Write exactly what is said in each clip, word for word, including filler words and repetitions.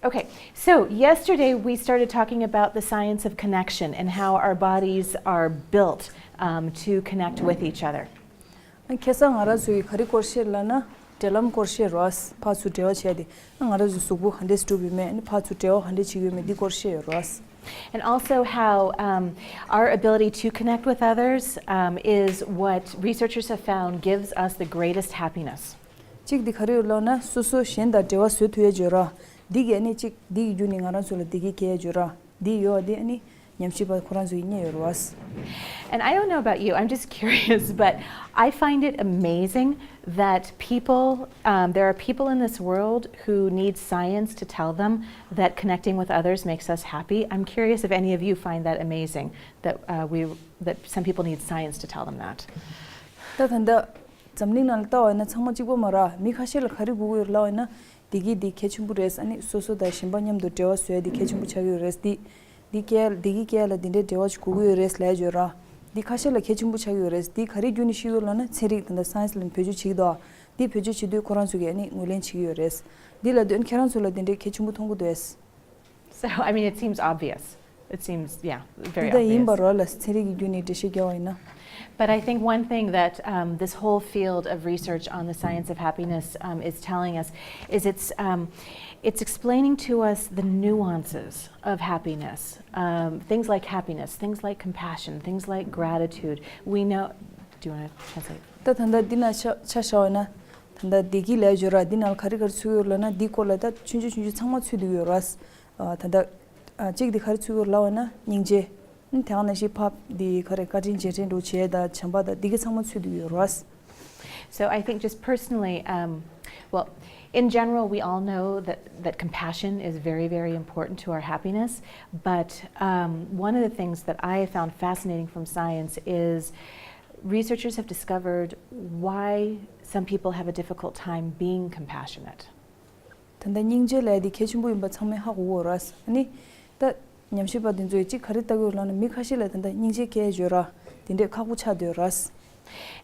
Okay, so yesterday we started talking about the science of connection and how our bodies are built um, to connect with each other. ཁ་སང་ང་རང་ཚོའི་ག་རེ་སྐོར་བཤད་ལབ་ན། འབྲེལ་ལམ་སྐོར་བཤད་རོགས། ཕར་ཚུར་འབྲེལ་བ་བྱས་ཏེ་ང་རང་ཚོའི་གཟུགས་པོ་ག་འདྲས་གྲུབ་ཡོད་མེད། ཨ་ནི་ཕར་ཚུར་འབྲེལ་བ་ག་འདྲས་བྱེད་ཀྱི་ཡོད་མེད་འདི་སྐོར་བཤད་ཡོད་རོགས། And also how um, our ability to connect with others um, is what researchers have found gives us the greatest happiness. གཅིག་འདི་ག་རེ་ཡོད་ལབ་ན། སོ་སོ་གཞན་དང་འབྲེལ་བ་བཟོ་ཐུབ་ཡས་ཡོད་ར། འདི་གིས་ཨ་ནི་གཅིག་འདི་གི་བརྒྱུད་ནས་ང་རང་ཚོ་ལ་བདེ་སྐྱིད་སྐྱེ་ཡས་ཡོད་ར། འདི་ཡོད་འདི་ཨ་ནི་ཉམས་ཞིབ་པ་ཁོ་རང་ཚོ་ཡིས་རྙེད་ཡོད་ར་བ། And I don't know about you, I'm just curious, but I find it amazing that people, um, there are people in this world who need science to tell them that connecting with others makes us happy. I'm curious if any of you find that amazing, that uh, we, that some people need science to tell them that. ད་ད་ལྟ་འཛམ་གླིང་ནང་ལ་ལྟ་བ་ཡིན་ན་ཚང་མ་གཅིག་པ་མ་རེད། མི་ཁ་ཤས་ལ་ག་རེ་དགོས་ཀྱི་ཡོད་ལབ་ཡིན་ན། བདེ་སྐྱིད་འདི་གལ་ཆེན་པོ་རེད། ཨ་ནི་སོ་སོ་དང་གཞན་པ་མཉམ་དུ་འབྲེལ་བ་བཟོ་ཡ་འདི་གལ་ཆེན་པོ་ཆགས་ཀྱི་ཡོད་རེད། འདི་འདི་སྐྱེ་བདེ་སྐྱིད་སྐྱེ་ཡ་ལ་འདི་འདྲའི་འབྲེལ་བ་ཞིག་དགོས་ཀྱི་ཡོད་རེད་ལབ་ཡ་ཡོད་ར། འདི་ཁ་ཤས་ལ་གལ་ཆེན་པོ་ཆགས་ཀྱི་ཡོད་རེད། འདི་ག་རེ་བརྒྱུད་ནས་ཤེས་ཀྱི་ཡོད་ལབ་ན། ཚན་རིག་ད་ལྟ་སའེན་སི་ལ་བེད་སྤྱོད་བྱེད་ཀྱི་འདུག་འདི་བེད་སྤྱོད་བྱེད་དུས་ཁོ་རང་ཚོ་གིས་ཨ་ནི་ངོས་ལེན་བྱེད་ཀྱི་ཡོད་རེད། འདི་ལབ་དུས་ཨ་ནི་ཁྱེད་རང་ཚོ་ལ་འདི་འདྲའི་གལ་ཆེན་པོ་མཐོང་གི་འདུག་གས། So, I mean, it seems obvious. It seems, yeah, very obvious. འདི་ད་ཡིན་པ་རོ་ལ། ཚན་རིག་གི་བརྒྱུད་ནས་འགྲེལ་བཤད་རྒྱག་པ་ཡིན་ན། But I think one thing that um, this whole field of research on the science of happiness um, is telling us is it's um, it's explaining to us the nuances of happiness. Um, things like happiness, things like compassion, things like gratitude. We know. Do you want to translate? ད་ད་ལྟ་འདི་ན་ཆ་ཆ་བཞག་པ་ཡིན་ན། ད་ལྟ་བདེ་སྐྱིད་ལབ་ཡ་ཡོད་ར། འདི་ནང་ལ་ག་རེ་ག་རེ་ཚུད་ཡོད་ལབ་ན། འདི་སྐོར་ལ་ད་ཆུང་ཆུང་ཆུང་ཆུང་ཚང་མ་ཚུད་འདུག་ཡོད་ར། ཨ་ད་ལྟ་ཨ་གཅིག་འདི་ག་རེ་ཚུད་ཡོད་ལབ་པ་ན་སྙིང་རྗེ། ཨ་དེ་ནང་བཞིན་ཕ་འདི་ག་རེ་བཀའ་དྲིན་རྗེས་དྲན་འདྲ་བྱེད་ཡ་དང་བྱམས་པ་དང་འདི་ག་ཚང་མ་ཚུད་འདུག་ཡོད་ར། So I think just personally, um, well, in general, we all know that, that compassion is very, very important to our happiness. But um, one of the things that I found fascinating from science is researchers have discovered why some people have a difficult time being compassionate. ད་ལྟ་སྙིང་རྗེ་ལབ་ཡ་འདི་གལ་ཆེན་པོ་ཡིན་པ་ཚང་མས་ཧ་གོ་གི་ཡོད་ར། ཨ་ནི་ད་ཉམས་ཞིབ་པ་འདི་ཚོས་གཅིག་ག་རེ་ལྟ་གི་ཡོད་ལབ་ན། མི་ཁ་ཤས་ལ་ད་ལྟ་སྙིང་རྗེ་སྐྱེ་ཡ་ཡོད་ར། དེ་འདྲས་ཁག་པོ་ཆགས་བསྡད་ཡོད་ར།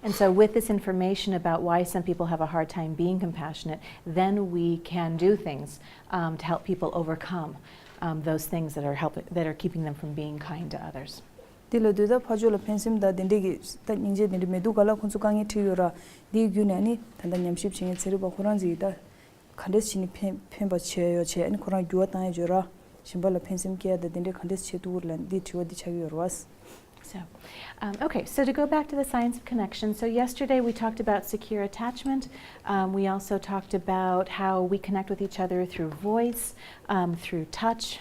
And so, with this information about why some people have a hard time being compassionate, then we can do things um, to help people overcome um, those things that are helping, that are keeping them from being kind to others. འདི་ལ་དུས་ད་ཕར་ཕྱོགས་ལ་ཕན་སེམས་དང་དེ་འདྲས་ཀྱི་ད་སྙིང་རྗེ་དེ་འདྲས་མེད་དུས་ག་ལ་ཁོང་ཚོ་དཀའ་ངལ་འཕྲད་ཡོད་ར། འདིའི་བརྒྱུད་ནས་ནི་ད་ལྟ་ཉམས་ཞིབ་བྱེད་མཁན་ཚན་རིག་པ་ཁོ་རང་ཚོས་ད་ག་འདྲས་བྱས་ནས་ཕན་ཕན་པ་བྱས་ཡོད་བྱས། ཨ་ནི་ཁོ་རང་འགྱུར་བ་བཏང་ཡ་ཡོད་ར། གཞན་པ་ལ་ཕན་སེམས་སྐྱེ་ཡ་དང་དེ་འདྲས་ག་འདྲས་བྱེད་ཐུབ་ཀྱི་རེད་ལབ་འདི་དྲི་བ་འདི་ཆགས་ཀྱི་ཡོད་རེད་བ། So, um, okay, so to go back to the science of connection, so yesterday we talked about secure attachment. Um, we also talked about how we connect with each other through voice, um, through touch.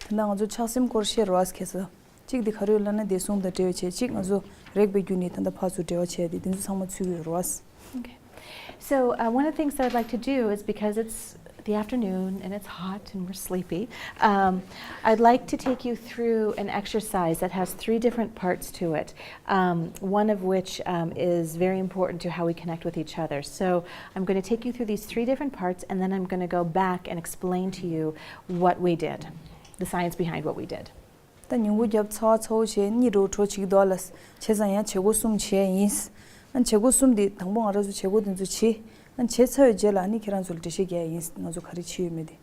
ད་ལྟ་ང་ཚོ་ཆགས་སེམས་སྐོར་བཤད་རོགས་ཁ་སང་། གཅིག་འདི་ག་རེ་ཡོད་ལབ་ན་བདེ་སྲུང་དང་འབྲེལ་བ་བྱས། གཅིག་ང་ཚོ་རེག་པའི་བརྒྱུད་ནས་ད་ལྟ་ཕར་ཚུར་འབྲེལ་བ་བྱས་ཏེ་འདི་ཚོ་ཚང་མ་ཚུད་ཀྱི་ཡོད་རེད་བ། Okay. So, uh, one of the things that I'd like to do is, because it's the afternoon and it's hot and we're sleepy, um, I'd like to take you through an exercise that has three different parts to it, um, one of which um, is very important to how we connect with each other. So, I'm going to take you through these three different parts, and then I'm going to go back and explain to you what we did, the science behind what we did. ད་ཉིན་གུང་རྒྱབ་ཚ་བ་ཚ་བོ་བྱས་གཉིད་འགྲོ་འགྲོ་བྱེད་ཀྱི་འདུག་ཨ་ལ། བྱས་ཙང་ཡང་བྱེད་སྒོ་གསུམ་བྱས་ཡིན། ཨ་བྱེད་སྒོ་གསུམ་འདི་དང་པོ་ང་རང་ཚོ་བྱེད་སྒོ་འདི་ཚོ་བྱེད། ཨ་བྱས་ཚར་བའི་རྗེས་ལ་ཨ་ནི་ཁྱེད་རང་ཚོ་ལ་འགྲེལ་བཤད་རྒྱག་ཡིན། ང་ཚོ་ག་རེ་བྱས་ཡོད་མེད་དེ།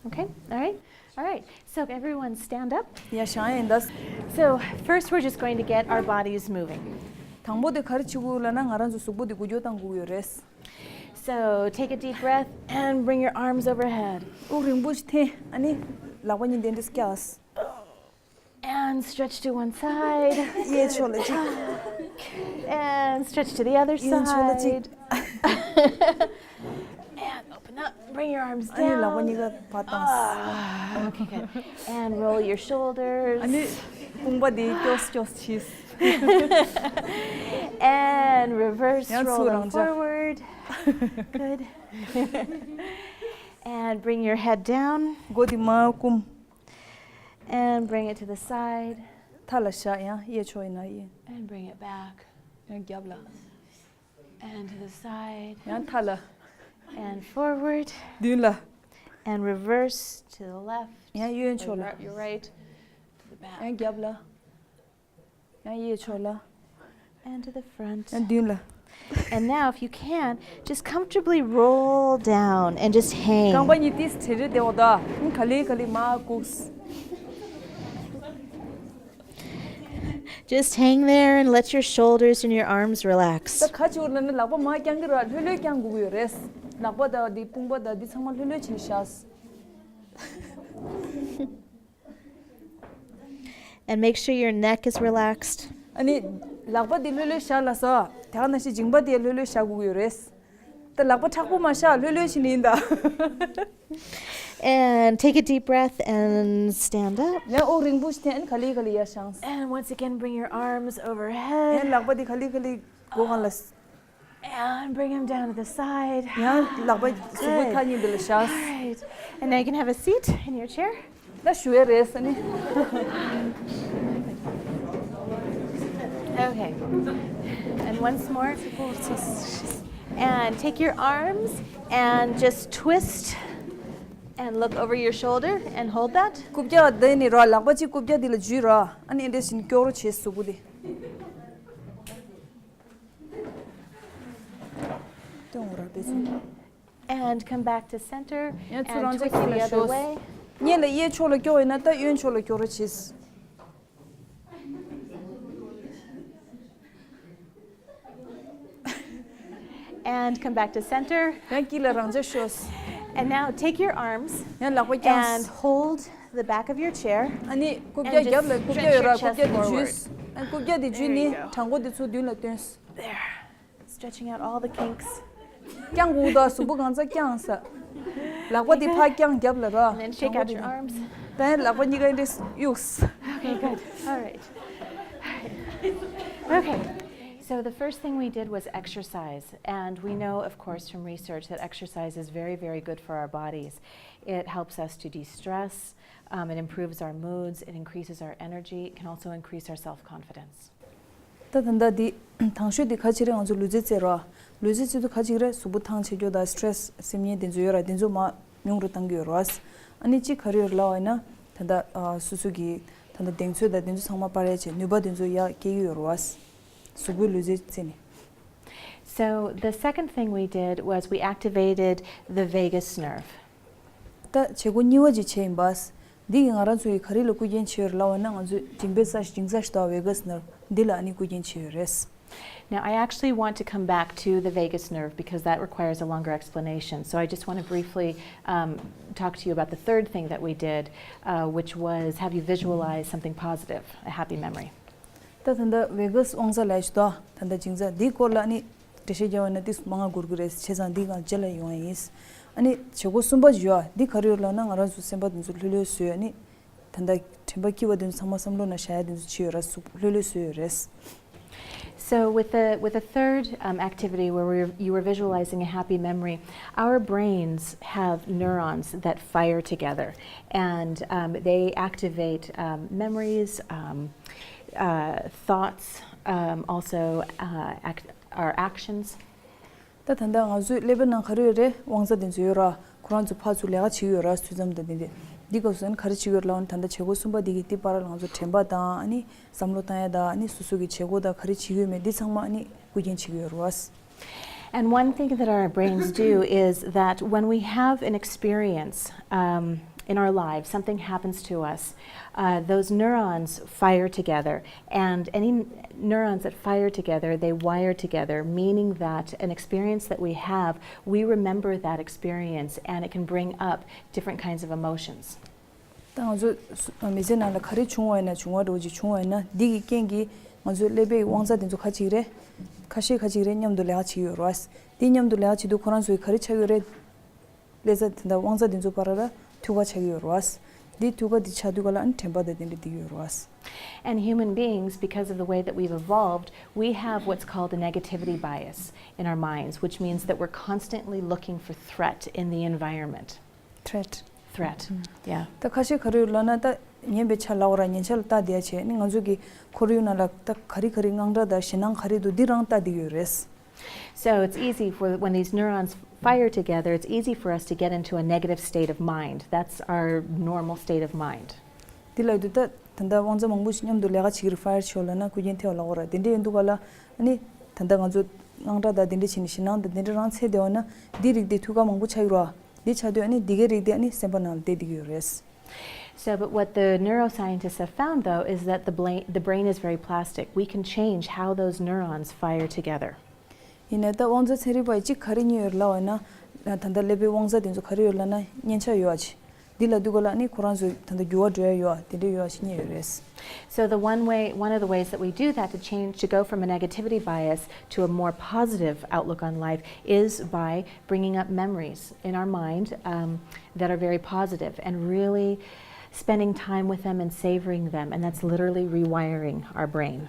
Okay, all right, all right. So everyone stand up. ཡ་བཞེངས་ཡིན་ད། So first we're just going to get our bodies moving. དང་པོ་དེ་ག་རེ་བྱེད་དགོས་ལབ་ན་ང་རང་ཚོ་གཟུགས་པོ་འདི་འགུལ་སྐྱོད་བཏང་དགོས་ཀྱི་ཡོད་རེད། So take a deep breath and bring your arms overhead. དབུགས་རིང་པོ་ཞིག་འཐེན། ཨ་ནི་ལག་པ་གཉིས་དེ་འདྲས་བཀྱགས། And stretch to one side. གཡས་ཕྱོགས་ལ་གཅིག And stretch to the other གཡོན་ཕྱོགས་ལ་གཅིག side. And open up. Bring your arms down. ཨ་ནི་ལག་པ་གཉིས་ཀ་བར་བཏང་། Ah, okay, good. And roll your shoulders. ཨ་ནི་དཔུང་པ་དེ་སྐྱོགས་སྐྱོགས་བྱས། And reverse. ཡང་ཚུར་roll them རང་འཇགས། Forward. Good. And bring your head down. མགོ་དེ་མར་བསྐུམ། And bring it to the side. མཐའ་ལ་བཞག་ཡང་གཡས་ཕྱོགས་ཡིན་ན་གཡས། And bring it back. ཡང་རྒྱབ་ལ། And to the side. ཡང་མཐའ་ལ། And forward. མདུན་ལ། And reverse to the left. ཡང་གཡོན་ཕྱོགས་ལ། Or your right to the back. ཡང་རྒྱབ་ལ། ཡང་གཡས་ཕྱོགས་ལ། And to the front. ཡང་མདུན་ལ། And now, if you can, just comfortably roll down and just hang. རྐང་པ་གཉིས་ཏིས་བྲེ་རེ་དེ་འོ་ད། ག་ལེ་ག་ལེ་མ་ཀུགས། Just hang there and let your shoulders and your arms relax. ད་ཁ་ཆེ་བོ་ལ་ནི་ལག་པ་མ་བརྐྱང་གི་ར་ལྷོད་ལྷོད་བརྐྱང་དགོས་ཀྱི་ཡོད་རེད། ལག་པ་དང་འདི་དཔུང་པ་དང་འདི་ཚང་མ་ལྷོད་ལྷོད་བྱས་ནས་བཞག And make sure your neck is relaxed. ཨ་ནི་ལག་པ་འདི་ལྷོད་ལྷོད་བཞག་ལ་ས། དེ་ག་ནང་བཞིན་མཇིང་པ་འདི་ལྷོད་ལྷོད་བཞག་དགོས་ཀྱི་ཡོད་རེད། ད་ལག་པ་མཁྲེགས་པོ་མ་བཞག་ལྷོད་ལྷོད་བྱས་ནས་ཡིན་ད། And take a deep breath and stand up. ཡང་དབུགས་རིང་པོ་ཞིག་འཐེན། ག་ལེ་ག་ལེ་ཡར་བཞེངས། And once again, bring your arms overhead. ཡང་ལག་པ་འདི་ག་ལེ་ག་ལེ་སྒོ་སྒང་ལ། And bring them down to the side. ཡང་ལག་པ་གཟུགས་པོ་མཐའ་གཉིས་འདི་ལ་བཞག All right. And now you can have a seat in your chair. ད་ཞུ་ཡ་རེད་ས་ནི། Okay. And once more. And take your arms and just twist and look over your shoulder and hold that. རྐུབ་བཀྱག་འདི་ནི་རོ། ལག་པ་གཅིག་རྐུབ་བཀྱག་འདི་ལ་འཇུས་རོ། ཨ་ནི་འདི་བཞིན་སྐྱོར་རོ་བྱེད་གཟུགས་པོ་འདི། སྟོན་འོ་ར་པེ་ཚུ། And come back to center. ཡང་ཚུར་རང་ཅག་དཀྱིལ་ལ་ཤོག་སྔོན་ལ་གཡས་ཕྱོགས་ལ་སྐྱོར་ཡིན་ན་ད་གཡོན་ཕྱོགས་ལ་སྐྱོར་རོགས་བྱེད། And come back to center. ཡང་དཀྱིལ་ལ་རང་ཅག་ཤོག And now take your arms ཡང་ལག་པ་བརྐྱངས། And hold the back of your chair. ཨ་ནི་རྐུབ་བཀྱག་རྒྱབ་ལ་རྐུབ་བཀྱག་ཡོད་ར། རྐུབ་བཀྱག་དེ་འཇུས། ཨ་རྐུབ་བཀྱག་དེ་འཇུས་ནི་བྲང་ཁོག་དེ་ཚུར་མདུན་ལ་བཏོན། There. Stretching out all the kinks. བརྐྱང་དགོས་ད། གཟུགས་པོ་གང་ཚ་བརྐྱངས་ས། ལག་པ་དེ་ཕར་བརྐྱངས་རྒྱབ་ལ་ར། And then shake out your arms. ད་ཡང་ལག་པ་གཉིས་ཀ་འདྲེས་གཡུགས། Okay, good. All right. Okay. So the first thing we did was exercise. And we know, of course, from research that exercise is very, very good for our bodies. It helps us to de-stress. Um, it improves our moods. It increases our energy. It can also increase our self-confidence. ད་ད་ལྟ་འདི་དང་ཤོས་འདི་ཁ་ཅིག་རེད། ང་ཚོ་ལུས་རྩལ་རྩེད་རོགས། ལུས་རྩལ་རྩེད་དུས་ཁ་ཅིག་རེད། གཟུགས་པོ་ཐང་ཆད་རྒྱུ་དང་སི་ཊེ་རེ་སི་སེམས་ངལ་དེ་ཚོ་ཡོད་ར། དེ་ཚོ་མར་ཉུང་རུ་བཏང་གི་ཡོད་རེད་བ། ཨ་ནི་གཅིག་ག་རེ་ཡོད་ལབ་པ་ཡིན་ན། ད་ལྟ་ཨ་སོ་སོ་གི་ད་ལྟ་གདེང་ཚོད་དང་དེ་ཚོ་ཚང་མ་སྤར་ཡ་བྱས། ནུས་པ་དེ་ཚོ་ཡར་སྐྱེ་གི་ཡོད་རེད་བ། གཟུགས་པོའི་ལུས་རྩལ་རྩེད་ནས། So the second thing we did was we activated the vagus nerve. ད་བྱེད་སྒོ་གཉིས་པ་ཅིག་བྱས་ཡིན་པ། འདི་གིས་ང་རང་ཚོ་ཡི་ག་རེ་ལ་སྐུལ་རྐྱེན་བྱེད་ཡོད་རེད་ལབ་པ་ན། ང་ཚོའི་མཇིང་པའི་རྩ་ཤ་མཇིང་རྩ་ཤ་དང་བེ་ག་སི་ནརབ་འདི་ལ་ཨ་ནི་སྐུལ་རྐྱེན་བྱེད་ཡོད་རེད། Now, I actually want to come back to the vagus nerve because that requires a longer explanation. So I just want to briefly um, talk to you about the third thing that we did, uh, which was have you visualize something positive, a happy memory. ད་ད་ལྟ་བེ་ག་སི་དབང་རྩ་ལབ་ཡ་ཞིག་འདུག་ད་ལྟ་མཇིང་རྩ་འདིའི་སྐོར་ལ་ཨ་ནི་འགྲེལ་བཤད་རྒྱག་པ་ཡིན་ན་ཏོག་ཙམ་མང་ང་འགོར་གི་རེད། བྱས་ཙང་འདི་ང་རྗེས་ལ་ཡོང་ཡ་ཡིན། ཨ་ནི་བྱེད་སྒོ་གསུམ་པ་ཅིག་ཡོད། འདི་ག་རེ་ཡོད་ལབ་ན། ང་རང་ཚོ་སེམས་པ་འདི་ཚོ་ལྷོད་ལྷོད་བཟོ་ཡ། ཨ་ནི་ད་ལྟ་དྲན་པ་སྐྱིད་པ་དེ་ཚོ་ཚང་མ་བསམ་བློ་ནང་བཞག་ཡ་དེ་ཚོ་བྱེད་ཡོད་ར། གཟུགས་པོ་ལྷོད་ལྷོད་བཟོས་ཡོད་རེད། So with the with the third um, activity where we you were visualizing a happy memory, our brains have neurons that fire together, and um, they activate um, memories, um, uh, thoughts, um, also uh, ac- our actions. ད་ད་ལྟ་ང་ཚོའི་ཀླད་པའི་ནང་ག་རེ་ཡོད་རེད། དབང་རྩ་དེ་ཚོ་ཡོད་ར། ཁོ་རང་ཚོ་ཕར་ཚུར་ལས་ཀ་བྱེད་ཀྱི་ཡོད་ར། ཚུལ་ཙམ་དང་དེ་འདྲ། འདི་སྐབས་སུ་ཨ་ནི་ག་རེ་བྱེད་ཀྱི་ཡོད་ལབ་ན། ད་ལྟ་བྱེད་སྒོ་གསུམ་པ་འདི་གི་འདི་བར་ལ་ང་ཚོ་དྲན་པ་དང་། ཨ་ནི་བསམ་བློ་བཏང་ཡ་དང་། ཨ་ནི་སོ་སོ་གི་བྱེད་སྒོ་དང་ག་རེ་བྱེད་ཀྱི་ཡོད་མེད་འདི་ཚང་མ་ཨ་ནི་སྐུལ་རྐྱེན་བྱེད་ཀྱི་ཡོད་རེད་བ། And one thing that our brains do is that when we have an experience um, in our lives, something happens to us, uh, those neurons fire together. And any n- neurons that fire together, they wire together, meaning that an experience that we have, we remember that experience and it can bring up different kinds of emotions. ད་ང་ཚོ་སུ- མི་ཚེ་ནང་ལ་ག་རེ་བྱུང་བ་ཡིན་ན། བྱུང་བ་འདྲ་བོ་ཅིག་བྱུང་བ་ཡིན་ན། འདི་གི་རྐྱེན་གྱིས་ང་ཚོའི་ཀླད་པའི་དབང་རྩ་དེ་ཚོ་ཁ་ཅིག་རེད། ཁ་ཤས་ཁ་ཅིག་རེད། མཉམ་དུ་ལས་ཀ་བྱེད་ཀྱི་ཡོད་རེད་བ། འདི་མཉམ་དུ་ལས་ཀ་བྱེད་དུས་ཁོ་རང་ཚོ་གི་ག་རེ་ཆགས་ཀྱི་ཡོད་རེད། ཀླད་རྩ་དེ་འདྲ་དབང་རྩ་དེ་ཚོ་བར་ལ་མཐུད་ཁ་ཆགས་ཀྱི་ཡོད་རེད་བ། འདི་མཐུད་ཁ་འདི་ཆགས་དུས་ག་ལ་ཨ་ནི་དྲན་པ་དང་དེ་འདྲ་འདི་ཡོད་རེད་བ། And human beings, because of the way that we've evolved, we have what's called a negativity bias in our minds, which means that we're constantly looking for threat in the environment. Threat. Threat. Yeah. ད་ཁ་ཤས་ག་རེ་ཡོད་ལབ་ན། ད་ངན་པའི་ཆ་ལབ་དགོས་ར། ཉེན་ཆ་ལ་ལྟ་བསྡད་ཡ་བྱས་ནི། ང་ཚོ་གི་ཁོར་ཡུག་ནང་ལ་ད་ག་རེ་ག་རེ་དངངས་སྐྲག་དང་ཞེད་སྣང་ག་རེ་འདུག་འདི་རང་ལྟ་བསྡད་ཡོད་རེད། So it's easy for when these neurons fire together, it's easy for us to get into a negative state of mind. That's our normal state of mind. འདི་ལ་ཡོད་དུས་ད་ད་ལྟ་དབང་རྩ་མང་པོ་ཞིག་མཉམ་དུ་ལས་ཀ་བྱེད་ཀྱི་རེད། ཕ་ཡར་ཆོག་ལབ་ན་སྐུ་རྒྱན་ཐེབས་ལབ་དགོས་ར། དེ་འདྲ་ཡིན་དུས་ག་ལ་ཨ་ནི་ད་ལྟ་ང་ཚོ་ དངངས་སྐྲག་དང་དེ་འདྲ་བྱས་ནས་ཞེད་སྣང་དང་དེ་འདྲ་རང་འཚོལ་བསྡད་པ་ན་འདི་རིགས་དེ་འཐུས་ཀ་མང་པོ་ཆགས་ཀྱི་རེད་བ། འདི་ཆགས་དུས་ཨ་ནི་འདི་གའི་རིགས་དེ་ཨ་ནི་སེམས་པ་ནང་ལ་བསྡད་བསྡད་ཀྱི་ཡོད་རེད། So, but what the neuroscientists have found, though, is that the, bla- the brain is very plastic. We can change how those neurons fire together. ཡིན་ནའི་ད་དབང་རྩ་ཚན་རིག་པ་ཡིས་གཅིག་ག་རེ་རྙེད་ཡོད་ལབ་པ་ཡིན་ན། ད་ལྟ་ཀླད་པའི་དབང་རྩ་དེ་ཚོ་ག་རེ་ཡོད་ལབ་ན་མཉེན་ཆས་ཡོད་ཅེས། འདི་ལབ་དུས་ག་ལ་ནི་ཁོ་རང་ཚོ་ད་ལྟ་འགྱུར་བ་འགྲོ་ཡ་ཡོད་དེ་འདྲ་ཡོད་ཅེས་རྙེད་ཡོད་རེད། So the one way, one of the ways that we do that, to change, to go from a negativity bias to a more positive outlook on life, is by bringing up memories in our mind, um, that are very positive and really spending time with them and savoring them. And that's literally rewiring our brain.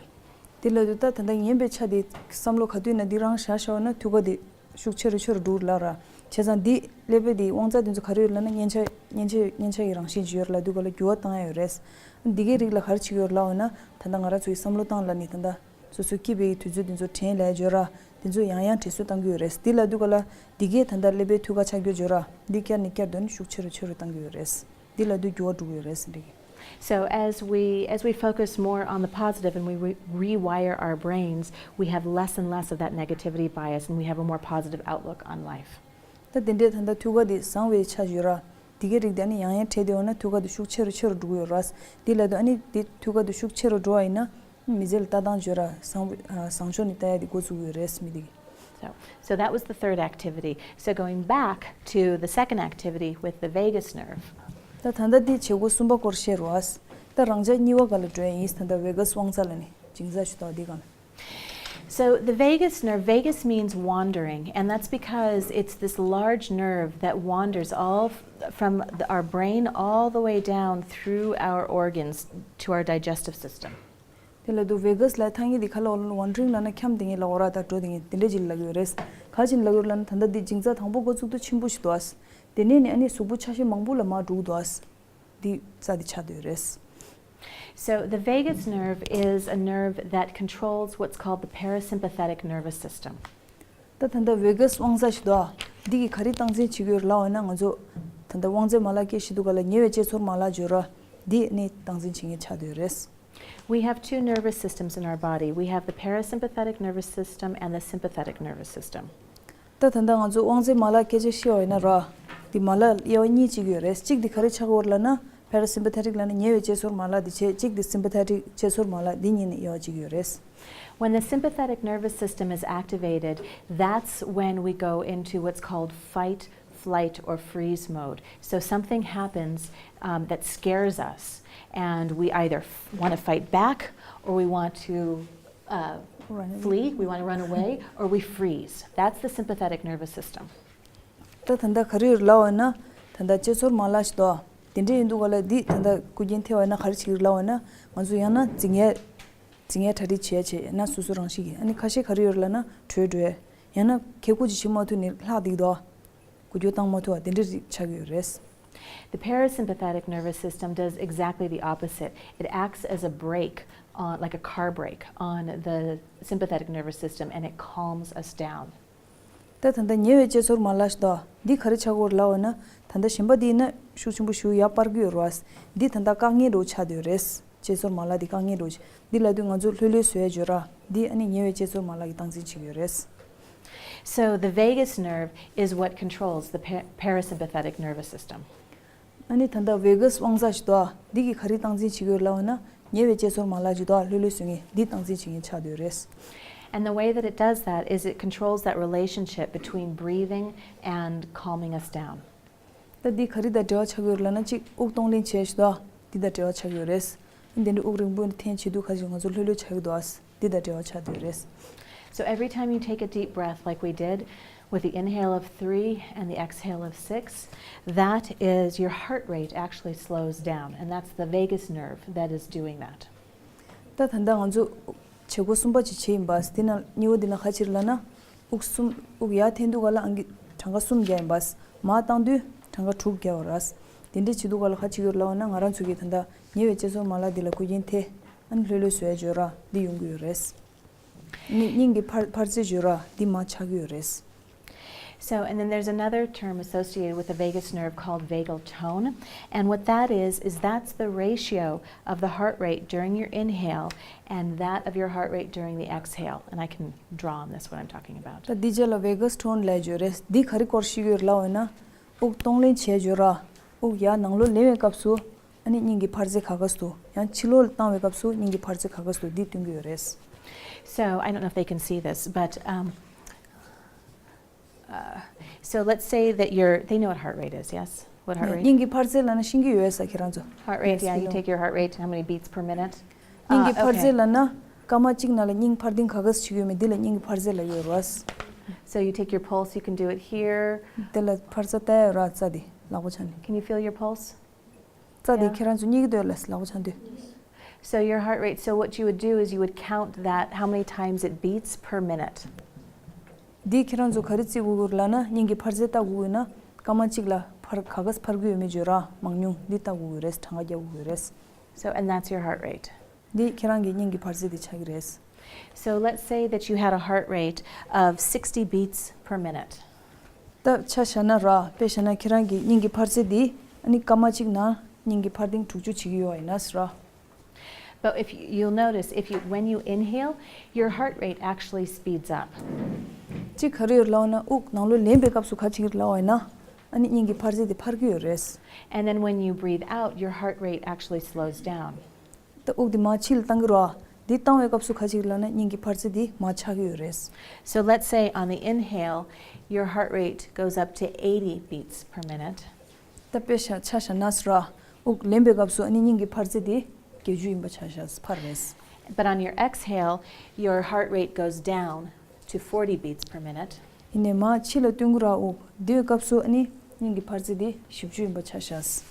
དེ་ལབ་དུས་ད་ད་ལྟ་ངན་པའི་ཆ་དེ་བསམ་བློ་ག་དུས་ན་འདི་རང་བཞག་བཞག་པ་ན་འཐུས་ཀ་དེ་ཤུགས་ཆེ་རུ་ཆེ་རུ་འགྲོ་གི་ལབ་ར། བྱས་ཙང་འདི་ཀླད་པའི་དེ་དབང་རྩ་དེ་ཚོ་ག་རེ་ཡོད་ལབ་ན་མཉེན་ཆས་མཉེན་ཆས་མཉེན་ཆས་ཀྱི་རང་བཞིན་ཅིག་ཡོད་རེད་ལབ་དུས་ག་ལ་འགྱུར་བ་བཏང་ཡ་ཡོད་རེད། འདི་གའི་རིགས་ལ་ག་རེ་བྱེད་ཀྱི་ཡོད་རེད་ལབ་པ་ན་ད་ལྟ་ང་རང་ཚོ་ཡི་བསམ་བློ་བཏང་ལ་ནི་ད་ལྟ་སོ་སོའི་སྐྱིད་པའི་དུས་ཚོད་དེ་ཚོ་དྲན་ལས་འཇོག་ར། དེ་ཚོ་ཡང་ཡང་དྲན་གསོ་བཏང་གི་ཡོད་རེད། འདི་ལབ་དུས་ག་ལ་འདི་གས་ད་ལྟ་ཀླད་པའི་འཐུས་ཀ་ཆགས་རྒྱུ་འཇོག་ར། འདི་བསྐྱར་ནས་བསྐྱར་དུ་ནི་ཤུགས་ཆེ་རུ་ཆེ་རུ་བཏང་གི་ཡོད་རེད། འདི་ལབ་དུས་འགྱུར་བ་འགྲོ་གི་ཡོད་རེད་ཟེར་འདི་གས། So as we as we focus more on the positive and we re- rewire our brains, we have less and less of that negativity bias and we have a more positive outlook on life. ད་དེ་འདྲའི་ད་ལྟ་འཐུས་ཀ་འདི་བཟང་བའི་ཆ་ཡོད་ར། འདི་གའི་རིགས་དེ་ཨ་ནི་ཡང་ཡང་འཕྲད་དེ་འོ་ན་འཐུས་ཀ་འདི་ཤུགས་ཆེ་རུ་ཆེ་རུ་འགྲོ་གི་ཡོད་ར། འདི་ལབ་དུས་ཨ་ནི་འདི་འཐུས་ཀ་འདི་ཤུགས་ཆེ་རུ་འགྲོ་བ་ཡིན་ན། མི་ཚེ་ལ་ལྟ་སྟངས་བརྗོད་ར་བཟང་བཟང་ཕྱོགས་ནས་ལྟ་ཡ་དེ་འགོ་བཙུགས་ཡོད་རེད་མི་དེ། So, so that was the third activity. So going back to the second activity with the vagus nerve. ད་ད་ལྟ་འདི་བྱེད་སྒོ་གསུམ་པ་སྐོར་བཤད་རོགས། ད་རང་འཇགས་གཉིས་པ་ག་ལ་འགྲོ་ཡ་ཡིན། ད་ལྟ་ཝེ་གཱས་དབང་རྩ་ལ་ནི་འཇིང་ཚགས་ཞུ་དོགས་འདི་གང་ལ། So the vagus nerve, vagus means wandering, and that's because it's this large nerve that wanders all f- from the, our brain all the way down through our organs to our digestive system. དེ་ལ་དུ་ཝེ་གཱས་ལ་ཐང་ཡིག་འདི་ཁ་ལ་ཝན་ཌ་རིང་ལ་ན་འཁྱམས་དེ་ངེས་ལ་འོ་ར་ད་འགྲོ་དེ་ངེས་དེ་འདྲ་ཅིག་ལ་ཡོད་རེད། ག་ཅིག་ལ་ཡོད་ལ་ན་ད་ལྟ་འདི་འཇིང་ཚགས་དང་པོ་འགོ་བཙུགས་དུས་ཆེན་པོ་ཞིག་འདུག་ཨ། དེ་ནས་ནི་ཨ་ནི་གཟུགས་པོ་ཆ་ཤས་མང་པོ་ལ་མར་འགྲོ་གི་འདུག་ཨ། འདི་རྩ་འདི་ཆགས་བསྡད་ཡོད་རེད། So the vagus nerve is a nerve that controls what's called the parasympathetic nervous system. ད་ད་ལྟ་ཝེ་གཱས་དབང་རྩ་ཞིག་འདུག་ཨ། འདི་གིས་ག་རེ་སྟངས་འཛིན་བྱེད་ཀྱི་ཡོད་རེད་ལབ་པ་ན་ང་ཚོ་ད་ལྟ་དབང་རྩའི་མ་ལག་སྐད་ཆ་བཤད་དུས་ག་ལ་ཉེ་བའི་དཔྱད་ཚོར་མ་ལག་བརྗོད་ར། འདི་ནི་སྟངས་འཛིན་བྱེད་མཁན་ཆགས་བསྡད་ཡོད་རེད། We have two nervous systems in our body. We have the parasympathetic nervous system and the sympathetic nervous system. ད་ད་ལྟ་ང་ཚོ་དབང་རྩའི་མ་ལག་སྐད་ཆ་བཤད་པ་ཡིན་ན་ར། འདི་མ་ལག་དབྱེ་བ་གཉིས་ཅིག་ཡོད་རེད། གཅིག་འདི་ག་རེ་ཆགས་ཀྱི་ཡོད་རེད་ལབ་ན་parasympathetic ལབ་ན་ཉེ་བའི་དཔྱད་ཚོར་མ་ལག་འདི་བྱས། གཅིག་འདི་sympathetic དཔྱད་ཚོར་མ་ལག་འདི་གཉིས་ནི་དབྱེ་བ་གཅིག་ཡོད་རེད། When the sympathetic nervous system is activated, that's when we go into what's called fight, flight, or freeze mode. So something happens, um, that scares us, and we either f- want to fight back, or we want to uh, Run away. flee, we want to run away, or we freeze. That's the sympathetic nervous system. ད་ད་ལྟ་ག་རེ་ཡོད་ལབ་པ་ན་ད་ལྟ་དཔྱད་ཚོར་མ་ལག་ཞིག་འདུག་དེ་འདྲ་ཡིན་དུས་ག་ལ་འདི་ད་ལྟ་རྐུ་རྐྱེན་ཐེབས་པ་ན་ག་རེ་བྱེད་ཀྱི་ལབ་པ་ན་ང་ཚོ་ཡང་ན་འཛིང་ཡས་འཛིང་ཡས་གྲ་སྒྲིག་བྱས་བྱས་ཡང་ན་སོ་སོ་རང་བཞིན་གྱིས། ཨ་ནི་ཁ་ཤས་ག་རེ་ཡོད་ལབ་ན་བྲོས་འགྲོ་ཡས། ཡང་ན་ཁེ་ཁུ་ཅིག་བྱེད་མ་ཐུབ་ནས་ལྷག་བསྡད་འདུག་འགུལ་སྐྱོད་བཏང་མ་ཐུབ་པ་དེ་འདྲ་ཞིག་ཆགས་ཀྱི་ཡོད་རེད། The parasympathetic nervous system does exactly the opposite. It acts as a brake, on, like a car brake, on the sympathetic nervous system, and it calms us down. ད་ད་ལྟ་ཉེ་བའི་དཔྱད་ཚོར་མ་ལག་ཞིག་འདུག་འདི་ག་རེ་ཆགས་ཀྱི་ཡོད་ལབ་པ་ན་ད་ལྟ་གཞན་པ་འདི་ཡིན་ན་ཤུགས་ཆེན་པོ་ཞིག་ཡར་སྤར་གྱི་ཡོད་རེད་པ། འདི་ད་ལྟ་བཀག་ཉེན་འདྲ་བོ་ཆགས་བསྡད་ཡོད་རེད། དཔྱད་ཚོར་མ་ལག་འདི་བཀག་ཉེན་འདྲ་བོ་ཆགས། འདི་ལབ་དུས་ང་ཚོ་ལྷོད་ལྷོད་བཟོ་ཡས་བརྗོད་ར། འདི་ཨ་ནི་ཉེ་བའི་དཔྱད་ཚོར་མ་ལག་གིས་སྟངས་འཛིན་བྱེད་ཀྱི་ཡོད་རེད། So the vagus nerve is what controls the pa- parasympathetic nervous system. ཨ་ནི་ད་ལྟ་ཝེ་གཱས་དབང་རྩ་ཞིག་འདུག་འདི་གིས་ག་རེ་སྟངས་འཛིན་བྱེད་ཀྱི་ཡོད་ལབ་པ་ན་ཉེ་བའི་དཔྱད་ཚོར་མ་ལག་ཅིག་འདུག་ལྷོད་ལྷོད་བཟོ་མཁན་འདི་སྟངས་འཛིན་བྱེད་མཁན་ཆགས་བསྡད་ཡོད་རེད། And the way that it does that is it controls that relationship between breathing and calming us down. ད་འདི་ག་རེ་དང་འབྲེལ་བ་ཆགས་ཀྱི་ཡོད་ལབ་ན་གཅིག་དབུགས་གཏོང་ལེན་བྱས་ཞིག་འདུག་འདི་དང་འབྲེལ་བ་ཆགས་ཀྱི་ཡོད་རེད། འདི་འདྲའི་དབུགས་རིང་པོ་འཐེན་བྱེད་དུས་ཁ་ཅིག་ང་ཚོ་ལྷོད་ལྷོད་ཆགས་ཀྱི་འདུག་འདི་དང་འབྲེལ་བ་ཆགས་བསྡད་ཡོད་རེད། So every time you take a deep breath, like we did, with the inhale of three and the exhale of six, that is your heart rate actually slows down, and that's the vagus nerve that is doing that. ད་ད་ལྟ་ང་ཚོ་བྱེད་སྒོ་གསུམ་པ་ཅིག་བྱས་ཡིན་པ། དེ་ན་གཉིས་པ་དེ་ན་ག་ཅིག་ལབ་ན་དབུགས་གསུམ་དབུགས་ཡར་འཐེན་དུས་ག་ལ་ཨང་ཀི་གྲངས་ཀ་གསུམ་རྒྱག་ཡིན་པ། མར་བཏང་དུས་གྲངས་ཀ་དྲུག་རྒྱག་པ་རེད། དེ་འདྲ་བྱེད་དུས་ག་ལ་ག་ཅིག་ཡོད་ལབ་ན་ང་རང་ཚོ་གིས་ད་ལྟ་ཉེ་བའི་དཔྱད་ཚོར་མ་ལག་འདི་ལ་རྐུ་རྐྱེན་ཐེབས། ཨ་ནི་ལྷོད་ལྷོད་བཟོ་ཡས་བརྗོད་ར་འདི་ཡོང་གི་ཡོད་རེད། སྙིང་སྙིང་གི་འཕར་འཕར་རྩེད་བརྗོད་ར་འདི་མར་ཆག་གི་ཡོད་རེད། So, and then there's another term associated with the vagus nerve called vagal tone. And what that is, is that's the ratio of the heart rate during your inhale and that of your heart rate during the exhale. And I can draw on this what I'm talking about. ད་འདི་རྗེས་ལ་vagus tone ལབ་བརྗོད་རེད། འདི་ག་རེ་སྐོར་ཞིག་ཡོད་ལབ་འོ་ན། དབུགས་གཏོང་ལེན་བྱས་བརྗོད་ར། དབུགས་ཡར་ནང་ལོགས་ལེན་པའི་སྐབས་སུ། ཨ་ནི་སྙིང་གི་འཕར་རྩེ་ག་ག་སུ་འདུག་ཡང་ཕྱི་ལོགས་ལ་བཏང་བའི་སྐབས་སུ་སྙིང་གི་འཕར་རྩེ་ག་ག་སུ་འདུག་འདི་སྟོན་གྱི་ཡོད་རེད། So, I don't know if they can see this, but, um, uh, so let's say that you're, they know what heart rate is, yes? What heart rate? སྙིང་གི་འཕར་རྩེ་ལབ་ན་ཤེས་ཀྱི་ཡོད་ས་ཁྱེད་རང་ཚོ། Heart rate, yes, yeah, you know. Take your heart rate, how many beats per minute? སྙིང་གི་འཕར་རྩེ་ལབ་ན་སྐར་མ་གཅིག་ནང་ལ་སྙིང་འཕར་ལྡིང་ག་ག་སུ་བྱེད་ཀྱི་ཡོད་མེད་འདི་ལ་སྙིང་གི་འཕར་རྩེ་ལབ་ཀྱི་ཡོད་རེད། So you take your pulse, you can do it here. དེ་ལ་འཕར་རྩ་ལྟ་ཡ་ར་རྩ་དེ་ལག་པ་ཆ་ནས། Can you feel your pulse? རྩ་དེ་Yeah. ཁྱེད་རང་ཚོ་སྙིང་གི་དོད་ལ་ལག་པ་ཆ་འདུས། So your heart rate, so what you would do is you would count that, how many times it beats per minute. འདི་ཁྱེད་རང་ཚོ་ག་རེ་བརྩི་དགོས་ཀྱི་ལབ་ན་སྙིང་གི་འཕར་རྩེ་ལྟ་དགོས་ཀྱི་ན་སྐར་མ་གཅིག་ལ་འཕར་ག་ག་འཕར་གྱི་ཡོད་མེད་བརྗོད་ར་མང་ཉུང་འདི་ལྟ་དགོས་ཀྱི་རེད། གྲངས་ཀ་རྒྱག་དགོས་ཀྱི་རེད། So, and that's your heart rate. འདི་ཁྱེད་རང་གི་སྙིང་གི་འཕར་རྩེ་འདི་ཆགས་ཀྱི་རེད། So let's say that you had a heart rate of sixty beats per minute. ད་ཆ་བཞག་ན་ར་དཔེ་བཞག་ན་ཁྱེད་རང་གི་སྙིང་གི་འཕར་རྩེ་འདི་ཨ་ནི་སྐར་མ་གཅིག་ནང་སྙིང་གི་འཕར་ལྡིང་དྲུག་ཅུ་བྱེད་ཀྱི་ཡོད་པ་ཡིན་ན་ཟེར་ར། But if you, you'll notice, if you, when you inhale, your heart rate actually speeds up. གཅིག་ག་རེ་ཡོད་ལབ་ན་དབུགས་ནང་ལོགས་ལེན་པའི་སྐབས་སུ་ག་བྱེད་ཀྱི་ལབ་པ་ཡིན་ན་ཨ་ནི་སྙིང་གི་འཕར་རྩེ་དེ་འཕར་གྱི་ཡོད་རེད། And then when you breathe out, your heart rate actually slows down. ད་དབུགས་དེ་མར་ཕྱི་ལ་བཏང་གི་རེད་བ། འདི་བཏང་བའི་སྐབས་སུ་ག་བྱེད་ཀྱི་ལབ་ན་སྙིང་གི་འཕར་རྩེ་དེ་མར་ཆག་གི་ཡོད་རེད། So let's say on the inhale, your heart rate goes up to eighty beats per minute. ད་དཔེ་བཞག་ཆ་བཞག་ན་ཟེར་ར། དབུགས་ལེན་པའི་སྐབས་སུ་ཨ་ནི་སྙིང་གི་འཕར་རྩེ་དེ་བརྒྱད་ཅུ་ཡིན་པ་ཆ་བཞག་འཕར་རེད། But on your exhale, your heart rate goes down to forty beats per minute. ཡིན་ནའི་མར་ཕྱི་ལ་བཏོན་གྱི་རེད་བ། དབུགས་འདིའི་སྐབས་སུ་ཨ་ནི་སྙིང་གི་འཕར་རྩེ་དེ་བཞི་བཅུ་ཡིན་པ་ཆ་བཞག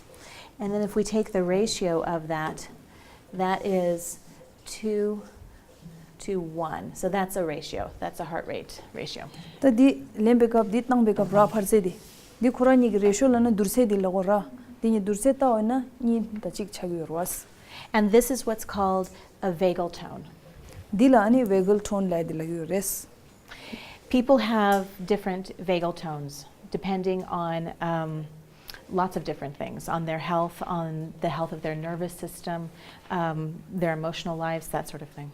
And then if we take the ratio of that, that is two to one. So that's a ratio. That's a heart rate ratio. ད་འདི་ལེན་པའི་སྐབས་འདི་བཏང་བའི་སྐབས་ར་འཕར་རྩེ་དེ། འདི་ཁོ་རང་གཉིས་ཀྱི་ratio ལབ་ན་བསྡུར་ཚད་དེ་ལབ་དགོས་ར། འདི་གཉིས་བསྡུར་ཚད་བལྟ་བ་ཡིན་ན་གཉིས་དང་གཅིག་ཆགས་ཀྱི་ཡོད་རེད་བ། And this is what's called a vagal tone. འདི་ལ་ཨ་ནི་vagal tone ལབ་དེ་ལབ་ཀྱི་ཡོད་རེད། People have different vagal tones depending on, um, lots of different things, on their health, on the health of their nervous system, um, their emotional lives, that sort of thing.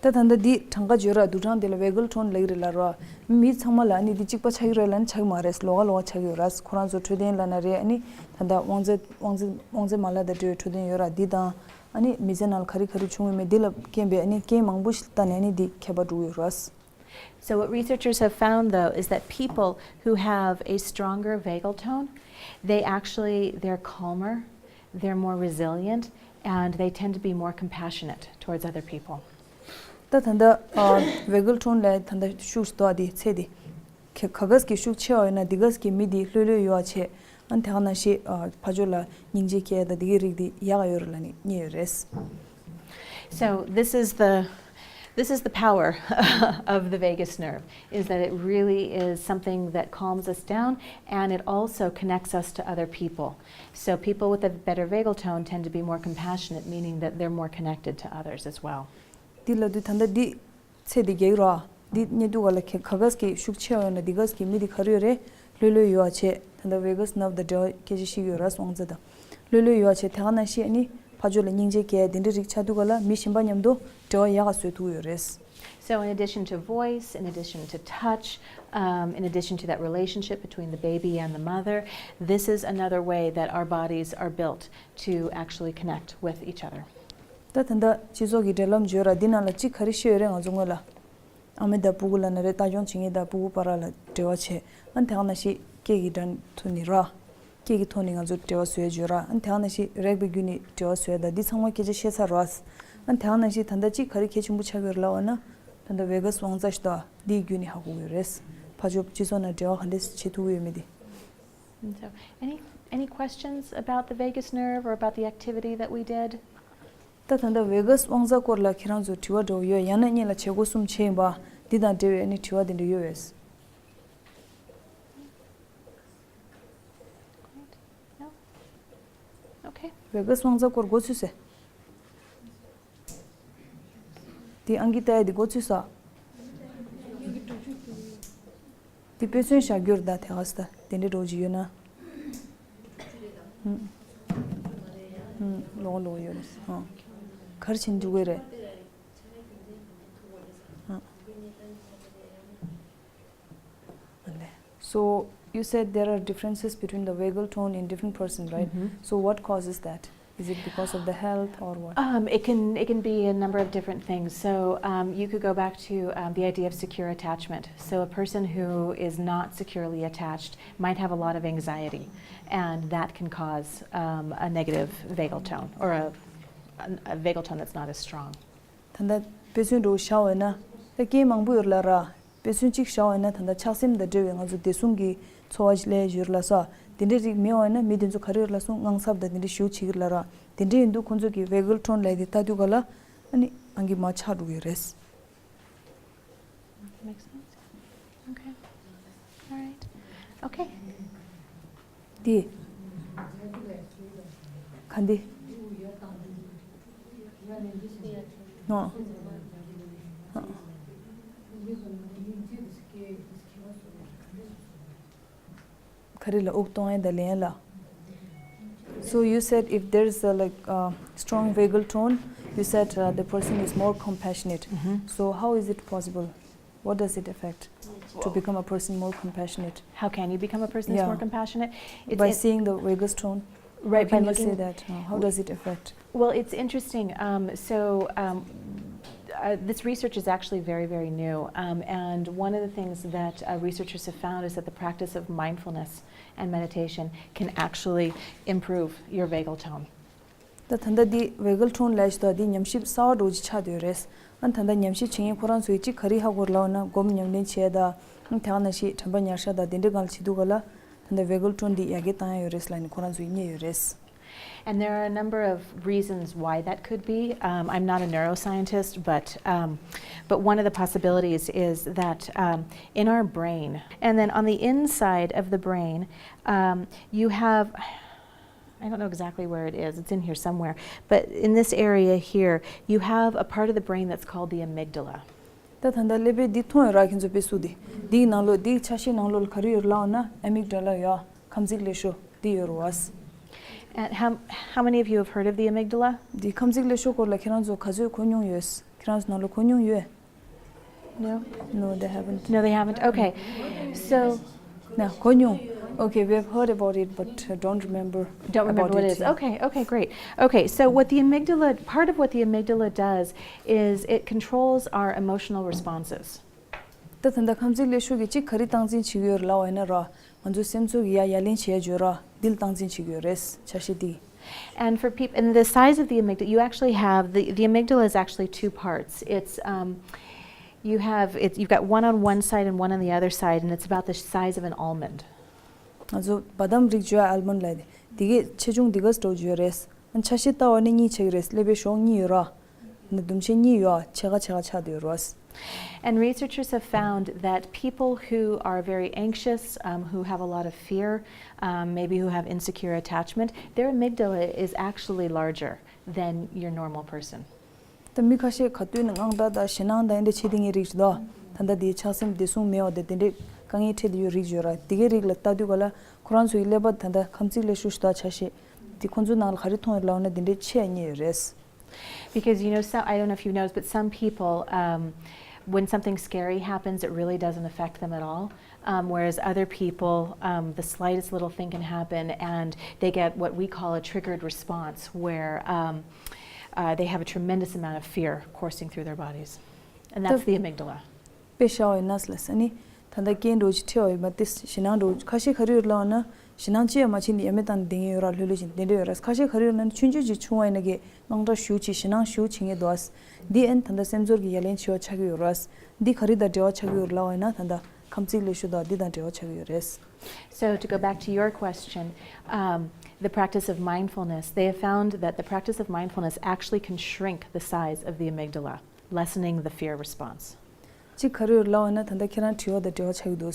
ད་ད་ལྟ་འདི་གྲངས་ཀ་བརྗོད་ར་བསྡུར་གྲངས་དེ་ལ་vagal tone ལབ་ཀྱི་རེད་ལབ་ར། མི་ཚང་མ་ལ་ཨ་ནི་འདི་གཅིག་པ་ཆགས་ཀྱི་རེད་ལབ་ན་ཆགས་ཀྱི་མ་རེད། ལོགས་ཀ་ལོགས་ཀ་ཆགས་ཀྱི་ཡོད་ར། ཁོ་རང་ཚོ་འཕྲོད་བསྟེན་ལབ་ན་རེད། ཨ་ནི་ད་ལྟ་དབང་རྩ་དབང་རྩ་དབང་རྩའི་མ་ལག་དང་འབྲེལ་བའི་འཕྲོད་བསྟེན་ཡོད་ར། འདི་དང་ཨ་ནི་མི་ཚེ་ནང་ལ་ག་རེ་ག་རེ་བྱུང་ཡོད་མེད་འདི་ལ་རྐྱེན་པས་ཨ་ནི་རྐྱེན་མང་པོ་ཞིག་ལྟ་ནས་ཨ་ནི་འདི་ཁྱད་པར་འགྲོ་གི་ཡོད་ར། So what researchers have found, though, is that people who have a stronger vagal tone, they actually, they're calmer, they're more resilient, and they tend to be more compassionate towards other people. ད་ད་ལྟ་vagal tone ལ་ད་ལྟ་ཤུགས་དོག་དེ་ཚད་དེ། ག་གས་ཀྱི་ཤུགས་ཆེ་བ་ཡོད་ན་དེ་གས་ཀྱི་མི་དེ་ལྷོད་ལྷོད་ཡོད་པ་བྱས། ཨ་ནི་དེ་ག་ནང་བཞིན་ཕར་ཕྱོགས་ལ་སྙིང་རྗེ་སྐྱེ་ཡ་དང་དེ་གའི་རིགས་དེ་ཡག་ག་ཡོད་རེད་ལབ་ནས་རྙེད་ཡོད་རེད། So this is the, this is the power of the vagus nerve, is that it really is something that calms us down and it also connects us to other people. So people with a better vagal tone tend to be more compassionate, meaning that they're more connected to others as well. འདི་ལབ་དུས་ད་ལྟ་འདི་ཚད་འདི་རྒྱག་ར། འདི་རྙེད་དུས་ག་ལ་ག་གས་ཀྱི་ཤུགས་ཆེ་བ་ཡོད་ན་དེ་གས་ཀྱི་མི་དེ་ག་རེ་ཡོད་རེད། ལྷོད་ལྷོད་ཡོད་པ་བྱས། ད་ལྟ་vagus nerve དང་འབྲེལ་བ་སྐད་ཆ་བཤད་ཀྱི་ཡོད་ར། དབང་རྩ་དང་ལྷོད་ལྷོད་ཡོད་པ་བྱས། དེ་ག་ནང་བཞིན་ཨ་ནི་ཕར་ཕྱོགས་ལ་སྙིང་རྗེ་སྐྱེ་དེ་འདྲ་རིགས་ཆགས་དུས་ག་ལ་མི་གཞན་པ་མཉམ་དུ་འབྲེལ་བ་ཡག་ག་བཟོ་ཐུབ་ཀྱི་ཡོད་རེད། So in addition to voice, in addition to touch, um, in addition to that relationship between the baby and the mother, this is another way that our bodies are built to actually connect with each other. ད་ད་ལྟ་སྤྱི་ཚོགས་ཀྱི་འབྲེལ་ལམ་བརྗོད་ར། འདི་ནང་ལ་གཅིག་ག་རེ་བཤད་ཡོད་རེད། ང་ཚོ་སྔོན་ལ་ཨ་མ་དང་ཕྲུ་གུ་ལབ་ན་རེད། ལྟ་སྐྱོང་བྱེད་མཁན་དང་ཕྲུ་གུ་བར་ལ་འབྲེལ་བ་བྱས། ཨ་ནི་དེ་ག་ནང་བཞིན་སྐད་ཀྱི་འགྲན་ཐུག་ནི་ར། སྐད་ཀྱི་ཐོག་ནས་ང་ཚོ་འབྲེལ་བ་བཟོས་བརྗོད་ར། ཨ་ནི་དེ་ག་ནང་བཞིན་རེག་པའི་བརྒྱུད་ནས་འབྲེལ་བ་བཟོས་ཡ་དང་འདི་ཚང་མ་སྐད་ཆ་བཤད་ཚར་ར། ཨ་ནི་དེ་ག་ནང་བཞིན་ད་ལྟ་གཅིག་ག་རེ་གལ་ཆེན་པོ་ཆགས་ཀྱི་ཡོད་རེད་ལབ་པ་ན། ད་ལྟ་vagus དབང་རྩ་ཞིག་དང་འདིའི་བརྒྱུད་ནས་ཧ་གོ་གི་ཡོད་རེད། ཕར་ཕྱོགས་སྤྱི་ཚོགས་ནང་འབྲེལ་བ་ག་འདྲས་བྱེད་ཐུབ་ཀྱི་ཡོད་མེད་དེ། And so, any, any questions about the vagus nerve or about the activity that we did? ད་ད་ལྟ་vagus དབང་རྩ་སྐོར་ལ་ཁྱེད་རང་ཚོ་དྲི་བ་འདྲ་བོ་ཡོད། ཡང་ན་སྔོན་ལ་བྱེད་སྒོ་གསུམ་བྱས་ཡིན་པ་འདི་དང་འབྲེལ་བའི་ཨ་ནི་དྲི་བ་དེ་འདྲ་ཡོད་པས། No? Okay. vagus དབང་རྩ་སྐོར་འགོ་ཚུགས་སོང་། དེ་ཨང་ཀི་ལྟ་ཡ་དེ་འགོ་ཚུགས་སོང་། དེ་དཔེ་མཚོན་བཞག་རྒྱུར་ད་དེ་ག་ས་ད་དེ་འདྲའི་འགྲོ་གི་ཡོད་ན། ཧུམ། ཧུམ། ལོག་ལོག་ཡོད་རེད། ཧ། གར་ཕྱིན་འཇུག་གི་རེད། ཧ། ཨ་ལེ། So you said there are differences between the vagal tone in different person, right? Mm-hmm. So what causes that? Is it because of the health or what? Um, it can it can be a number of different things. So um, you could go back to um, the idea of secure attachment. So a person who is not securely attached might have a lot of anxiety, and that can cause um, a negative vagal tone or a, a, a vagal tone that's not as strong. ད་ལྟ་དཔེ་མཚོན་འདྲ་བོ་བཞག་པ་ཡིན་ན། ད་རྐྱེན་མང་པོ་ཡོད་རེད་ལ་ར། དཔེ་མཚོན་གཅིག་བཞག་པ་ཡིན་ན། ད་ལྟ་ཆགས་སེམས་དང་འབྲེལ་བའི་ང་ཚོ་བདེ་སྲུང་གི་འཚོ་བ་ཞིག་ལས་ཡོད་རེད་ལ་སོ། དེ་འདྲས་རིགས་མེད་པ་ཡིན་ན་མི་དེ་ཚོ་ག་རེ་ཡོད་རེད་ལ་སོ། དངངས་འཚབ་དང་དེ་འདྲས་ཞེ་པོ་བྱེད་ཀྱི་རེད་ལ་ར། དེ་འདྲས་ཡིན་དུས་ཁོང་ཚོ་གི་vagal tone ལབ་དེ་ལྟ་དུས་ག་ལ། ཨ་ནི་ཨང་ཀི་མར་ཆག་འགྲོ་གི་རེད། Makes sense. Okay. All right. Okay. འདི། ག་འདི། ནོ། ག་རེ་ལ་དབུགས་གཏོང་ཡས་དང་ལེན་ལ། So you said if there is a, like, uh, strong vagal tone, you said uh, the person is more compassionate. Mm-hmm. So how is it possible? What does it affect to become a person more compassionate? How can you become a person that's Yeah. more compassionate? It's By in- seeing the vagus tone. Right, How by can you say looking that? Uh, how does it affect? Well, it's interesting. Um, so, um, uh, this research is actually very, very new. Um, and one of the things that uh, researchers have found is that the practice of mindfulness and meditation can actually improve your vagal tone. ད་ད་ལྟ་འདི་vagal tone ལབ་ཞིག་ད་འདི་ཉམས་ཞིབ་གསར་བ་འདྲ་བོ་ཅིག་ཆགས་བསྡད་ཡོད་རེད། ཨ་ད་ལྟ་ཉམས་ཞིབ་བྱེད་མཁན་ཁོ་རང་ཚོས་ཅིག་ག་རེ་ཧ་གོ་རེད་ལབ་ན། སྒོམ་ཉམས་ལེན་བྱས་ད། ཨ་དེ་ག་ནང་བཞིན་དྲན་པ་ཉར་ཤག་ད་དེ་འདྲའི་སྒང་ལ་བྱེད་དུས་ག་ལ། ད་ལྟ་vagal tone འདི་ཡར་རྒྱས་བཏང་ཡ་ཡོད་རེད་ལབ་ནས་ཁོ་རང་ཚོས་རྙེད་ཡོད་རེད། And there are a number of reasons why that could be. Um, I'm not a neuroscientist, but um, but one of the possibilities is that um, in our brain, and then on the inside of the brain, um, you have I don't know exactly where it is. It's in here somewhere. But in this area here, you have a part of the brain that's called the amygdala. ད་ད་ལྟ་ཀླད་པའི་འདི་མཐོང་ཡོད་ར། ཁྱེད་ཚོ་དཔེ་སུ་འདི། འདིའི་ནང་ལོགས་འདིའི་ཆ་ཤས་ནང་ལོགས་ལ་ག་རེ་ཡོད་ལབ་ན། amygdala ཡོད། ཁམས་ཚིགས་ཀླད་ཤོག་འདི་ཡོད་རེད་བ། And how, how many of you have heard of the amygdala? འདི་ཁམས་ཚིགས་ཀླད་ཤོག་སྐོར་ལ་ཁྱེད་རང་ཚོ་ག་ཚོད་གོ་མྱོང་ཡོད། ཁྱེད་རང་ཚོ་ནང་ལོགས་གོ་མྱོང་ཡོད། No? No, they haven't. No, they haven't. Okay. So, ན་གོ་མྱོང་། Okay, we have heard about it, but uh, don't remember. Don't remember about what it it, is. Yeah. Okay, okay, great. Okay, so what the amygdala, part of what the amygdala does is it controls our emotional responses. ད་ད་ལྟ་ཁམས་ཚིགས་ཀླད་ཤོག་གིས་གཅིག་ག་རེ་སྟངས་འཛིན་བྱེད་ཀྱི་ཡོད་རེད་ལབ་པ་ཡིན་ན་ར། ང་ཚོའི་སེམས་ཚོར་གྱི་ཡ་ཡ་ལན་བྱེད་ཡ་ཡོད་ར། འདི་ལ་སྟངས་འཛིན་བྱེད་ཀྱི་ཡོད་རེད། ཆ་ཤས་འདི། And for people, in the size of the amygdala, you actually have the, the amygdala is actually two parts. It's um, you have it, you've got one on one side and one on the other side, and it's about the size of an almond. ང་ཚོ་བ་དམ་རིགས་བརྗོད། almond ལབ་དེ། དེ་གའི་ཆེ་ཆུང་དེ་ག་ཙམ་འདྲ་བོ་ཅིག་ཡོད་རེད། ཨ་ཆ་ཤས་ལྟ་བ་ནི་གཉིས་ཆགས་ཀྱི་རེད། ཀླད་པའི་གཞོགས་གཉིས་ཡོད་ར། ནི་དུམ་ཆེན་གཉིས་ཡོད། ཕྱེད་ཀ་ཕྱེད་ཀ་ཆགས་བསྡད་ཡོད་རེད། And researchers have found that people who are very anxious, um, who have a lot of fear, um, maybe who have insecure attachment, their amygdala is actually larger than your normal person. ད་མི་ཁ་ཤས་ག་དུས་ནས་དངངས་སྐྲག་དང་ཞེད་སྣང་དང་འདི་འདྲ་བྱེད་བསྡད་མཁན་རིགས་རེད་དོ། ད་ལྟ་འདི་ཆགས་སེམས་བདེ་སྲུང་མེད་པ་དང་དེ་འདྲའི་དཀའ་ངལ་འཕྲད་བསྡད་ཡོད་རིགས་ཡོད་ར། དེ་གའི་རིགས་ལ་ལྟ་དུས་ག་ལ་ཁོ་རང་ཚོའི་ཀླད་པ་ད་ལྟ་ཁམས་ཚིགས་ཀླད་ཤོག་ཞིག་དང་ཆ་ཤས་དེ་ཁོ་ཚོའི་ནང་ལ་ག་རེ་མཐོང་ཡོད་ལབ་ན་དེ་འདྲའི་ཆེ་བ་རྙེད་ཡོད་རེད། Because, you know, so, I don't know if you noticed, but some people, um, when something scary happens, it really doesn't affect them at all. Um, whereas other people, um, the slightest little thing can happen and they get what we call a triggered response, where um, uh, they have a tremendous amount of fear coursing through their bodies. And that's the amygdala. དཔེ་བཞག་པ་ཡིན་ན་ལབ་ས་ནི། ད་ལྟ་རྐྱེན་འདྲ་བོ་ཅིག་འཕྲད་པ་ཡིན་པ་དེ་ཞེད་སྣང་འདྲ་བོ་ཁ་ཤས་ག་རེ་ཡོད་ལབ་ན། ཞེད་སྣང་ཅི་ཡང་མ་བྱས་ནས་ཡ་མེད་བཏང་ནས་བསྡད་མཁན་ཡོད་ར། ལྷོད་ལྷོད་བྱས་ནས་དེ་འདྲ་ཡོད་ར། ཁ་ཤས་ག་རེ་ཡོད་ལབ་ན་ཆུང་ཆུང་ཅིག་བྱུང་བ་ཡིན་ན་གི་དངངས་སྐྲག་ཞེ་པོ་བྱེད། ཞེད་སྣང་ཞེ་པོ་བྱེད་མཁན་འདུག་ཨ། འདི་ཨན་ད་ལྟ་སེམས་ཚོར་གྱི་ཡ་ལན་བྱེད་པ་ཆགས་ཀྱི་ཡོད་ར། འདི་ག་རེ་དང་འབྲེལ་བ་ཆགས་ཀྱི་ཡོད་རེད་ལབ་པ་ཡིན་ན། ད་ལྟ་ཁམས་ཚིགས་ཀླད་ཤོག་དང་འདི་དང་འབྲེལ་བ་ཆགས་ཀྱི་ཡོད་རེད། So, to go back to your question, um, the practice of mindfulness, they have found that the practice of mindfulness actually can shrink the size of the amygdala, lessening the fear response. གཅིག་ག་རེ་ཡོད་ལབ་པ་ཡིན་ན། ད་ལྟ་ཁྱེད་རང་དྲི་བ་དང་འབྲེལ་བ་ཆགས་ཀྱི་འདུག་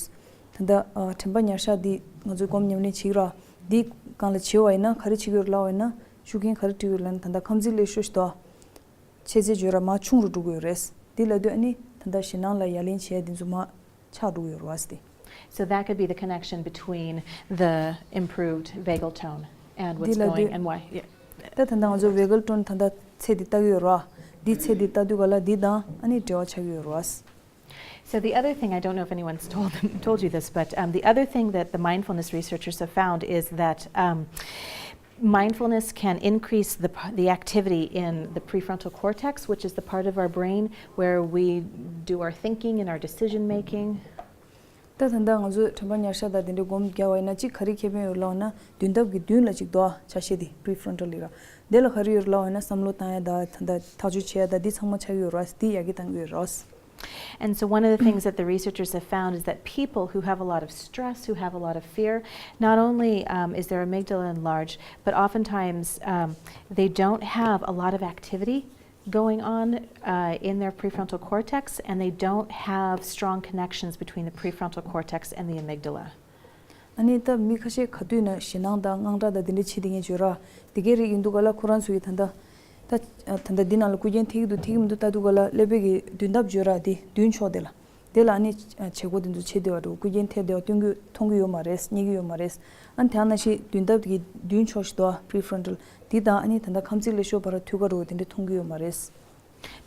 ད་ལྟ་ཨ་དྲན་པ་ཉར་ཤག་འདི་ང་ཚོས་སྒོམ་ཉམས་ལེན་བྱེད་ཀྱི་ར། འདི་སྒང་ལ་བྱེད་པ་ཡིན་ན་ག་རེ་བྱེད་ཀྱི་ཡོད་ལབ་པ་ཡིན་ན། ཤུགས་རྐྱེན་ག་རེ་སྤྲད་ཀྱི་ཡོད་ལབ་ན། ད་ལྟ་ཁམས་ཚིགས་ཀླད་ཤོག་ཞིག་དང་ཆེ་ཚད་བརྗོད་ར་མར་ཆུང་རུ་འགྲོ་གི་ཡོད་རེད། འདི་ལབ་དུས་ཨ་ནི་ད་ལྟ་ཞེད་སྣང་ལ་ཡ་ལན་བྱས་འདི་ཚོ་མར་ཆག་འགྲོ་གི་ཡོད་རེད་བ་སྟེ། So that could be the connection between the improved vagal tone and what's འདི་ལ་going འདི- and why. Yeah. ད་ད་ལྟ་ང་ཚོ་vagal tone ད་ལྟ་ཚད་འདི་ལྟ་གི་ཡོད་རེད་བ། འདི་ཚད་འདི་ལྟ་དུས་ག་ལ་འདི་དང་ཨ་ནི་འབྲེལ་བ་ཆགས་ཀྱི་ཡོད་རེད་བ། So the other thing, I don't know if anyone's told told you this, but um, the other thing that the mindfulness researchers have found is that um, mindfulness can increase the p- the activity in the prefrontal cortex, which is the part of our brain where we do our thinking and our decision making. ད་ད་ལྟ་ང་ཚོས་དྲན་པ་ཉར་ཤག་དང་དེ་འདྲའི་སྒོམ་རྒྱག་པ་ཡིན་ན་གཅིག་ག་རེ་ཁེ་ཕན་ཡོད་ལབ་ན་མདུན་ཐབས་ཀྱི་མདུན་ལ་གཅིག་འདུག་ཆ་ཤས་དེ་prefrontal ཡིན་ར། དེ་ལ་ག་རེ་ཡོད་ལབ་ན་བསམ་བློ་བཏང་ཡ་དང་ད་ལྟ་ཐག་གཅོད་བྱེད་ཡ་དང་འདི་ཚང་མ་ཆགས་ཀྱི་ཡོད་ར། འདི་ཡར་རྒྱས་བཏང་གི་ཡོད་ར། And so, one of the things that the researchers have found is that people who have a lot of stress, who have a lot of fear, not only um, is their amygdala enlarged, but oftentimes um, they don't have a lot of activity going on uh, in their prefrontal cortex, and they don't have strong connections between the prefrontal cortex and the amygdala. ཨ་ནི་ད་མི་ཁ་ཤས་ག་དུས་ན་ཞེད་སྣང་དང་དངངས་སྐྲག་དང་དེ་འདྲ་བྱེད་དེ་ངས་བརྗོད་ར། དེ་གའི་རིགས་ཡིན་འདུག་ག་ལ་ཁོ་རང་ཚོ་ཡི་ད་ལྟ་ད་ད་ལྟ་འདི་ནང་ལ་སྐུ་རྒྱན་ཐེག་གི་འདུག་ཐེག་གི་མི་འདུག་ལྟ་འདུག་ག་ལ་ཀླད་པའི་གི་མདུན་ཐབས་བརྗོད་ར། དེ་མདུན་ཕྱོགས་དེ་ལ་དེ་ལ་ཨ་ནི་བྱེད་སྒོ་དེ་ཚོ་བྱེད་བསྡད་པ་འདུག་སྐུ་རྒྱན་ཐེག་བསྡད་པ་སྟོན་གི་མཐོང་གི་ཡོད་མ་རེད། རྙེད་ཀྱི་ཡོད་མ་རེད། ཨ་ནི་དེ་ནང་བཞིན་མདུན་ཐབས་ཀྱི་མདུན་ཕྱོགས་ཤིག་འདུག་ཨ་prefrontal དེ་དང་ཨ་ནི་ད་ལྟ་ཁམས་ཚིགས་ཀླད་ཤོག་བར་ཐུག་ག་རོ་དེ་འདྲ་མཐོང་གི་ཡོད་མ་རེད།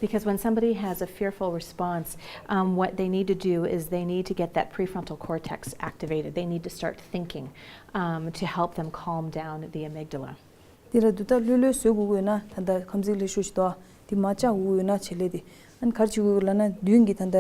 Because when somebody has a fearful response, um, what they need to do is they need to get that prefrontal cortex activated. They need to start thinking um, to help them calm down the amygdala. དེ་ལ་འདུག་ད་ལྷོད་ལྷོད་བཟོ་དགོས་ཀྱི་ཡོད་ན་ད་ལྟ་ཁམས་ཚིགས་ཀླད་ཤོག་ཞིག་འདུག་ཨ། དེ་མ་བཅག་དགོས་ཀྱི་ཡོད་ན་བྱེད་ལས་དེ་ཨ་ནི་ག་རེ་བྱེད་དགོས་ཀྱི་ལབ་ན་མདུན་གྱི་ད་ལྟ་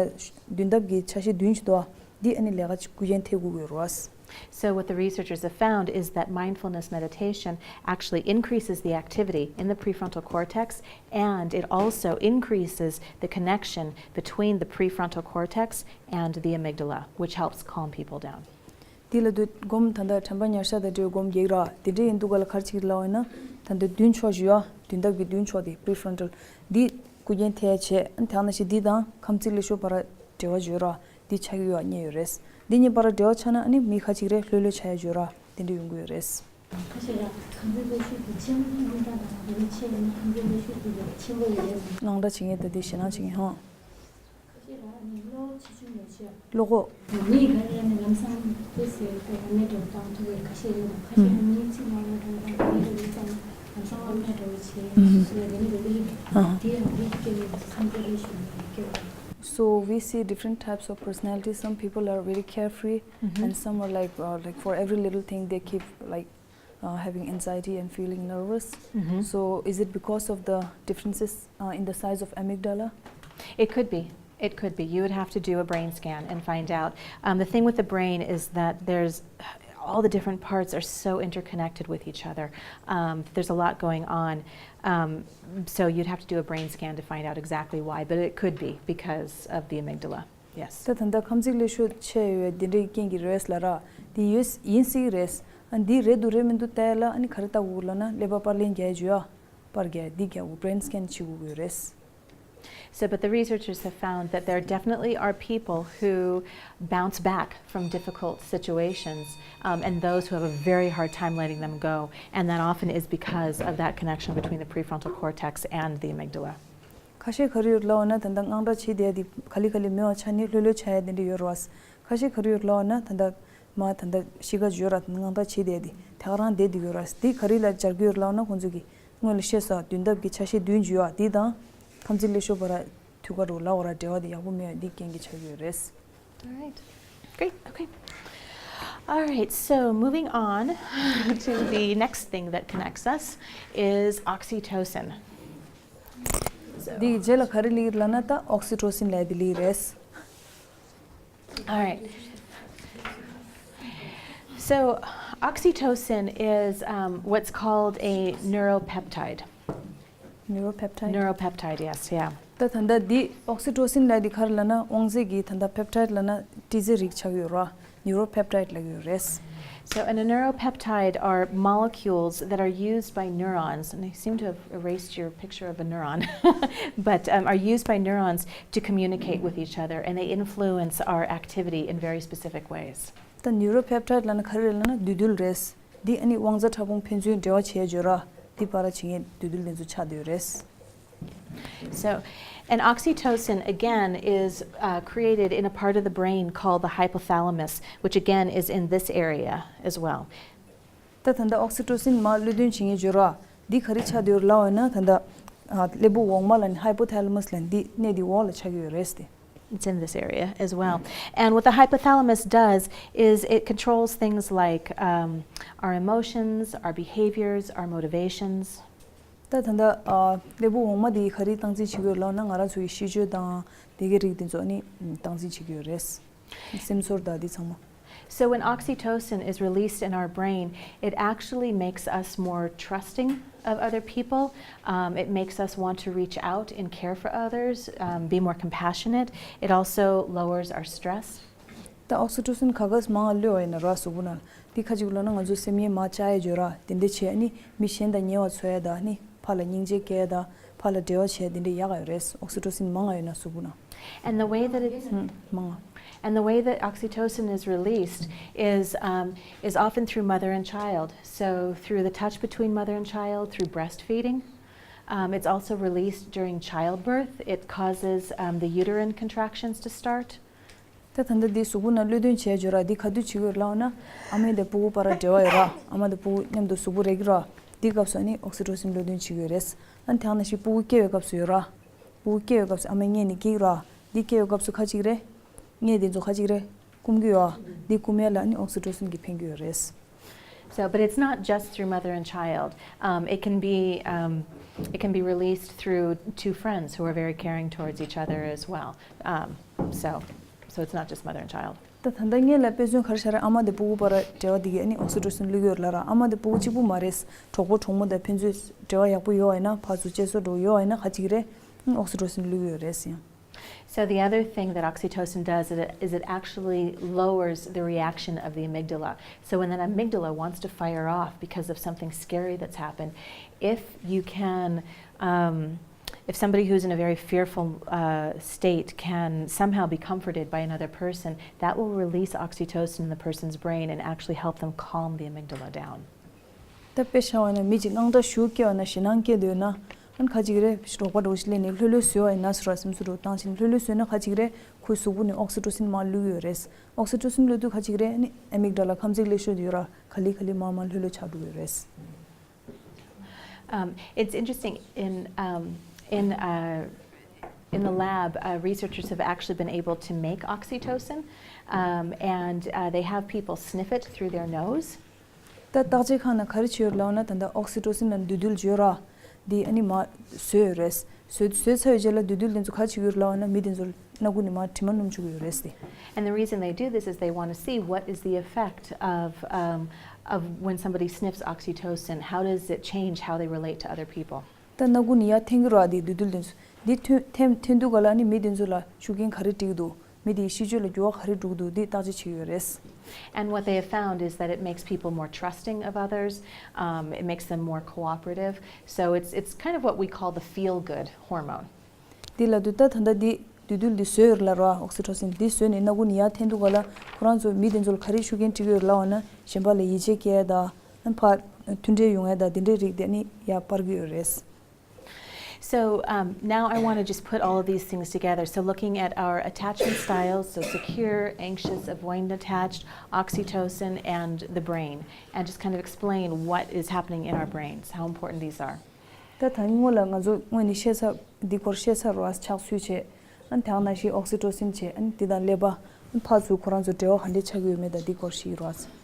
མདུན་ཐབས་ཀྱི་ཆ་ཤས་མདུན་ཞིག་འདུག་ཨ། འདི་ཨ་ནི་ལས་ཀ་ཅིག་སྐུ་རྒྱན་ཐེག་དགོས་ཀྱི་ཡོད་རེད་བ། So, what the researchers have found is that mindfulness meditation actually increases the activity in the prefrontal cortex, and it also increases the connection between the prefrontal cortex and the amygdala, which helps calm people down. འདི་ལ་དུས་སྒོམ་ད་ལྟ་དྲན་པ་ཉར་ཤག་དང་འབྲེལ་སྒོམ་རྒྱག་ར། དེ་འདྲ་ཡིན་འདུག་ག་ལ་ག་རེ་བྱེད་ཀྱི་ལབ་པ་ཡིན་ན་ད་ལྟ་མདུན་ཕྱོགས་ཞུ་ཡ་མདུན་ཐབས་ཀྱི་མདུན་ཕྱོགས་དེ་prefrontal འདི་སྐུ་རྒྱན་ཐེག་བྱས་ཨ་ནི་དེ་ནང་བཞིན་འདི་དང་ཁམས་ཚིགས་ཀླད་ཤོག་བར་འབྲེལ་བ་བརྗོད་ར། འདི་ཆགས་ཀྱི་ཡོད་རྙེད་ཡོད་རེད། འདི་གཉིས་བར་འབྲེལ་བ་ཆགས་ན་ཨ་ནི་མི་ཁ་ཅིག་རེ་ལྷོད་ལྷོད་ཆགས་ཡ་བརྗོད་ར། དེ་འདྲ་ཡོང་གི་ཡོད་རེད། ཁ་ཤས་ལ་ཁམས་ཚིགས་ཀླད་ཤོག་གི་ཆེན་པོ་དངངས་སྐྲག་དང་དེ་ནི་ཆེ་ཡིན་ན་ཁམས་ཚིགས་ཀླད་ཤོག་གི་ཆེན་པོ་ཡོད་རེད། དངངས་སྐྲག་བྱེད་མཁན་དང་དེ་ཞེད་སྣང་བྱེད་མཁན་ཧང་། ཁ་ཤས་ལ་ནི་བློ་ཆེ་ཆུང་ཡོད་ཆེ། བློ་ཁོག་མིའི་ག་རེ་ལ་ནི་ལམ་སང་དེ་ཟེར་ཏེ་ཡང་མེད་འགྲོ་བཏང་ཐུབ་པའི་ཁ་ཤས་ཡོད་རེད། ཁ་ཤས་ལ་ནི་ཚིག་ངོ་མ་འགྲོ་བཏང་དེ་འདྲ་ཡོད་ཙང་ལམ་སང་བློ་མེད་འགྲོ་བའི་ཆེ་ཞེས་དེ་ནི་རེད་དེ་ཡིན། དེ་ཡང་རིགས་སྐྱེ་བའི་ཁམས་ཚིགས་ཀླད་ཤོག་ནི་སྐྱེ་བ། So we see different types of personality. Some people are very carefree, and some are like uh, like for every little thing they keep like uh, having anxiety and feeling nervous. So is it because of the differences uh, in the size of amygdala? It could be. It could be. You would have to do a brain scan and find out. Um, the thing with the brain is that there's all the different parts are so interconnected with each other. Um, there's a lot going on. Um, so you'd have to do a brain scan to find out exactly why, but it could be because of the amygdala. Yes. ད་ད་ལྟ་ཁམས་ཚིགས་ཀླད་ཤོག་ཆེ་ཡོད་འདི་འདྲའི་རྐྱེན་གྱིས་རེད་ལབ་ར། འདི་ཡོད་ཡིན་སྲིད་རེད། ཨ་འདི་རེད་འདུག་རེད་མི་འདུག་བལྟ་ཡ་ལ་ཨ་ནི་ག་རེ་བལྟ་དགོས་ལབ་ན་ཀླད་པ་པར་ལེན་རྒྱག་ཡ་བྱོས་ཨ། པར་རྒྱག་འདི་རྒྱག་དགོས་brain scan བྱེད་དགོས་ཀྱི་ཡོད་རེད། So, but the researchers have found that there definitely are people who bounce back from difficult situations, um, and those who have a very hard time letting them go. And that often is because of that connection between the prefrontal cortex and the amygdala. ཁ་ཤས་ག་རེ་ཡོད་ལབ་ན་ད་ལྟ་དངངས་སྐྲག་བྱེད་བསྡད་དེ་ག་ལེ་ག་ལེ་མེད་པ་ཆགས་ནས་ལྷོད་ལྷོད་ཆགས་ཡ་དེ་འདྲ་ཡོད་རེད་བ། ཁ་ཤས་ག་རེ་ཡོད་ལབ་ན་ད་ལྟ་མ་ད་ལྟ་གཤིས་ཀ་འཇོལ་ར་དངངས་སྐྲག་བྱེད་བསྡད་དེ་དེ་ག་རང་བསྡད་དེ་ཡོད་རེད་བ། དེ་ག་རེ་ལ་སྦྱར་གྱི་ཡོད་ལབ་ན་ཁོང་ཚོ་གིས་སྔོན་ལ་བཤད་སོང་མདུན་ཐབས་ཀྱི་ཆ་ཤས་བདུན་བརྗོད་ཡ་དེ་དང་ཁམས་ཚིགས་ཀླད་ཤོག་བར་ཐུག་ག་རུ་ལ་འོ་ར་འབྲེལ་བ་དེ་ཡག་པོ་མེད་པ་འདི་རྐྱེན་གྱིས་ཆགས་ཀྱི་ཡོད་རེད། All right. Great. Okay. All right. So moving on to the next thing that connects us is oxytocin. So, འདི་རྗེས་ལ་ག་རེ་ལེགས་ལབ་ན་ད་oxytocin་ལབ་དེ་ལེགས་རེད། All right. So, oxytocin is um, what's called a neuropeptide. Neuropeptide. Neuropeptide, yes, yeah. ད་ད་ལྟ་འདི་oxytocin་ལབ་དེ་ག་རེ་ལབ་ན་དབང་རྫས་ཀྱི་ད་ལྟ་peptide་ལབ་ན་སྤྲི་རྫས་རིགས་ཆགས་ཡོད་ར། neuropeptide་ལབ་ཡོད་རེད། So, and a neuropeptide are molecules that are used by neurons, and I seem to have erased your picture of a neuron, but um, are used by neurons to communicate with each other, and they influence our activity in very specific ways. ད་neuropeptide་ལབ་ན་ག་རེ་རེད་ལབ་ན་འདུས་རྡུལ་རེད། འདི་ཨ་ནི་དབང་རྩ་ཕྲ་ཕུང་ཕན་ཚུན་འབྲེལ་བ་བྱེད་ཡ་བརྗོད་ར། འདི་བར་བྱེད་མཁན་འདུས་རྡུལ་འདི་ཚོ་ཆགས་བསྡད་ཡོད་རེད། So, and oxytocin again is uh, created in a part of the brain called the hypothalamus, which again is in this area as well. ད་ད་ལྟ་ཨོག་སི་ཊོ་སིན་མ་བློས་འདོན་བྱེད་མཁན་བརྗོད་ར། འདི་ག་རེ་ཆགས་བསྡད་ཡོད་ལབ་ན་ད་ལྟ་ཨ་ཀླད་པ་འོག་མ་ལ་ནི་ཧའི་པོ་ཐེ་ལ་མ་སི་ལ་ནི་འདི་གནས་འདི་འོག་ལ་ཆགས་ཀྱི་ཡོད་རེད་དེ། It's in this area as well. And what the hypothalamus does is it controls things like um, our emotions, our behaviors, our motivations. ད་ད་ལྟ་ཨ་ཀླད་པ་འོག་མ་འདི་ག་རེ་སྟངས་འཛིན་བྱེད་ཀྱི་ཡོད་ལབ་ན་ང་རང་ཚོ་ཡི་ཤེས་སྤྱོད་དང་དེ་གའི་རིགས་འདི་ཚོ་ནི་སྟངས་འཛིན་བྱེད་ཀྱི་ཡོད་རེད། སེམས་ཚོར་དང་འདི་ཚང་མ། So when oxytocin is released in our brain, it actually makes us more trusting of other people. Um, it makes us want to reach out and care for others, um, be more compassionate. It also lowers our stress. ད་ཨོག་སི་ཊོ་སིན་ག་གས་མང་ང་གློད་པ་ཡིན་ན་ར་གཟུགས་པོ་ནང་འདི་ཁ་ཅིག་ལབ་ན་ང་ཚོ་སེམས་ངལ་མ་བཅག་ཡ་བརྗོད་ར་དེ་འདྲ་བྱས་ནི་མི་གཞན་དང་ཉེ་བ་འཚོ་ཡ་ད་ནི་ཕར་ལ་སྙིང་རྗེ་སྐྱེ་ཡ་ད་ཕར་ལ་འབྲེལ་བ་བྱས་དེ་འདྲ་ཡག་ག་ཡོད་རེད། ཨོག་སི་ཊོ་སིན་མང་ང་ཡོད་ན་གཟུགས་པོ་ནང་། And the way that it's མང་ང་། And the way that oxytocin is released is um, is often through mother and child. So through the touch between mother and child, through breastfeeding. Um, it's also released during childbirth. It causes um, the uterine contractions to start. ད་ད་ལྟ་འདི་གཟུགས་པོ་ནང་བློས་འདོན་བྱས་བརྗོད་ར་འདི་ག་དུས་བྱེད་ཀྱི་ཡོད་ལབ་ན་ཨ་མ་དང་ཕྲུ་གུ་བར་འབྲེལ་བ་ཡོད་ར་ཨ་མ་དང་ཕྲུ་གུ་མཉམ་དུ་གཟུགས་པོ་རེག་གི་ར་འདི་སྐབས་སུ་ནི་ཨོག་སི་ཊོ་སིན་བློས་འདོན་བྱེད་ཀྱི་ཡོད་རེད། ཨ་ནི་དེ་ནང་བཞིན་ཕྲུ་གུ་སྐྱེ་བའི་སྐབས་སུ་ཡོད་ར། ཕྲུ་གུ་སྐྱེ་བའི་སྐབས་སུ་ཨ་མའི་མངལ་ནས་སྐྱེ་གི་ར། འདི་སྐྱེ་བའི་སྐབས་སུ་ཁ་ཅིག་རེད། མངལ་དེ་ཚོ་ཁ་ཅིག་རེད། སྐུམ་གི་ཡོད་ཨ། འདི་སྐུམ་ཡ་ལ་ནི་ཨོག་སི་ཊོ་སིན་གྱིས་ཕན་གྱི་ཡོད་རེད། So, but it's not just through mother and child. Um, it can be um, it can be released through two friends who are very caring towards each other as well. Um, so, so it's not just mother and child. ད་ད་ལྟ་སྔོན་ལ་དཔེ་མཚོན་ག་རེ་བཞག་རེད། ཨ་མ་དང་ཕྲུ་གུ་བར་འབྲེལ་བ་འདི་གས་ཨ་ནི་ཨོག་སི་ཊོ་སིན་བླུག་གི་ཡོད་ལབ་ར། ཨ་མ་དང་ཕྲུ་གུ་གཅིག་པུ་མ་རེད། གྲོགས་པོ་གྲོགས་མོ་དང་ཕན་ཚུན་འབྲེལ་བ་ཡག་པོ་ཡོད་པ་ཡིན་ན་ཕར་ཚུར་བརྗེ་སོར་འགྲོ་ཡོད་པ་ཡིན་ན་ག་ཅིག་རེད། ཨོག་སི་ཊོ་སིན་བླུག་གི་ཡོད་རེད་ཟེར། So the other thing that oxytocin does is it, is it actually lowers the reaction of the amygdala. So when that amygdala wants to fire off because of something scary that's happened, if you can, um, if somebody who's in a very fearful uh, state can somehow be comforted by another person, that will release oxytocin in the person's brain and actually help them calm the amygdala down. ད་དཔེ་བཞག་པ་ན་མི་གཅིག་དངངས་སྐྲག་ཞེ་པོ་སྐྱེ་བ་ན་ཞེད་སྣང་སྐྱེ་འདོད་ན་ཨ་ནི་ཁ་ཅིག་རེད། གྲོགས་པོ་འདྲ་བོ་ཞིག་སླེབས་ནས་ལྷོད་ལྷོད་བཟོས་པ་ཡིན་ན་ཟེར་བ་སེམས་གསོ་འདྲ་བོ་བཏང་ཕྱིན་ལྷོད་ལྷོད་བཟོས་ན་ཁ་ཅིག་རེད། ཁོའི་གཟུགས་པོ་ནས་ཨོག་སི་ཊོ་སིན་མར་བླུག་གི་ཡོད་རེད། ཨོག་སི་ཊོ་སིན་བླུག་དུས་ཁ་ཅིག་རེད་ཨ་ནི་ཨེ་མིག་ཌ་ལ་ཁམས་ཚིགས་ལེ་ཤོད་དུ་ཡོད་ར་ག་ལེ་ག་ལེ་མར་མར་ལྷོད་ལྷོད་ཆགས་འགྲོ་གི་ཡོད་རེད། Um, it's interesting in um, in uh, in the lab, uh, researchers have actually been able to make oxytocin, um, and uh, they have people sniff it through their nose. ད་བརྟག་དཔྱད་ཁང་ནང་ག་རེ་བྱས་ཡོད་ལབ་ན་ད་ལྟ་ཨོག་སི་ཊོ་སིན་ལ་འདུས་རྡུལ་བརྗོད་ར། འདི་ཨ་ནི་མར་བཟོས་ཡོད་རེད། བཟོས་བཟོས་ཚར་བའི་རྗེས་ལ་འདུས་རྡུལ་དེ་ཚོ་ག་རེ་བྱེད་ཀྱི་ཡོད་ལབ་ན་མི་དེ་ཚོ་སྣ་ཁུག་ནས་མར་དྲི་མ་སྣོམ་བཅུག་གི་ཡོད་རེད་ཟེར། And the reason they do this is they want to see what is the effect of, um, of when somebody sniffs oxytocin. How does it change how they relate to other people? ད་སྣ་ཁུག་ནས་ཡར་འཐེན་གྱི་རེད་འདི་འདུས་རྡུལ་དེ་ཚོ། འདི་འཐེན་འཐེན་འཐེན་དུས་ག་ལ་ནི་མི་དེ་ཚོ་ལ་ཤུགས་རྐྱེན་ག་རེ་སྤྲད་ཀྱི་འདུག་མི་དེའི་ཤེས་སྤྱོད་ལ་འགྱུར་བ་ག་རེ་འགྲོ་གི་འདུག་འདི་བརྟག་དཔྱད་བྱེད་ཀྱི་ཡོད་རེད། And what they have found is that it makes people more trusting of others. Um, it makes them more cooperative. So it's, it's kind of what we call the feel good hormone. འདི་ལབ་དུས་ད་ད་ལྟ་འདི་འདུས་རྡུལ་འདི་བཟོས་ཡོད་རེད་ལབ་ར། ཨོག་སི་ཊོ་སིན་འདི་བཟོས་ནས་སྣ་ཁུག་ནས་ཡར་འཐེན་དུས་ག་ལ་ཁོ་རང་ཚོ་མི་དེ་ཚོ་ལ་ག་རེ་ཤུགས་རྐྱེན་སྤྲད་ཀྱི་ཡོད་རེད་ལབ་པ་ན་གཞན་པ་ལ་ཡིད་ཆེས་སྐྱེ་ཡ་དང་ཨ་ཕར་མཐུན་འབྲེལ་ཡོང་ཡ་དང་འདི་འདྲའི་རིགས་དེ་ནི་ཡར་སྤར་གྱི་ཡོད་རེད། So um, now I want to just put all of these things together. So looking at our attachment styles, so secure, anxious, avoidant attached, oxytocin, and the brain, and just kind of explain what is happening in our brains, how important these are. ད་ད་ནི་སྔོན་ལ་ང་ཚོ་སྔོན་ནས་བཤད་ཚར་འདི་སྐོར་བཤད་ཚར་རོ་ཨ་ཆགས་ཚུལ་བྱས། ཨ་ནི་དེ་ནང་བཞིན་ཨོག་སི་ཊོ་སིན་བྱས་ཨ་ནི་འདི་དང་ཀླད་པ་ཨ་ནི་ཕར་ཚུར་ཁོ་རང་ཚོ་འབྲེལ་བ་ག་འདྲས་ཆགས་ཀྱི་ཡོད་མེད་དང་འདི་སྐོར་ཞིག་རོ་ཨ།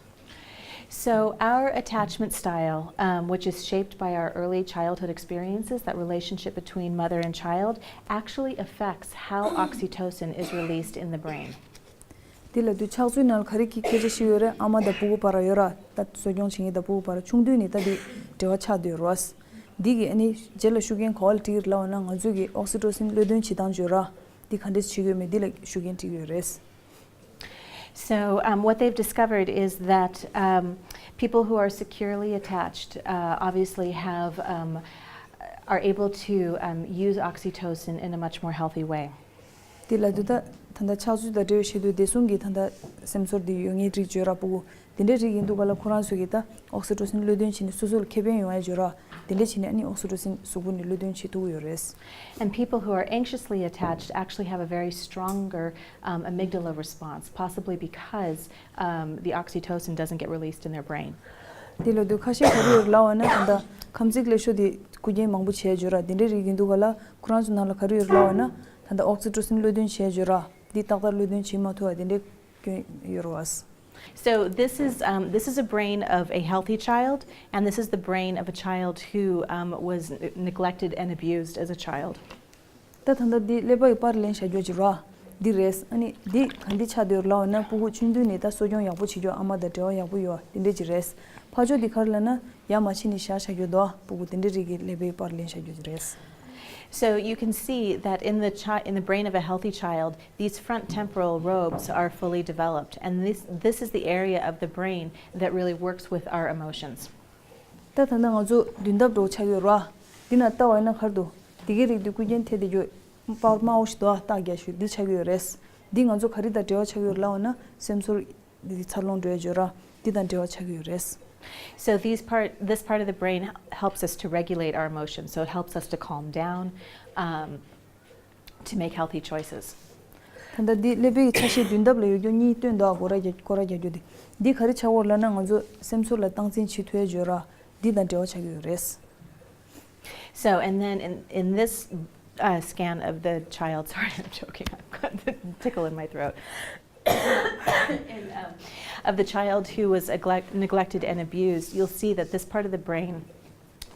So our attachment style, um, which is shaped by our early childhood experiences, that relationship between mother and child, actually affects how oxytocin is released in the brain. འདི་ལ་དུས་ཆགས་ཚུལ་ནང་ལ་ག་རེ་གི་སྐད་ཆ་ཞིག་ཡོད་རེད། ཨ་མ་དང་ཕྲུ་གུ་བར་ཡོད་ར་ད་གསོ་སྐྱོང་བྱེད་མཁན་དང་ཕྲུ་གུ་བར་ཆུང་དུས་ནས་ད་འདི་འབྲེལ་བ་ཆགས་བསྡད་ཡོད་རེད། འདི་གི་ཨ་ནི་རྗེས་ལ་ཤུགས་རྐྱེན་ག་བ་ལ་སྤྲད་ཀྱི་རེད་ལབ་པ་ན་ང་ཚོ་གི་ཨོག་སི་ཊོ་སིན་བློས་འདོན་བྱེད་སྟངས་བརྗོད་ར་འདི་ག་འདྲས་བྱེད་ཀྱི་ཡོད་མེད་འདི་ལ་ཤུགས་རྐྱེན་སྤྲད་ཀྱི་ཡོད་རེད། So, um, what they've discovered is that um, people who are securely attached uh, obviously have um, are able to um, use oxytocin in a much more healthy way. དེ་ལ་དུ་ད་ ད་ལྟ་ཆགས་ཚུལ་དང་འབྲེལ་བའི་ཆེད་དུ་བདེ་སྲུང་གི་ད་ལྟ་སེམས་ཚོར་འདི་ཡོད་ངེས་རིགས་བརྗོད་ར་ཕྲུ་གུ་དེ་འདྲའི་རིགས་ཡིན་དུས་ག་ལ་ཁོ་རང་ཚོ་གིས་ད་ཨོག་སི་ཊོ་སིན་གློད་གདོན་བྱས་ནས་སོ་སོ་ལ་ཁེ་ཕན་ཡོང་ཡ་བརྗོད་ར། དེ་འདྲ་བྱས་ནས་ཨ་ནི་ཨོག་སི་ཊོ་སིན་གཟུགས་པོ་ནས་གློད་གདོན་བྱེད་ཐུབ་ཀྱི་ཡོད་རེད། And people who are anxiously attached actually have a very stronger um, amygdala response, possibly because um, the oxytocin doesn't get released in their brain. དེ་ལ་དུས་ཁ་ཤས་ག་རེ་ཡོད་ལབ་པ་ན་ད་ལྟ་ཁམས་ཚིག་ལས་ཤོ་དེ་རྐུ་མཁན་མང་པོ་བྱས་བརྗོད་ར། དེ་འདྲའི་རིགས་ཡིན་དུས་ག་ལ་ཁོ་རང་ཚོ་ནང་ལ་ག་རེ་ཡོད་ལབ་པ་ན་ད་ལྟ་ཨོག་སི་ཊོ་སིན་གློད་གདོན་བྱས་བརྗོད་ར། འདི་ཏག་ཏག་གློད་གདོན་བྱེད་མ་ཐུབ་པ་དེ་འདྲའི་སྐྱོན་ཡོད་རེད་བ། So this is um, this is a brain of a healthy child, and this is the brain of a child who um, was n- neglected and abused as a child. ད་ད་ལྟ་འདི་ཀླད་པ་ཡི་པར་ལེན་བྱ་རྒྱུ་ཅིག་ར། འདི་རེད། ཨ་ནི་འདི་ག་འདི་ཆགས་སྡོད་ལབ་པ་ན་ཕྲུ་གུ་ཆུང་དུས་ནས་ད་གསོ་སྐྱོང་ཡག་པོ་བྱེད་རྒྱུ། ཨ་མ་དང་འབྲེལ་བ་ཡག་པོ་ཡོད་པ་དེ་འདྲས་ཅིག་རེད། ཕར་ཕྱོགས་འདི་ག་རེ་ལབ་ན་ཡ་མ་བྱས་ནས་བཞག་བྱ་རྒྱུ་འདུག་ཕྲུ་གུ་དེ་འདྲའི་རིགས་ཀྱི་ཀླད་པའི་པར་ལེན་བྱ་རྒྱུ་ཅིག་རེད། So you can see that in the chi- in the brain of a healthy child, these front temporal lobes are fully developed, and this this is the area of the brain that really works with our emotions. ད་ད་ལྟ་ང་ཚོ་མདུན་ཐབས་འགྲོ་ཆགས་ཡོད་ར། འདི་ན་ལྟ་བ་ཡིན་ན་ག་རེ་འདུག་དེ་གའི་རིགས་འདི་རྐུ་མཁན་ཐེ་དེ་རྒྱུ་པར་དམར་པོ་ཞིག་འདུག་ཨ། རྟགས་རྒྱག་ཤོས་འདི་ཆགས་ཡོད་རེད། འདི་ང་ཚོ་ག་རེ་དང་འབྲེལ་བ་ཆགས་ཡོད་ལབ་པ་ན་སེམས་ཚོར་འདི་འཚར་ལོངས་འགྲོ་ཡ་བརྗོད་ར། འདི་དང་འབྲེལ་བ་ཆགས་ཡོད་རེད། So these part, this part of the brain helps us to regulate our emotions. So it helps us to calm down, um, to make healthy choices. ད་ལྟ་འདི་ཀླད་པའི་ཆ་ཤས་མདུན་ཐབས་ལ་ཡོད་རྒྱུ་གཉིས་སྟོན་འདུག་སྐོར་ར་རྒྱག་སྐོར་ར་རྒྱག་རྒྱུ་དེ། འདི་ག་རེ་ཆགས་ཡོད་ལབ་ན་ང་ཚོ་སེམས་ཚོར་ལ་སྟངས་འཛིན་བྱེད་ཐུབ་ཡ་བརྗོད་ར། འདི་དང་འབྲེལ་བ་ཆགས་ཀྱི་ཡོད་རེད། So, and then in, in this uh, scan of the child, sorry, I'm choking, I've got the tickle in my throat. In, um, of the child who was neglect- neglected and abused, you'll see that this part of the brain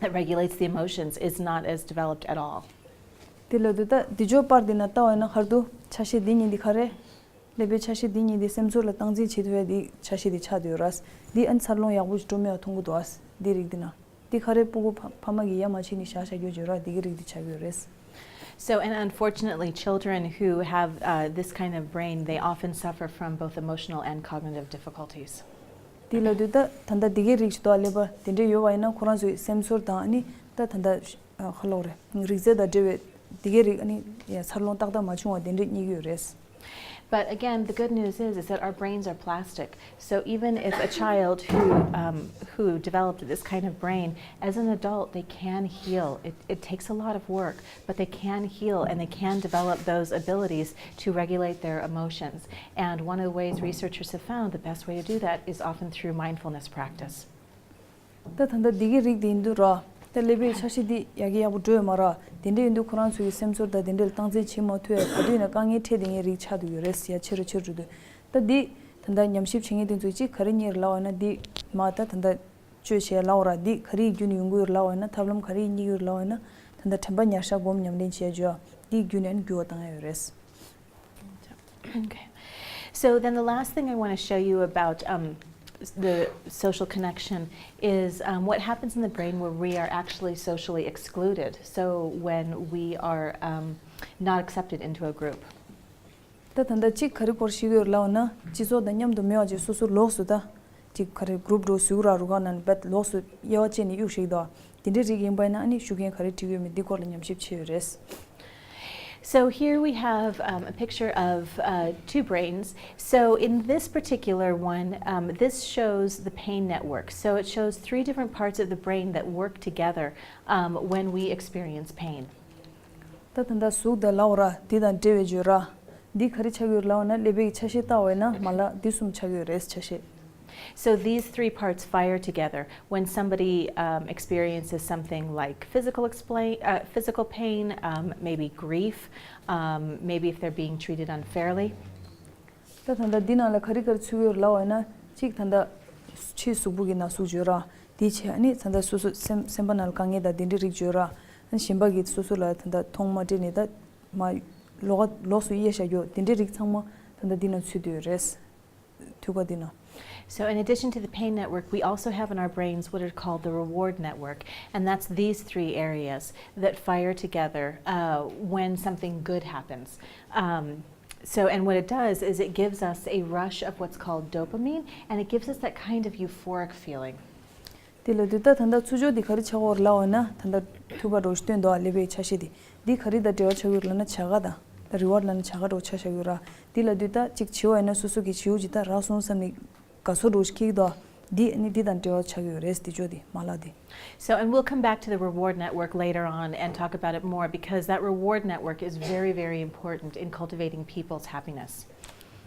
that regulates the emotions is not as developed at all. དེ་ལ་དུ་ད་དེ་ཇོ་པར་དེ་ན་ལྟ་བ་ཡིན་ན་ག་རེ་འདུག་ཆ་ཤས་འདི་གཉིས་འདི་ག་རེ། ཀླད་པའི་ཆ་ཤས་འདི་གཉིས་འདི་སེམས་ཚོར་ལ་སྟངས་འཛིན་བྱེད་ཐུབ་ཡ་འདི་ཆ་ཤས་འདི་ཆགས་བསྡད་ཡོད་ར། འདི་ཨ་ནི་འཚར་ལོངས་ཡག་པོ་ཞིག་འགྲོ་མེད་པ་མཐོང་གི་འདུག་ཨ། འདི་རིགས་འདི་ན། འདི་ག་རེ་ཕྲུ་གུ་ཕ་ཕ་མ་གིས་ཡ་མ་བྱས་ནས་བཞག་བཞག་རྒྱུ་བརྗོད་ར། འདི་གི་རིགས་འདི་ཆགས་ཀྱི་ཡོད་རེད། So, and unfortunately, children who have uh, this kind of brain, they often suffer from both emotional and cognitive difficulties. དེ་ལ་དུས་ད་ད་ལྟ་འདི་གའི་རིགས་ཤིག་འདུག་ཨ། ཀླད་པ་དེ་འདྲས་ཡོད་པ་ཡིན་ན་ཁོ་རང་ཚོའི་སེམས་ཚོར་དང་ཨ་ནི་ད་ད་ལྟ་ཨ་ཁ་ལོག་རེད། རིག་རྩལ་དང་འབྲེལ་བའི་འདི་གའི་རིགས་ཨ་ནི་ཡ་འཚར་ལོངས་ཏག་ཏག་མ་བྱུང་བ་དེ་འདྲས་རྙེད་ཀྱི་ཡོད་རེད། But again, the good news is, is that our brains are plastic. So even if a child who, um, who developed this kind of brain, as an adult, they can heal. It, it takes a lot of work, but they can heal and they can develop those abilities to regulate their emotions. And one of the ways researchers have found the best way to do that is often through mindfulness practice. ད་ད་ལྟ་འདི་གའི་རིགས་དེ་ཡིན་དུས་ར། ད་ཀླད་པའི་ཆ་ཤས་འདི་ཡག་གི་ཡག་པོ་འགྲོ་ཡོད་མ་ར། དེ་འདྲ་ཡིན་དུས་ཁོ་རང་ཚོའི་སེམས་ཚོར་དང་དེ་འདྲ་ལ་སྟངས་འཛིན་བྱེད་མ་ཐུབ་ཡ་ག་དུས་ཡིན་ན་དཀའ་ངལ་འཕྲད་བསྡད་མཁན་རིགས་ཆགས་བསྡད་ཡོད་རེད་ཟེར་ཡ་ཆེ་རུ་ཆེ་རུ་འགྲོ་དུས། ད་འདི་ད་ལྟ་ཉམས་ཞིབ་བྱེད་མཁན་དེ་ཚོས་གཅིག་ག་རེ་རྙེད་ལབ་པ་ན། འདི་མ་ད་ད་ལྟ་བཅོས་བྱས་ལབ་པ་ར། འདི་ག་རེ་ཡི་བརྒྱུད་ནས་ཡོང་གི་ཡོད་ལབ་པ་ན། ཐབས་ལམ་ག་རེ་རྙེད་ཀྱི་ཡོད་ལབ་པ་ན། ད་ལྟ་དྲན་པ་ཉར་ཤག་སྒོམ་ཉམས་ལེན་བྱས་བརྗོད་འདི་ཡི་བརྒྱུད་ནས་འགྱུར་བ་བཏང་ཡ་ཡོད་རེད། Okay. So then the last thing I want to show you about um, the social connection is um, what happens in the brain where we are actually socially excluded. So when we are um, not accepted into a group. ད་ད་ལྟ་གཅིག་ག་རེ་སྐོར་ཞིག་ཡོད་ལབ་ན། སྤྱི་ཚོགས་དང་མཉམ་དུ་མེད་པ་ཅིག་སོ་སོ་ལོགས་སུ་ད། གཅིག་ག་རེ་གུ་རུབ་འགྲོ་ཟུག་ར་རུ་ཁག་ནང་བད་ལོགས་སུ་དབྱེ་བ་བཅད་ནས་གཡུག་ཞིག་དོ། དེ་འདྲའི་རིགས་ཡིན་པ་ན་ཨ་ནི་ཤུགས་རྐྱེན་ག་རེ་འཕྲད་ཀྱི་ཡོད་མེད་འདི་སྐོར་ལ་ཉམས་ཞིབ་བྱས་ཡོད་རེད། So here we have um, a picture of uh, two brains. So in this particular one, um, this shows the pain network. So it shows three different parts of the brain that work together um, when we experience pain. ད་ད་ལྟ་གཟུགས་དང་ལབ་པ་ར། འདི་དང་འབྲེལ་བའི་བརྗོད་ར། འདི་ག་རེ་ཆགས་ཀྱི་ཡོད་ལབ་ན། ཀླད་པའི་ཆ་ཤས་ལྟ་བ་ཡིན་ན་མ་ལག་འདི་གསུམ་ཆགས་ཀྱི་ཡོད་རེད། ཆ་ཤས། So these three parts fire together when somebody um, experiences something like physical explain, uh, physical pain, um, maybe grief, um, maybe if they're being treated unfairly. ད་ད་ལྟ་འདི་ནང་ལ་ག་རེ་ག་རེ་ཚུད་ཡོད་ལབ་པ་ཡིན་ན། གཅིག་ད་ལྟ་ཕྱིའི་གཟུགས་པོ་གི་ན་ཟུག་བརྗོད་ར། དེའི་ཆེད་ཨ་ནི་ད་ལྟ་སོ་སོ་སེམས་སེམས་པ་ནང་ལ་དཀའ་ངལ་དང་དེ་འདྲའི་རིགས་བརྗོད་ར། ཨ་ནི་གཞན་པ་གིས་སོ་སོ་ལ་ད་ལྟ་མཐོང་མ་སྤྲད་ནས་ད་མ་ལོགས་ཀ་ལོགས་སུ་དབྱེ་བཞག་རྒྱུ་དེ་འདྲའི་རིགས་ཚང་མ་ད་ལྟ་འདི་ན་ཚུད་ཡོད་རེད། ཐུག་པ་འདི་ན། So in addition to the pain network, we also have in our brains what are called the reward network, and that's these three areas that fire together uh, when something good happens. Um, so, and what it does is it gives us a rush of what's called dopamine, and it gives us that kind of euphoric feeling. དེ་ལ་དུས་ད་ད་ལྟ་ཚུར་ཕྱོགས་འདི་ག་རེ་ཆགས་ཡོད་ལབ་པ་ན། ད་ལྟ་ཐུག་པ་རོ་ཞིག་སྟོན་འདུག་ཨ། ཀླད་པའི་ཆ་ཤས་འདི། འདི་ག་རེ་དང་འབྲེལ་བ་ཆགས་ཡོད་ལབ་ན་བྱ་དགའ་དང་། ད་རི་ཝར་ལབ་ན་བྱ་དགའ་འདྲ་བོ་ཆ་བཞག་གི་ཡོད་ར། འདི་ལབ་དུས་ད་ཅིག་བྱིའུ་ཡིན་ན་སོ་སོ་གི་བྱིའུ་ཅིག་ད་རག་སོང་བསམ་ནས་དགའ་ཚོར་འདྲ་བོ་ཞིག་སྐྱེ་གི་འདུག་འདི་ནི་འདི་དང་འབྲེལ་བ་ཆགས་ཀྱི་ཡོད་རེད། འདི་ཅོ་འདི་མ་ལག་འདི། So, and we'll come back to the reward network later on and talk about it more, because that reward network is very, very important in cultivating people's happiness.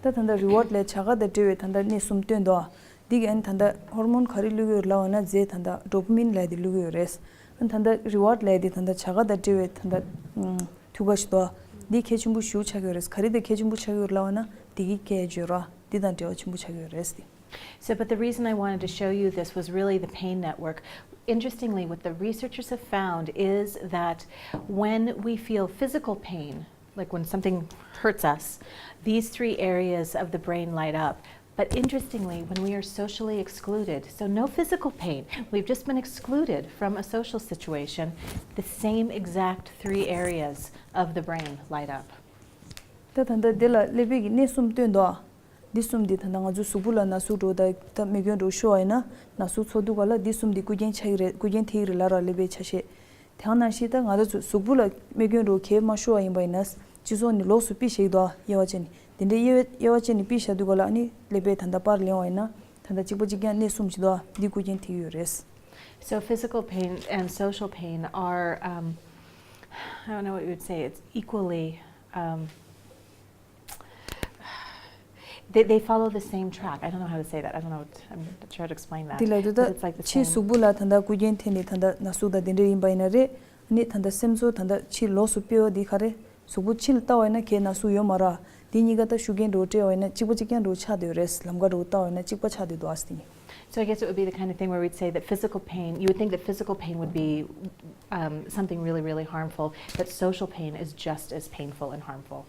ད་ད་ལྟ་རི་ཝར་ལབ་བྱ་དགའ་དང་འབྲེལ་བའི་ད་ལྟ་གནས་གསུམ་བཏོན་འདུག་འདི་གི་ཨ་ནི་ད་ལྟ་ཧོར་མོན་ག་རེ་བླུག་གི་ཡོད་ལབ་པ་ན་རྫས་ད་ལྟ་ཌོ་པ་མིན་ལབ་དེ་བླུག་གི་ཡོད་རེད། ཨ་ནི་ད་ལྟ་རི་ཝར་ལབ་དེ་ད་ལྟ་བྱ་དགའ་དང་འབྲེལ་བའི་ད་ལྟ་ཨམ་འཐུས་ཀ་ཞིག་འདུག་འདི་གལ་ཆེན་པོ་ཞེ་པོ་ཆགས་ཀྱི་ཡོད་རེད། ག་རེ་དེ་གལ་ཆེན་པོ་ཆགས་ཀྱི་ཡོད་ལབ་པ་ན་འདི་གི་སྐད་ཅོ་ར་འདི་དང་འབྲེལ་བ་ཆེན་པོ་ཆགས་ཀྱི་ཡོད་རེད། So, but the reason I wanted to show you this was really the pain network. Interestingly, what the researchers have found is that when we feel physical pain, like when something hurts us, these three areas of the brain light up. But interestingly, when we are socially excluded, so no physical pain, we've just been excluded from a social situation, the same exact three areas of the brain light up. ད་ད་ལྟ་འདི་ལ་ཀླད་པའི་གི་གནས་གསུམ་བཏོན་འདུག་འདི་གསུམ་འདི་ད་ལྟ་ང་ཚོའི་གཟུགས་པོ་ལ་ན་ཟུག་འདྲ་བོ་དང་ད་རྨས་སྐྱོན་འདྲ་བོ་ཤོར་བ་ཡིན་ན་ན་ཟུག་ཚོར་དུས་ག་ལ་འདི་གསུམ་འདི་རྐུ་རྐྱེན་ཆགས་ཀྱི་རེད། རྐུ་རྐྱེན་ཐེབས་ཀྱི་རེད་ལབ་ར་ཀླད་པའི་ཆ་ཤས། དེ་ནང་བཞིན་ད་ང་རང་ཚོ་གཟུགས་པོ་ལ་རྨས་སྐྱོན་འདྲ་བོ་གས་མ་ཤོར་བ་ཡིན་པ་ཡིན་ན་སྤྱི་ཚོགས་ནས་ལོགས་སུ་ཕུད་བཞག་གི་འདུག་དབྱེ་བ་ཕྱེ་ནས། དེ་འདྲའི་དབྱེ་བ་དབྱེ་བ་ཕྱེ་ནས་ཕུད་བཞག་དུས་ག་ལ་ཨ་ནི་ཀླད་པའི་ད་ལྟ་པར་ལེན་པ་ཡིན་ན་ད་ལྟ་གཅིག་པ་གཅིག་རྐྱང་གནས་གསུམ་ཅིག་འདུག་འདི་རྐུ་རྐྱེན་ཐེབས་ཀྱི་ཡོད་རེད། So physical pain and social pain are, um, I don't know what you would say, it's equally, um, they, they follow the same track. I don't know how to say that. I don't know. What, I'm not sure how to explain that. འདི་ལབ་དུས་ད་ཕྱིའི་གཟུགས་པོ་ལ་ད་ལྟ་རྐུ་རྐྱེན་ཐེབས་ནས་ད་ལྟ་ན་ཟུག་དང་དེ་འདྲ་ཡིན་པ་ཡིན་ན་རེད། ཨ་ནི་ད་ལྟ་སེམས་ཚོར་ད་ལྟ་ཕྱིའི་ལོགས་སུ་ཕུད་པ་འདི་ག་རེ། གཟུགས་པོ་ཕྱི་ལ་ལྟ་བ་ཡིན་ན་གས་ན་ཟུག་ཡོད་མ་རེད། འདི་གཉིས་ཀ་ད་ཤུགས་རྐྱེན་འདྲ་བོ་སྤྲད་པ་ཡིན་ན་གཅིག་པ་གཅིག་རྐྱང་འདྲ་བོ་ཆགས་བསྡད་ཡོད་རེད། ལམ་ཁ་འདྲ་བོ་ལྟ་བ་ཡིན་ན་གཅིག་པ་ཆགས་བསྡད་འདུག་ཨ་སི་ཏི། So I guess it would be the kind of thing where we'd say that physical pain, you would think that physical pain would be, um, something really, really harmful, but social pain is just as painful and harmful.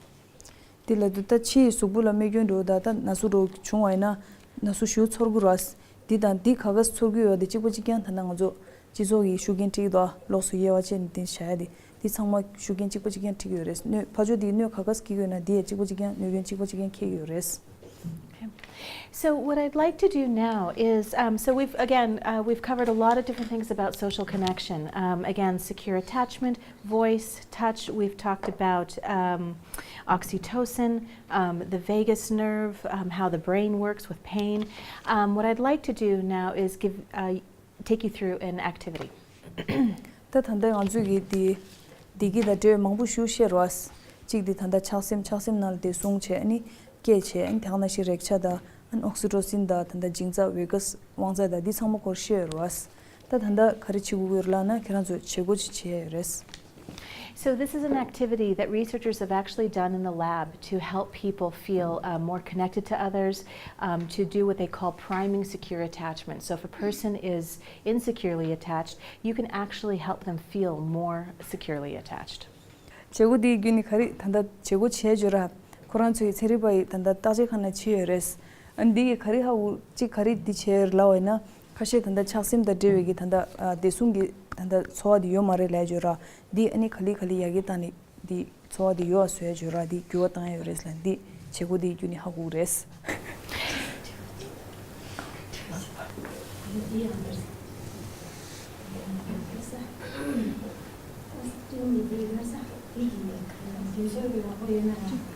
དེ་ལ་དུ་ད་ཕྱིའི་གཟུགས་པོ་ལ་རྨས་སྐྱོན་འགྲོ་ད་ད་ན་ཟུག་འགྲོ་བྱུང་བ་ཡིན་ན་ན་ཟུག་ཞུ་ཚོར་གི་ར། འདི་དང་འདི་ག་ག་ཚོར་གི་ཡོད་དེ་གཅིག་པ་གཅིག་རྐྱང་ད་ན་ང་ཚོ་སྤྱི་ཚོགས་ཀྱི་ཤུགས་རྐྱེན་འཁྲིག་དོ་ལོགས་སུ་དབྱེ་བ་ཕྱེ་ནས་འདི་བྱ་ཡ་དེ་འདི་ཚང་མ་ཤུགས་རྐྱེན་གཅིག་པ་གཅིག་རྐྱང་འཁྲིག་གི་ཡོད་རེད། གནོད་ཕ་ཆོས་འདི་གནོད་ག་ག་སྐྱེ་གི་ཡོད་ན་འདི་ཡང་གཅིག་པ་གཅིག་རྐྱང་གནོད་སྐྱོན་གཅིག་པ་གཅིག་རྐྱང་འཁྱེར་གི་ཡོད་རེད། Okay. So what I'd like to do now is, um, so we've, again, uh, we've covered a lot of different things about social connection. Um, again, secure attachment, voice, touch. We've talked about, um, oxytocin, um, the vagus nerve, um, how the brain works with pain. Um, what I'd like to do now is give, uh, take you through an activity. ད་ད་ལྟ་ང་ཚོས་ཀྱི་འདི་བདེ་སྐྱིད་དང་འབྲེལ་བའི་མང་པོ་ཞིག་བཤད་རོགས། གཅིག་འདི་ད་ལྟ་ཆགས་སེམས་ཆགས་སེམས་ནང་ལ་བདེ་སྲུང་བྱས། ཨ་ནི་སྐད་བྱས། ཨ་ནི་དེ་ག་ནང་བཞིན་རེག་བྱ་དང་ཨ་ནི་ཨོག་སི་ཊོ་སིན་དང་ད་ལྟ་འབྱིན་རྩ་བེ་ག་སི་དབང་རྩ་དང་འདི་ཚང་མ་སྐོར་བཤད་རོགས། ད་ད་ལྟ་ག་རེ་བྱེད་དགོས་ཀྱི་ཡོད་ལབ་ན་ཁྱེད་རང་ཚོ་བྱེད་སྒོ་ཅིག་བྱེད་ཡ་ཡོད་རེད། So this is an activity that researchers have actually done in the lab to help people feel, uh, more connected to others, um, to do what they call priming secure attachment. So if a person is insecurely attached, you can actually help them feel more securely attached. བྱེད་སྒོ་འདིའི་བརྒྱུད་ནས་ག་རེ་ད་ལྟ་བྱེད་སྒོ་བྱས་བརྗོད་ར། ཁོ་རང་ཚོའི་ཚན་རིག་པ་ཡིས་ད་ལྟ་བརྟག་དཔྱད་ཁང་ནང་བྱས་ཡོད་རེད། ཨ་ནི་འདི་ཡིས་ག་རེ་ཧ་གོ་གཅིག་ག་རེ་འདི་བྱས་ཡོད་ལབ་པ་ཡིན་ན། ཁ་ཤས་ད་ལྟ་ཆགས་སེམས་དང་འབྲེལ་བའི་གི་ད་ལྟ་ཨ་བདེ་སྲུང་གི་ད་ལྟ་ཚོར་བ་འདི་ཡོད་མ་རེད་ལབ་བརྗོད་ར། འདི་ཨ་ནི་ག་ལེ་ག་ལེ་ཡར་རྒྱས་བཏང་ནས་འདི་ཚོར་བ་འདི་ཡོད་ཨ་བཟོ་ཡ་བརྗོད་ར། འདི་འགྱུར་བ་བཏང་ཡ་ཡོད་རེད་ལབ། འདི་བྱེད་སྒོ་འདིའི་བརྒྱུད་ནས་ཧ་གོ་གི་རེད།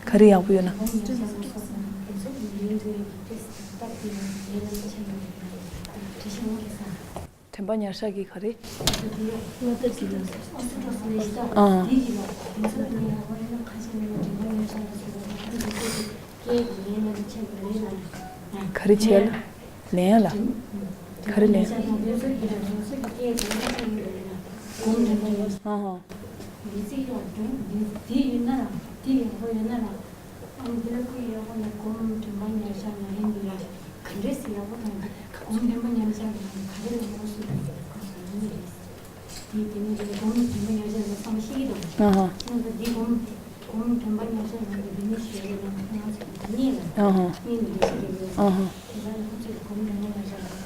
ག་རེ་ཡག་པོ་ཡོད་ན། དྲན་པ་ཉར་ཤག་གི་ག་རེ། ཨང་། ག་རེ་བྱས་ལ། ལེན་ཡ་ལ། ག་རེ་ལེན། ཨ་ཧོ། ཨ་ཧོ། ཨ་ཧོ། ཨ་ཧོ།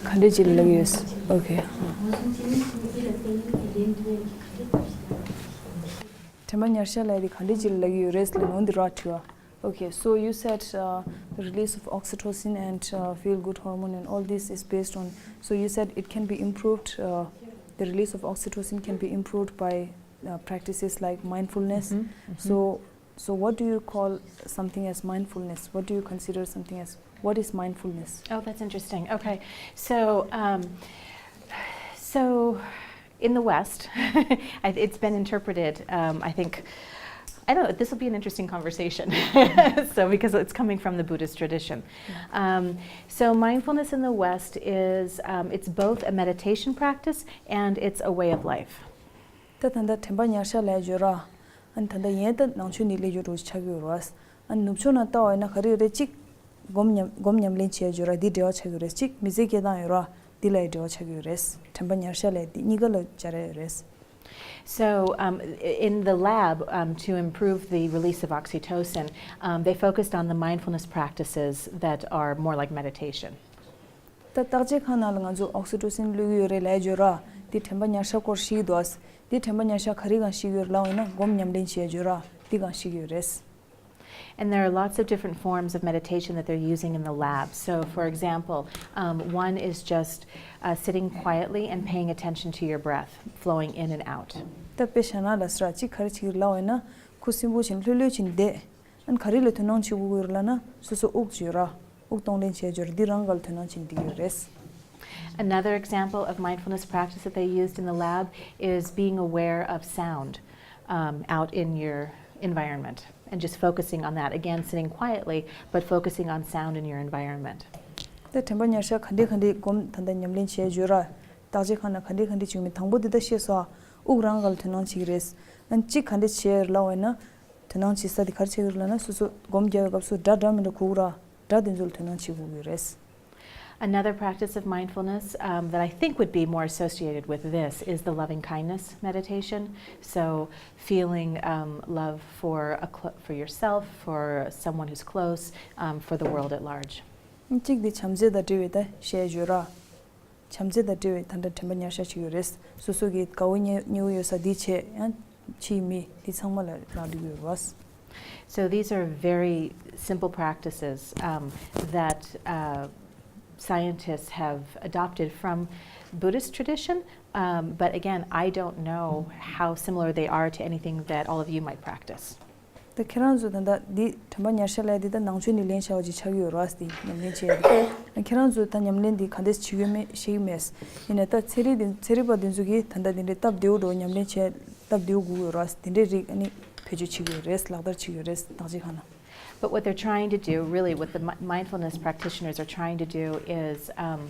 ག་འདྲས་ཅིག་ལབ་ཡོད། ཨོ་ཁེ། དྲན་པ་ཉར་ཤག་ལབ་ཡ་དེ་ག་འདྲས་ཅིག་ལབ་ཡོད་རེད་ལབ་ནོ་འདི་ར་དྲི་བ། Okay, so you said, uh, the release of oxytocin and, uh, feel good hormone and all this is based on, so you said it can be improved, uh, the release of oxytocin can be improved by, uh, practices like mindfulness. Mm-hmm, mm-hmm. So, So what do you call something as mindfulness? What do you consider something as, what is mindfulness? Oh, that's interesting. Okay. So, um, so in the West, I- it's been interpreted, um, I think, I don't know, this will be an interesting conversation. So, because it's coming from the Buddhist tradition. Um, so, mindfulness in the West is um, it's both a meditation practice and it's a way of life. ད་ད་ལྟ་དྲན་པ་ཉར་ཤག་ལབ་ཡ་ཡོད་ར། ཨ་ནི་ད་ལྟ་ཡན་ད་ནང་ཆོས་ནས་ལས་ཡོད་འགྲོ་ཆགས་ཀྱི་ཡོད་ར། ཨ་ནི་ནུབ་ཕྱོགས་ནང་ལྟ་བ་ཡིན་ན་ག་རེ་རེད། གཅིག་སྒོམ་ཉམས་སྒོམ་ཉམས་ལེན་བྱས་ཡོད་ར། འདི་འབྲེལ་བ་ཆགས་ཀྱི་ཡོད་རེད། གཅིག་མི་ཚེ་སྐྱེལ་སྟངས་ཡོད་ར། འདི་ལ་འབྲེལ་བ་ཆགས་ཀྱི་ཡོད་རེད། དྲན་པ་ཉར་ཤག་ལབ་ཡ་འདི་གཉིས་ཀ་ལ་སྦྱར་ཡ་ཡོད་རེད། So, um, in the lab, um, to improve the release of oxytocin, um, they focused on the mindfulness practices that are more like meditation. ད་བརྟག་དཔྱད་ཁང་ནང་ལ་ང་ཚོ་ཨོག་སི་ཊོ་སིན་བླུགས་ཀྱི་ཡོད་རེད་ལབ་ཡ་ཡོད་ར། འདི་དྲན་པ་ཉར་ཤག་སྐོར་ཤེས་ཀྱི་འདུག་ཨ། འདི་དྲན་པ་ཉར་ཤག་ག་རེ་སྒང་ཤེས་ཀྱི་ཡོད་རེད་ལབ་པ་ཡིན་ན་སྒོམ་ཉམས་ལེན་བྱས་ཡ་ཡོད་ར། འདི་སྒང་ཤེས་ཀྱི་ཡོད་རེད། And there are lots of different forms of meditation that they're using in the lab. So, for example, um, one is just uh, sitting quietly and paying attention to your breath flowing in and out. ད་དཔེ་བཞག་ན་ལ་སྲ་གཅིག་ག་རེ་བྱེད་ཀྱི་རེད་ལབ་པ་ཡིན་ན་ཁུ་སིམ་པོ་བྱས་ལྷོད་ལྷོད་བྱས་བསྡད། ཨ་ནི་ག་རེ་ལ་དོ་སྣང་བྱེད་དགོས་ཀྱི་ཡོད་རེད་ལབ་ན་སོ་སོ་དབུགས་ཡོད་ར། དབུགས་གཏོང་ལེན་བྱས་ཡོད་ར། འདི་རང་ག་ལ་དོ་སྣང་བྱས་བསྡད་ཀྱི་ཡོད་རེད། Another example of mindfulness practice that they used in the lab is being aware of sound um, out in your environment and just focusing on that. Again, sitting quietly, but focusing on sound in your environment. ད་དྲན་པ་ཉར་ཤག་ག་འདྲས་ག་འདྲས་སྒོམ་ད་ལྟ་ཉམས་ལེན་བྱས་ཡོད་ར། བརྟག་དཔྱད་ཁང་ནང་ག་འདྲས་ག་འདྲས་བྱུང་མིན་དང་པོ་འདི་ད་ཤེས་སོང་ཨ། དབུགས་རང་ག་ལ་དོ་སྣང་བྱེད་ཀྱི་རེད། ཨ་ནི་གཅིག་ག་འདྲས་བྱས་ཡོད་རེད་ལབ་པ་ཡིན་ན། དོ་སྣང་བྱེད་ས་དེ་ག་རེ་བྱེད་ཀྱི་རེད་ལབ་ན་སོ་སོ་སྒོམ་རྒྱག་པའི་སྐབས་སུ་སྒྲ་འདྲ་མི་འདྲ་གོ་གི་ར། སྒྲ་དེ་ཚོ་ལ་དོ་སྣང་བྱེད་དགོས་ཀྱི་རེད། Another practice of mindfulness um, that I think would be more associated with this is the loving kindness meditation. So, feeling um, love for, a cl- for yourself, for someone who's close, um, for the world at large. གཅིག་དེ་བྱམས་བརྩེ་དང་འབྲེལ་བའི་ད་བཤད་ཡོད་ར། བྱམས་བརྩེ་དང་འབྲེལ་བའི་ད་ལྟ་དྲན་པ་ཉར་ཤག་ཅིག་ཡོད་རེད། སོ་སོ་གི་དགའ་བོ་ཉེ་ཉེ་བོ་ཡོད་ས་དེ་བྱས་ཡང་ཕྱིའི་མི་དེ་ཚང་མ་ལ་རག་ལུས་ཡོད་རེད། So these are very simple practices um, that uh, scientists have adopted from Buddhist tradition, um, but again, I don't know how similar they are to anything that all of you might practice. ད་ཁྱེད་རང་ཚོ་ད་ལྟ་འདི་དྲན་པ་ཉར་ཤག་ལབ་ཡ་འདི་ད་ནང་ཆོས་ནས་ལེན་བྱ་བ་ཅིག་ཆགས་ཀྱི་ཡོད་རེད་པ། འདི་ཉམས་ལེན་བྱེད་ཡ་འདི། ཁྱེད་རང་ཚོ་ད་ཉམས་ལེན་འདི་ག་འདྲས་བྱེད་ཀྱི་ཡོད་མེད་ཤེས་ཀྱི་མེད། ཡིན་ནའི་ད་ཚན་རིག་འདི་ཚན་རིག་པ་འདི་ཚོ་གིས་ད་ལྟ་འདི་འདྲའི་སྟབས་བདེ་བོ་འགྲོ་ཉམས་ལེན་བྱས་སྟབས་བདེ་བོ་དགོས་ཀྱི་ཡོད་རེད་པ། འདི་འདྲའི་རིགས་ཨ་ནི་བེད་སྤྱོད་བྱེད་ཀྱི་ཡོད་རེད། ལག་བསྟར་བྱེད་ཀྱི་ཡོད་རེད། བརྟག་དཔྱད་ཁང་ནང་། But what they're trying to do, really, what the mi- mindfulness practitioners are trying to do, is um,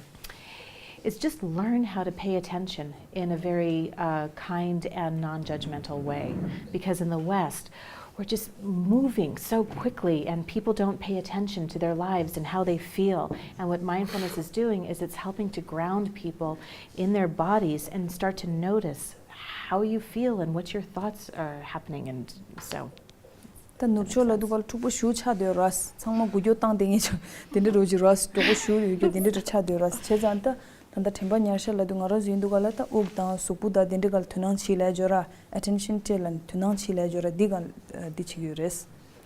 is just learn how to pay attention in a very uh, kind and non-judgmental way. Because in the West, we're just moving so quickly, and people don't pay attention to their lives and how they feel. And what mindfulness is doing is it's helping to ground people in their bodies and start to notice how you feel and what your thoughts are happening. And so. ད་ནུབ་ཕྱོགས་ལབ་དུས་སྐབས་ལ་འཁྲུག་པོ་ཞེ་པོ་ཆགས་བསྡད་ཡོད་རེད་པ། ཚང་མ་འགུལ་སྐྱོད་བཏང་བསྡད་མཁན་ཅིག་དེ་འདྲ་འདྲ་བོ་ཅིག་རེད་པ། འགྲོ་སྒོ་ཞེ་པོ་ཡོད་རྒྱུ་དེ་འདྲ་འདྲ་ཆགས་བསྡད་ཡོད་རེད་པ། བྱས་ཙང་ད་ད་ལྟ་དྲན་པ་ཉར་ཤག་ལབ་དུས་ང་རང་ཚོ་ཡིན་དུས་སྐབས་ལ་ད་དབུགས་དང་གཟུགས་པོ་དང་དེ་འདྲའི་སྒང་ལ་དོ་སྣང་བྱེད་ལབ་ཡ་ཅིག་ཡོད་རེད་པ། ཨེ་ཊེན་ཤན་སྤྲད་ལབ་ནས་དོ་སྣང་བྱེད་ལབ་ཡ་ཅིག་ཡོད་རེད་པ། འདི་སྒང་ལ་འདི་བྱེད་ཀྱི་ཡོད་རེད།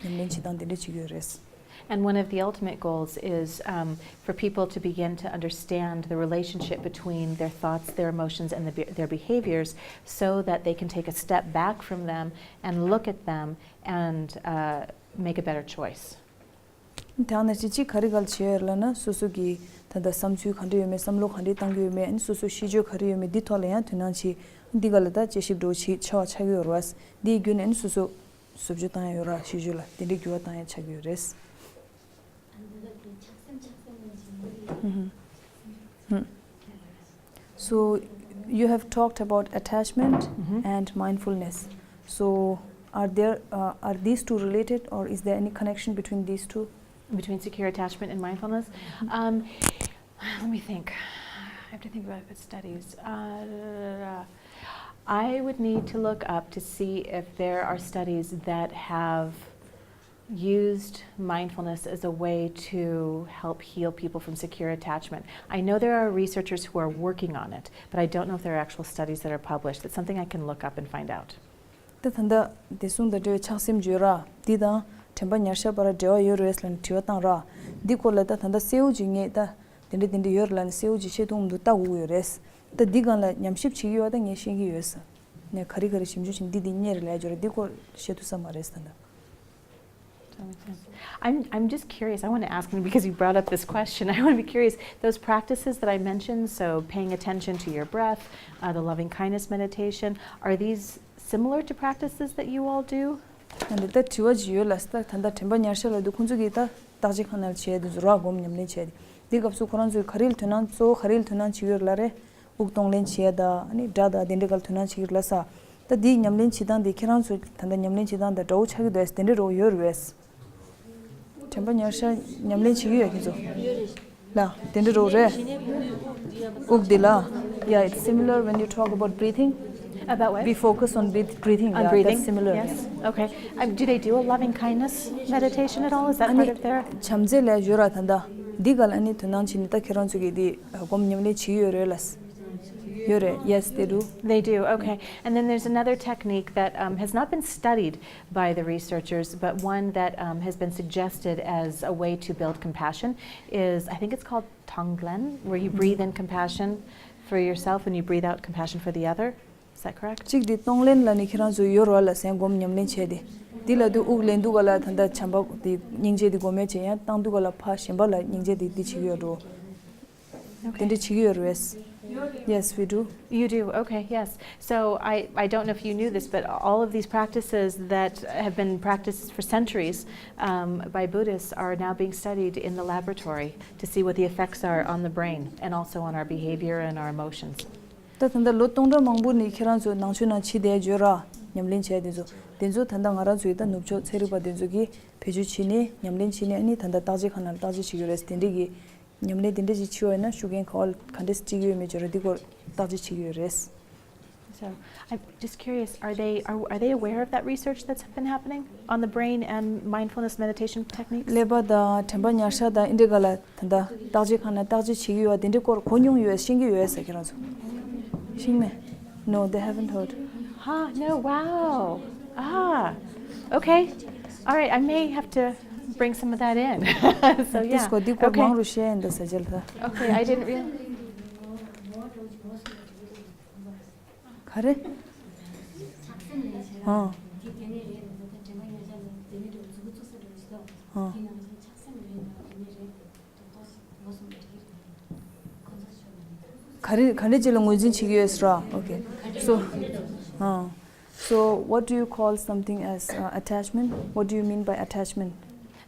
ཉམས་ལེན་བྱེད་སྟངས་དེ་འདྲ་བྱེད་ཀྱི་ཡོད་རེད། And one of the ultimate goals is um, for people to begin to understand the relationship between their thoughts, their emotions, and the, be- their behaviors so that they can take a step back from them and look at them and uh, make a better choice. དེ་ཡང་ན་ཅི་ཅི་ག་རེ་ག་ལ་བྱས་ཡོད་ལབ་ན་སོ་སོ་གི་ད་ལྟ་བསམ་ཚུལ་ག་འདྲ་ཡོད་མེད། བསམ་བློ་ག་འདྲ་བཏང་གི་ཡོད་མེད། ཨ་ནི་སོ་སོའི་ཤེས་སྤྱོད་ག་རེ་ཡོད་མེད་འདི་ཐོག་ལ་ཡང་དོ་སྣང་བྱེད། འདི་ག་ལ་ད་དཔྱད་ཞིབ་འདྲ་བོ་བྱེད་བྱ་བ་ཆགས་ཀྱི་ཡོད་རེད་པ། འདི་བརྒྱུད་ནས་ཨ་ནི་སོ་སོ་བཟོ་བཅོས་བཏང་ཡ་ཡོད་རེད་པ། ཤེས་སྤྱོད་ལ་དེ་འདྲའི་འགྱུར་བ་བཏང་ཡ་ཆགས་ཀྱི་ཡོད་རེད། So you have talked about attachment and mindfulness. So are there uh, are these two related, or is there any connection between these two? Between secure attachment and mindfulness? Um, let me think. I have to think about the studies. Uh, I would need to look up to see if there are studies that have used mindfulness as a way to help heal people from secure attachment. I know there are researchers who are working on it, but I don't know if there are actual studies that are published. That's something I can look up and find out. ད་ད་ལྟ་བདེ་སྲུང་དང་འབྲེལ་བའི་ཆགས་སེམས་བརྗོད་ར། འདི་དང་དྲན་པ་ཉར་ཤག་བར་འབྲེལ་བ་ཡོད་རེད་ལབ་ནས་དྲི་བ་བཏང་ར། འདི་སྐོར་ལ་ད་ད་ལྟ་གསལ་བོ་ཅིག་ངས་ད་དེ་འདྲ་དེ་འདྲ་ཡོད་རེད་ལབ་ནས་གསལ་བོ་ཅིག་ཤེས་ཐུབ་མི་འདུག་ལྟ་དགོས་ཀྱི་ཡོད་རེད། ད་འདི་སྒང་ལ་ཉམས་ཞིབ་བྱེད་ཀྱི་ཡོད་པ་ད་ངས་ཤེས་ཀྱི་ཡོད་ས། ནས་ག་རེ་ག་རེ་ཞིབ་འཇུག་བྱས་འདི་འདི་རྙེད་རེད་ལབ་ཡ་ཅིག་ཡོད་ར། འདི་སྐོར་ཤེས་ཐུབ་ས་མ་རེད་ད་ལྟ། That makes sense. I'm, I'm just curious. I want to ask, because you brought up this question, I want to be curious. Those practices that I mentioned, so paying attention to your breath, uh, the loving kindness meditation, are these similar to practices that you all do? ཨ་ནི་ད་དྲི་བ་ཅིག་ཡོད་ལ། ད་ད་ལྟ་དྲན་པ་ཉེར་ཞག་ལབ་དུས་ཁོང་ཚོ་གིས་ད་བརྟག་དཔྱད་ཁང་ནང་བྱས་དུས་རོ་སྒོམ་ཉམས་ལེན་བྱས་ཏེ། འདི་སྐབས་སུ་ཁོ་རང་ཚོས་ག་རེ་ལ་དོ་སྣང་གཙོ་བོ་ག་རེ་ལ་དོ་སྣང་བྱེད་ཀྱི་ཡོད་རེད་ལབ་རེད། དབུགས་གཏོང་ལེན་བྱེད་ཡ་ད་ཨ་ནི་སྒྲ་དང་དེ་འདྲའི་སྒང་ལ་དོ་སྣང་བྱེད་ཀྱི་ཡོད་རེད་ལབ་ས། ད་འདིའི་ཉམས་ལེན་བྱེད་སྟངས་དེ་ཁྱེད་རང་ཚོ་ད་ལྟ་ཉམས་ལེན་བྱེད་སྟངས་དང་འདྲ་བོ་ཆགས་ཀྱི་འདུག་ཨེ། དེ་འདྲའི་རོ་ཡོད་རེད་བས། དྲན་པ་ཉེར་ཞག་ཉམས་ལེན་བྱེད་ཀྱི་ཡོད་ཁྱེད་ཚོ། ལ་དེ་འདྲ་རོ་རེད། དབུགས་འདི་ལ། Yeah, it's similar when you talk about breathing. About what? We focus on breath, breathing. On yeah, breathing? That's similar. Yes. Okay. Um, do they do a loving kindness meditation at all? Is that part of their? བྱམས་བརྩེ་ལ་ཡོད་ར་ད་ལྟ། འདི་ག་ལ་ཨ་ནི་དོ་སྣང་བྱེད་ནི་ད་ཁྱེད་རང་ཚོ་གིས་འདི་སྒོམ་ཉམས་ལེན་བྱེད་ཀྱི་ཡོད་རེད་ལ། ཡོད་རེད། Yes, they do. They do. Okay. And then there's another technique that um, has not been studied by the researchers, but one that um, has been suggested as a way to build compassion is, I think it's called Tonglen, where you breathe in compassion for yourself and you breathe out compassion for the other. Is that correct? གཅིག་འདི་གཏོང་ལེན་ལ་ནི་ཁྱེད་རང་ཚོ་ཡོད་རོགས་ལ་སེམས་སྒོམ་ཉམས་ལེན་བྱས་ཏེ། འདི་ལ་དུ་དབུགས་ལེན་དུས་ག་ལ་ད་ལྟ་བྱམས་པ་དེ་སྙིང་རྗེ་དེ་སྒོམ་ཡ་བྱེད་ཡ། བཏང་དུས་ག་ལ་ཕ་གཞན་པ་ལ་སྙིང་རྗེ་དེ་འདི་བྱེད་ཀྱི་ཡོད་འགྲོ། དེ་འདྲ་བྱེད་ཀྱི་ཡོད་རེད། Yes, we do. You do? Okay, yes. So I, I don't know if you knew this, but all of these practices that have been practiced for centuries um, by Buddhists are now being studied in the laboratory to see what the effects are on the brain and also on our behavior and our emotions. ད་ད་ལྟ་ལོ་སྟོང་ཕྲག་མང་པོ་ནས་ཁྱེད་རང་ཚོ་ནང་ཆོས་ནང་ཕྱི་དེ་འབྱོར་ར་ཉམས་ལེན་བྱས་དེ་ཚོ་དེ་ཚོ་ད་ལྟ་ང་རང་ཚོའི་ད་ནུབ་ཕྱོགས་ཚན་རིག་པ་དེ་ཚོ་གིས་བེད་སྤྱོད་བྱས་ནས་ཉམས་ལེན་བྱས་ནས་ཨ་ནི་ད་ལྟ་བརྟག་དཔྱད་ཁང་ནང་བརྟག་དཔྱད་བྱེད་ཀྱི་ཡོད་རེད། དེ་འདྲས་ཀྱི་ཉམས་ལེན་དེ་འདྲས་ཅིག་བྱེད་པ་ཡིན་ན་ཤུགས་རྐྱེན་ག་བ་ག་འདྲས་སྤྲད་ཀྱི་ཡོད་མེད་ཅིག་ར་འདི་སྐོར་བརྟག་དཔྱད་བྱེད་ཀྱི་ཡོད་རེད། So, I'm just curious, are they, are, are they aware of that research that's been happening on the brain and mindfulness meditation techniques? ཀླད་པ་དང་དྲན་པ་ཉར་ཤག་དང་ཨིན་དྲི་ག་ལ་ད་ལྟ་བརྟག་དཔྱད་ཁང་ནང་བརྟག་དཔྱད་བྱེད་ཀྱི་ཡོད་པ་དེ་འདྲའི་སྐོར་གོ་མྱོང་ཡོད་ཤེས་ཀྱི་ཡོད་ཟེར་ཁྱེད་རང་ཚོ། ཤེས་མེད། No, they haven't heard. Huh, no, wow. Ah, okay. All right, I may have to bring some of that in. So, yeah. འདི་སྐོར་འདི་སྐོར་མང་རུ་བཤད་ཡིན་ད་ཟེར་བྱས་ལ་ད། Okay, I didn't realize. ག་རེ། ཨ། ཨ། ག་རེ་ག་རེ་ཅིག་ལ་ངོས་འཛིན་བྱེད་ཀྱི་ཡོད་ཟེར་ར། Okay. So, ཨ། So, what do you call something as uh, attachment? What do you mean by attachment?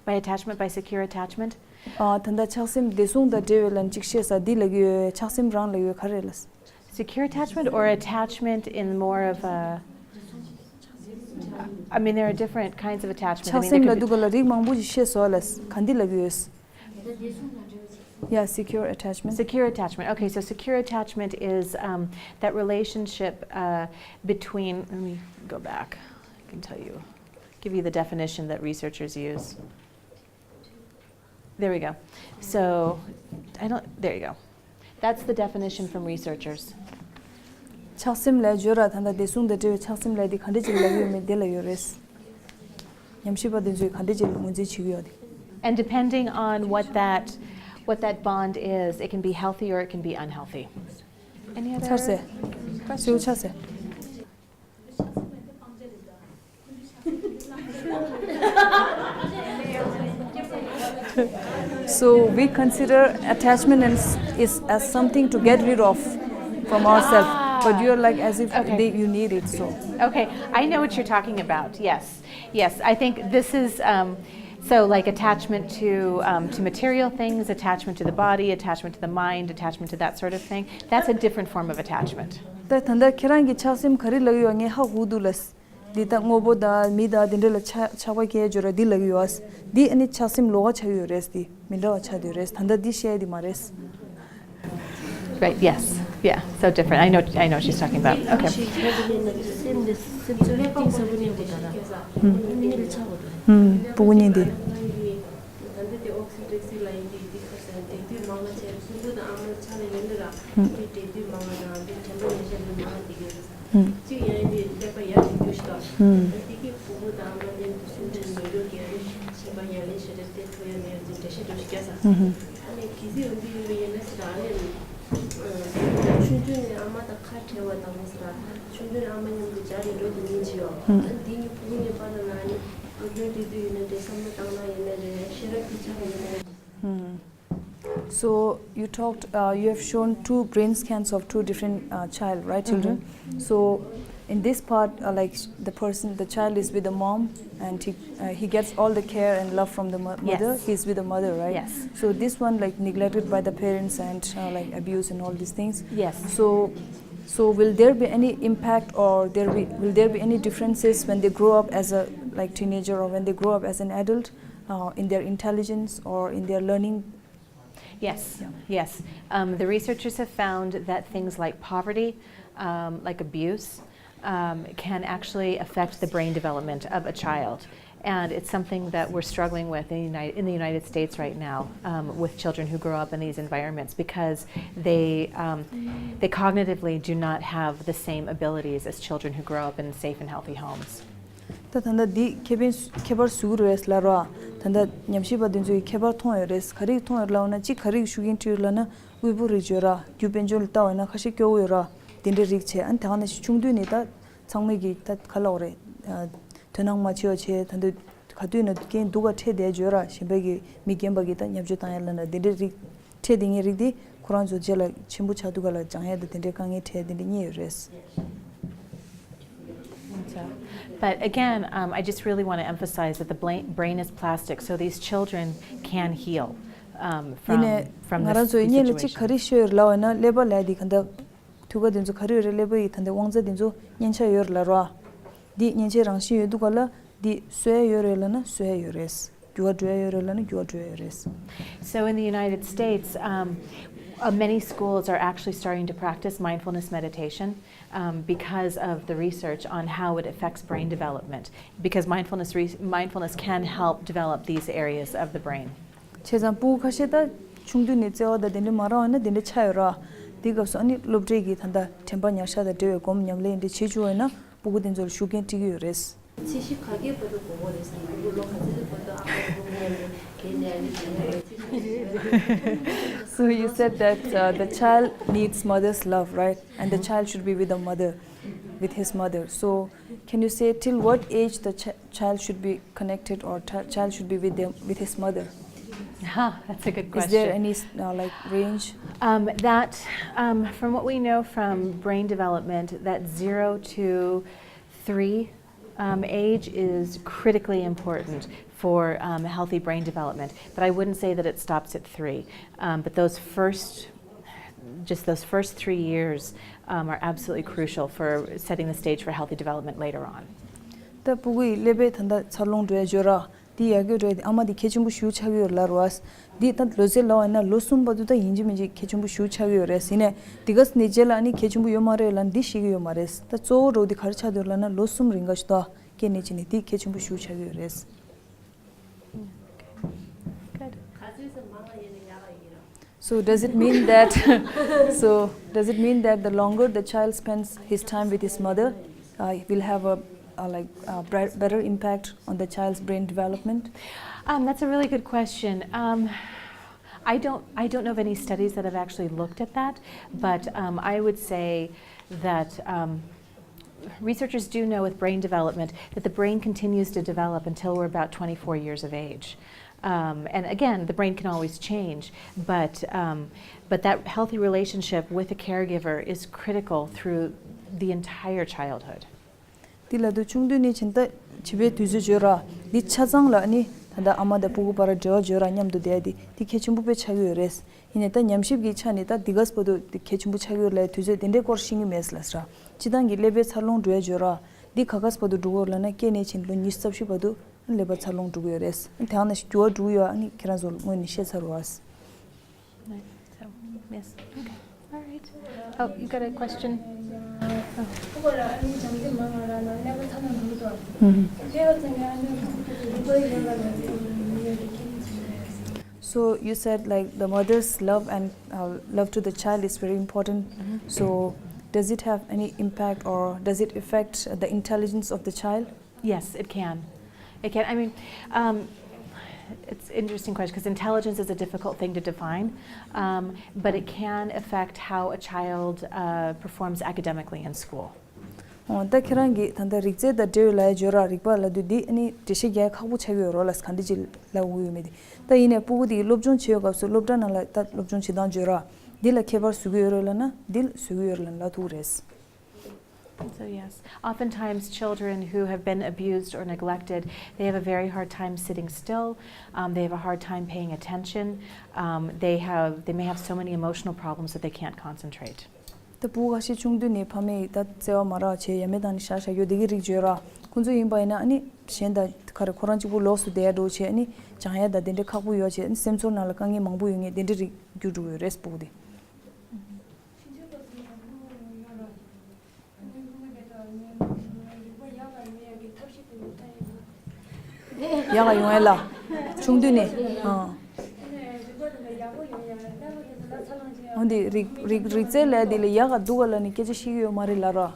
By attachment, by secure attachment? ཨ། ད་ལྟ་ཆགས་སེམས་བདེ་སྲུང་དང་འབྲེལ་བའི་ལན་གཅིག་བཤད་ས་འདི་ལབ་ཀྱི་ཡོད། ཆགས་སེམས་རང་ལབ་ཀྱི་ཡོད། ག་རེ་ལབ། Secure attachment or attachment in more of a, I mean, there are different kinds of attachment. I ཆགས་mean, there སེམས་ལབ་could be དུས་ག་ལ་རིགས་མང་པོ་ཞིག་བཤད་སོང་ལ། ག་འདི་ལབ་ཀྱི་ཡོད། Yeah, secure attachment. Secure attachment. Okay, so secure attachment is um, that relationship uh, between, let me go back. I can tell you, give you the definition that researchers use. There we go. So, I don't, there you go. That's the definition from researchers. ཆགས་སེམས་ལ་བརྗོད་ར་ད་ལྟ་བདེ་སྲུང་དང་འབྲེལ་བའི་ཆགས་སེམས་ལ་དེ་ག་འདྲ་ཅིག་ལབ་ཡོད་མེད་དེ་ལ་ཡོད་རེད། ཉམས་ཞིབ་པ་དེ་ཚོས་ག་འདྲ་ཅིག་ངོས་འཛིན་བྱེད་ཀྱི་ཡོད་དེ། And depending on what that, what that bond is, it can be healthy or it can be unhealthy. Any other ཆགས་སེ། questions? ཆགས་སེ། So we consider attachment is, is as something to get rid of from ourselves, but you're like as if okay. they, you need it. So okay, I know what you're talking about. Yes, yes. I think this is um, so like attachment to um, to material things, attachment to the body, attachment to the mind, attachment to that sort of thing. That's a different form of attachment. ད་ད་ལྟ་ཁྱེད་རང་གི་ཆགས་སེམས་ག་རེ་ལབ་ཡོད་ངས་ཧ་གོ་འདུག་ལ། འདི་ད་དངོས་པོ་དང་མི་དང་དེ་འདྲ་ལ་ཆགས་ཆགས་པ་སྐྱེ་འགྲོ་ར་འདི་ལབ་ཡོད། འདི་ཨ་ནི་ཆགས་སེམས་ལོགས་ཀ་ཆགས་ཡོད་རེད། འདི་མི་འདྲ་བ་ཆགས་བསྡད་རེད། ད་ལྟ་འདི་བཤད་ཡ་འདི་མ་རེད། Right, yes. Yeah, so different. I know, I know what she's talking about. Okay. སེམས་འདི་སེམས་ཚོར་གཏིང་ཟབ་པོ་གནས་དགོས་ད་ར། ཨུམ། མི་ལ་ཆགས་དགོས་ད། ཨུམ། སྤུ་གུ་གཉིས་འདི། ད་ལྟ་དེ་ཨོག་སི་ཊོག་སི་ལ་ཡིན་དུས་འདི་ཁ་སང་དེ་དུས་མང་ང་ཆེ་སྤུ་གུ་དང་ཨ་མ་ཆ་ལ་ཡོད་ནི་ར། ཨུམ། དེ་དེ་དུས་མང་ང་དང་དེ་དྲན་པ་ཉེར་ཞག་ལ་མང་ང་དེ་གས། ཨུམ། གཅིག་ཡང་དེ་ཀླད་པ་ཡར་དེ་འགྱུར་ཞིག་ད། ཨུམ། དེ་གི་སྤུ་གུ་དང་ཨ་མ་ནི་དུ་སུན་དུ་ཉོ་རྒྱུ་གས་ནི་ཤེས་པ་ཡར་ལེན་ཞེ་དྲག་དེ་ཐུ་ཡ་མེ་ཡ་དེ་འགྲེལ་བཤད་འགྲོ་ཞིག་རྒྱག་ས། ཨུམ། ཨ་ནི་གི་སི་ཡོང་དུས་ཡིན་པ་ཡིན་ན་སི་ད་ཨ་ནི། ཆུང་ཆུང་ནས་ཨ་མ་དང་ཁ་བྲལ་བ་དང་མོ་སི་ད། ཆུང་ཆུང་ནས་ཨ་མ་མཉམ་དུ་སྦྱར་ཡིན་འགྲོ་དེ་ཉིན་བྱེད་ཡོད། ཨུམ། ཨ་ནི་དེ་གཉིས་སྤུ་གུ་གཉིས་བར་ལ་ན་ཨ་ནི། བོད་སྐད་བྲིས་དུས་ཡིན་ན་རེད། བསམ་བློ་བཏང་ན་ཡིན་ན་རེད། ཤེས་རབ་ཀྱི་ཆ་ལ་ཡིན་ན་རེད། Hmm. So you talked, uh, you have shown two brain scans of two different, uh, child, right, children? So in this part, uh, like, sh- the person, the child is with the mom, and he uh, he gets all the care and love from the mo- mother. Yes. He's with the mother, right? Yes. So this one, like, neglected by the parents and, uh, like, abuse and all these things. Yes. So, so will there be any impact, or there be will there be any differences when they grow up as a, like, teenager, or when they grow up as an adult, uh, in their intelligence or in their learning? Yes, yeah. Yes. Um, the researchers have found that things like poverty, um, like abuse, um, can actually affect the brain development of a child. And it's something that we're struggling with in the United, in the United States right now, um, with children who grow up in these environments, because they, um, they cognitively do not have the same abilities as children who grow up in safe and healthy homes. ད་ད་ལྟ་འདི་ཁེ་ཕན་ཁྱད་པར་བཟོ་གི་རེད་ལབ་ར། ད་ལྟ་ཉམས་ཞིབ་པ་འདི་ཚོ་ཡི་ཁྱད་པར་མཐོང་ཡོད་རེད། ག་རེ་མཐོང་ཡོད་ལབ་ན། གཅིག་ག་རེ་ཤུགས་རྐྱེན་ཐེབས་ཡོད་ལབ་ན། དབུལ་པོ་རིགས་བརྗོད་ར། རྒྱུ་དཔལ་འབྱོར་ལ་ལྟ་བ་ཡིན་ན་ཁ་ཤས་སྐྱོ་བོ་ཡོད་ར། དེ་འདྲའི་རིགས་བྱས། ཨ་ནི་དེ་ག་ནང་བཞིན་ཆུང་དུས་ནས་ད་ཚང་མས་ཀྱི་ད་ག་ལབ་དགོས་རེད། ཨ། དོ་སྣང་མ་བྱེད་པ་བྱས། ད་དུང་ག་དུས་ན་རྐྱེན་སྡུག་ག་འཕྲད་བསྡད་བརྗོད་ར། གཞན་པའི་གི་མི་རྒན་པ་གི་ད་བརྙས་བཅོས་བཏང་ཡ་ལབ་ན། དེ་འདྲའི་རིགས་འཕྲད་བསྡད་མཁན་རིགས་དེ་ཁོ་རང་ཚོ་རྗེས་ལ་ཆེན་པོ་ཆགས་དུས་ག་ལ་སྦྱང་ཡ་དང་དེ་འདྲའི་དཀའ་ངལ་འཕྲད་དེ་འདྲ་རྙེད་ཡོད་རེད། But again, um, I just really want to emphasize that the bla- brain is plastic, so these children can heal, um, from, from this, these situations. ཡིན་ནའི་ང་རང་ཚོའི་སྔོན་ལ་གཅིག་ག་རེ་ཤོད་ལབ་ན། ཀླད་པ་ལབ་ཡ་དེ་ག་འདྲ་དུས་ག་དེ་ཚོ་ག་རེ་ཡོད་རེད། ཀླད་པ་ཡི་ད་ལྟ་དབང་རྩ་དེ་ཚོ་མཉེན་ཆ་ཡོད་རེད་ལབ་ར། འདི་མཉེན་ཆའི་རང་བཞིན་ཡོད་དུས་ག་ལ་འདི་གསོ་ཡ་ཡོད་རེད་ལབ་ན་གསོ་ཡ་ཡོད་རེད། འགྱུར་བ་འགྲོ་ཡ་ཡོད་རེད་ལབ་ན་འགྱུར་བ་འགྲོ་ཡ་ཡོད་རེད། So in the United States, um, uh, many schools are actually starting to practice mindfulness meditation, um, because of the research on how it affects brain development. Because mindfulness, re- mindfulness can help develop these areas of the brain. བྱས་ཙང་ཕྲུ་གུ་ཁ་ཤས་ད་ཆུང་དུས་ནས་བརྩེ་བ་དང་དེ་འདྲ་མ་རག་པ་ན་དེ་འདྲ་ཆགས་ཡོད་ར། དེའི་སྐབས་སུ་ཨ་ནི་སློབ་གྲྭའི་གི་ད་ལྟ་དྲན་པ་ཉར་ཤག་དང་འབྲེལ་བའི་སྒོམ་ཉམས་ལེན་འདི་བྱེད་བཅུག་པ་ཡིན་ན་ཕྲུ་གུ་དེ་ཚོ་ལ་ཤུགས་རྐྱེན་སྤྲད་ཀྱི་ཡོད་རེད། ཚད་གཞི་ག་གེ་བར་དུ་དགོས་པ་རེད་ཟེར་ན། ཕྲུ་གུ་ལོ་ག་ཚོད་བར་དུ་ཨ་མ་དང་པོ་ངོས་ནས་དེ་ནས་ཨ་ནི་དེ་ནས་So you said that, uh, the child needs mother's love, right? And the child should be with the mother, with his mother. So can you say till what age the ch- child should be connected, or ch- child should be with them, with his mother? Huh, that's a good question. Is there any, uh, like, range? Um, that, um, from what we know from brain development, that zero to three, um, age is critically important for, um, healthy brain development. But I wouldn't say that it stops at three. Um, but those first, just those first three years, um, are absolutely crucial for setting the stage for healthy development later on. ད་ཕྲུ་གུ་ཡི་ཀླད་པའི་ད་ལྟ་འཚར་ལོངས་འགྲོ་ཡ་བརྗོད་ར། འདི་ཡག་གི་རེད། ཨ་མ་འདི་གལ་ཆེན་པོ་ཞེ་པོ་ཆགས་ཀྱི་ཡོད་ལབ་ར། འདི་ད་ལོ་ཚད་ལབ་པ་ཡིན་ན་ལོ་གསུམ་བར་དུ་ད་ཡིན་གཅིག་མིན་གཅིག་གལ་ཆེན་པོ་ཞེ་པོ་ཆགས་ཀྱི་ཡོད་རེད། ཡིན་ནའི་འདི་ག་ནས་རྗེས་ལ་ཨ་ནི་གལ་ཆེན་པོ་ཡོད་མ་རེད་ལབ་ན་འདི་ཤེས་ཀྱི་ཡོད་མ་རེད། ད་གཙོ་བོ་རོགས་འདི་ག་རེ་ཆགས་འདུག་ལབ་ན་ལོ་གསུམ་རིང་ག་ཞིག་ད་སྐྱེས་ནས་ཕྱིན་ནས་འདི་གལ་ཆེན་པོ་ཞེ་པོ་ཆགས་ཀྱི་ཡོད་རེད། Good. So does it mean that so does it mean that the longer the child spends his time with his mother, uh, it will have a, a like a bri- better impact on the child's brain development? Um, that's a really good question. Um, I don't I don't know of any studies that have actually looked at that, but, um, I would say that, um, researchers do know with brain development that the brain continues to develop until we're about twenty-four years of age. Um, and again, the brain can always change, but, um, but that healthy relationship with a caregiver is critical through the entire childhood. འདི་ལ་དུ་ཆུང་དུས་ནས་ཕྱིན་ད་བྱིས་པའི་དུས་ཚོད་བརྗོད་ར། འདི་ཆ་ཚང་ལ་ནི་ད་ལྟ་ཨ་མ་དང་ཕྲུ་གུ་བར་འབྲེལ་བ་བརྗོད་ར་མཉམ་དུ་བསྡད་དེ་འདི་གལ་ཆེན་པོ་དཔེ་ཆགས་ཀྱི་ཡོད་རེད། ཡིན་ནའི་ད་ཉམས་ཞིབ་ཀྱི་ཆ་ནས་ད་འདི་ག་བར་དུ་འདི་གལ་ཆེན་པོ་ཆགས་ཀྱི་ཡོད་ལབ་དུས་ཚོད་དེ་འདྲའི་སྐོར་ཤེས་ཀྱི་མེད་ལབ་ར། སྤྱི་བཏང་གི་ཀླད་པའི་འཚར་ལོངས་འགྲོ་ཡ་བརྗོད་ར། འདི་ག་ག་བར་དུ་འགྲོ་གི་ཡོད་ལབ་ན་སྐྱེས་ནས་ཕྱིན་ལོ་ཉི་ཤུ་རྩ་བཞི་བར་དུ་ཀླད་པ་འཚར་ལོངས་འགྲོ་གི་ཡོད་རེད། དེ་ཡང་ན་འགྱུར་བ་འགྲོ་གི་ཡོད་ཨ་ནི་ཁྱེད་རང་ཚོ་སྔོན་ནས་བཤད་ཚར་བ། Right. So, yes. Okay. All right. Oh, you got a question? Oh. So you said, like, the mother's love and, uh, love to the child is very important. So does it have any impact, or does it affect the intelligence of the child? Yes, it can. It can. I mean, um, it's an interesting question because intelligence is a difficult thing to define, um, but it can affect how a child, uh, performs academically in school. ཨོ། ད་ཁྱེད་རང་གིས་ད་ལྟ་རིག་རྩལ་དང་འབྲེལ་བའི་ལ་ཡ་བརྗོད་ར། རིག་པ་ལབ་དུས་འདི་ཨ་ནི་འགྲེལ་བཤད་རྒྱག་ཡ་ཁག་པོ་ཆགས་ཀྱི་ཡོད་རེད་ལ། ག་འདྲ་ཅིག་ལབ་དགོས་ཡོད་མེད་དེ། ད་ཡིན་ནའི་སྤུ་གུ་དེ་གིས་སློབ་སྦྱོང་བྱེད་ཡོད་སྐབས་སུ་སློབ་གྲྭ་ནང་ལ་ད་སློབ་སྦྱོང་བྱེད་སྟངས་བརྗོད་ར། འདི་ལ་ཁྱད་པར་བཟོ་གི་ཡོད་རེད་ལབ་ན། འདི་ལ་བཟོ་གི་ཡོད་རེད་ལབ་ན་ལབ་ཐུབ་ཀྱི་རེད། So yes, oftentimes children who have been abused or neglected, they have a very hard time sitting still. Um, they have a hard time paying attention. Um, they have, they may have so many emotional problems that they can't concentrate. ད་སྤུ་གུ་ཁ་ཤས་ཆུང་དུས་ནས་ཕ་མས་ད་བརྩེ་བ་མ་རག་བྱས་ཡ་མེད་བཏང་ནས་བཞག་བཞག་ཡོད་དེ་གི་རིགས་བརྗོད་ར། ཁོང་ཚོ་ཡིན་པ་ཡིན་ན་ཨ་ནི་གཞན་དང་ག་རེ་ཁོ་རང་གཅིག་པུ་ལོགས་སུ་བསྡད་འགྲོ་བྱས། ཨ་ནི་སྦྱང་ཡ་དང་དེ་འདྲའི་ཁག་པོ་ཡོད་བྱས། ཨ་ནི་སེམས་ཚོར་ནང་ལ་དཀའ་ངལ་མང་པོ་ཡོད་མཁན་དེ་འདྲའི་རིགས་འགྱུར་འགྲོ་གི་ཡོད་རེད་སྤུ་གུ་དེ། ཡག་ག་ཡོང་ཡ་ལ། ཆུང་དུས་ནས། ཨང་། འོན་ཏེ་རིག་རིག་རིག་རྩལ་ལས་དེ་ལ་ཡག་ག་སྡུག་ག་ལབ་ནས་སྐད་ཆ་བཤད་ཀྱི་ཡོད་མ་རེད་ལབ་ར།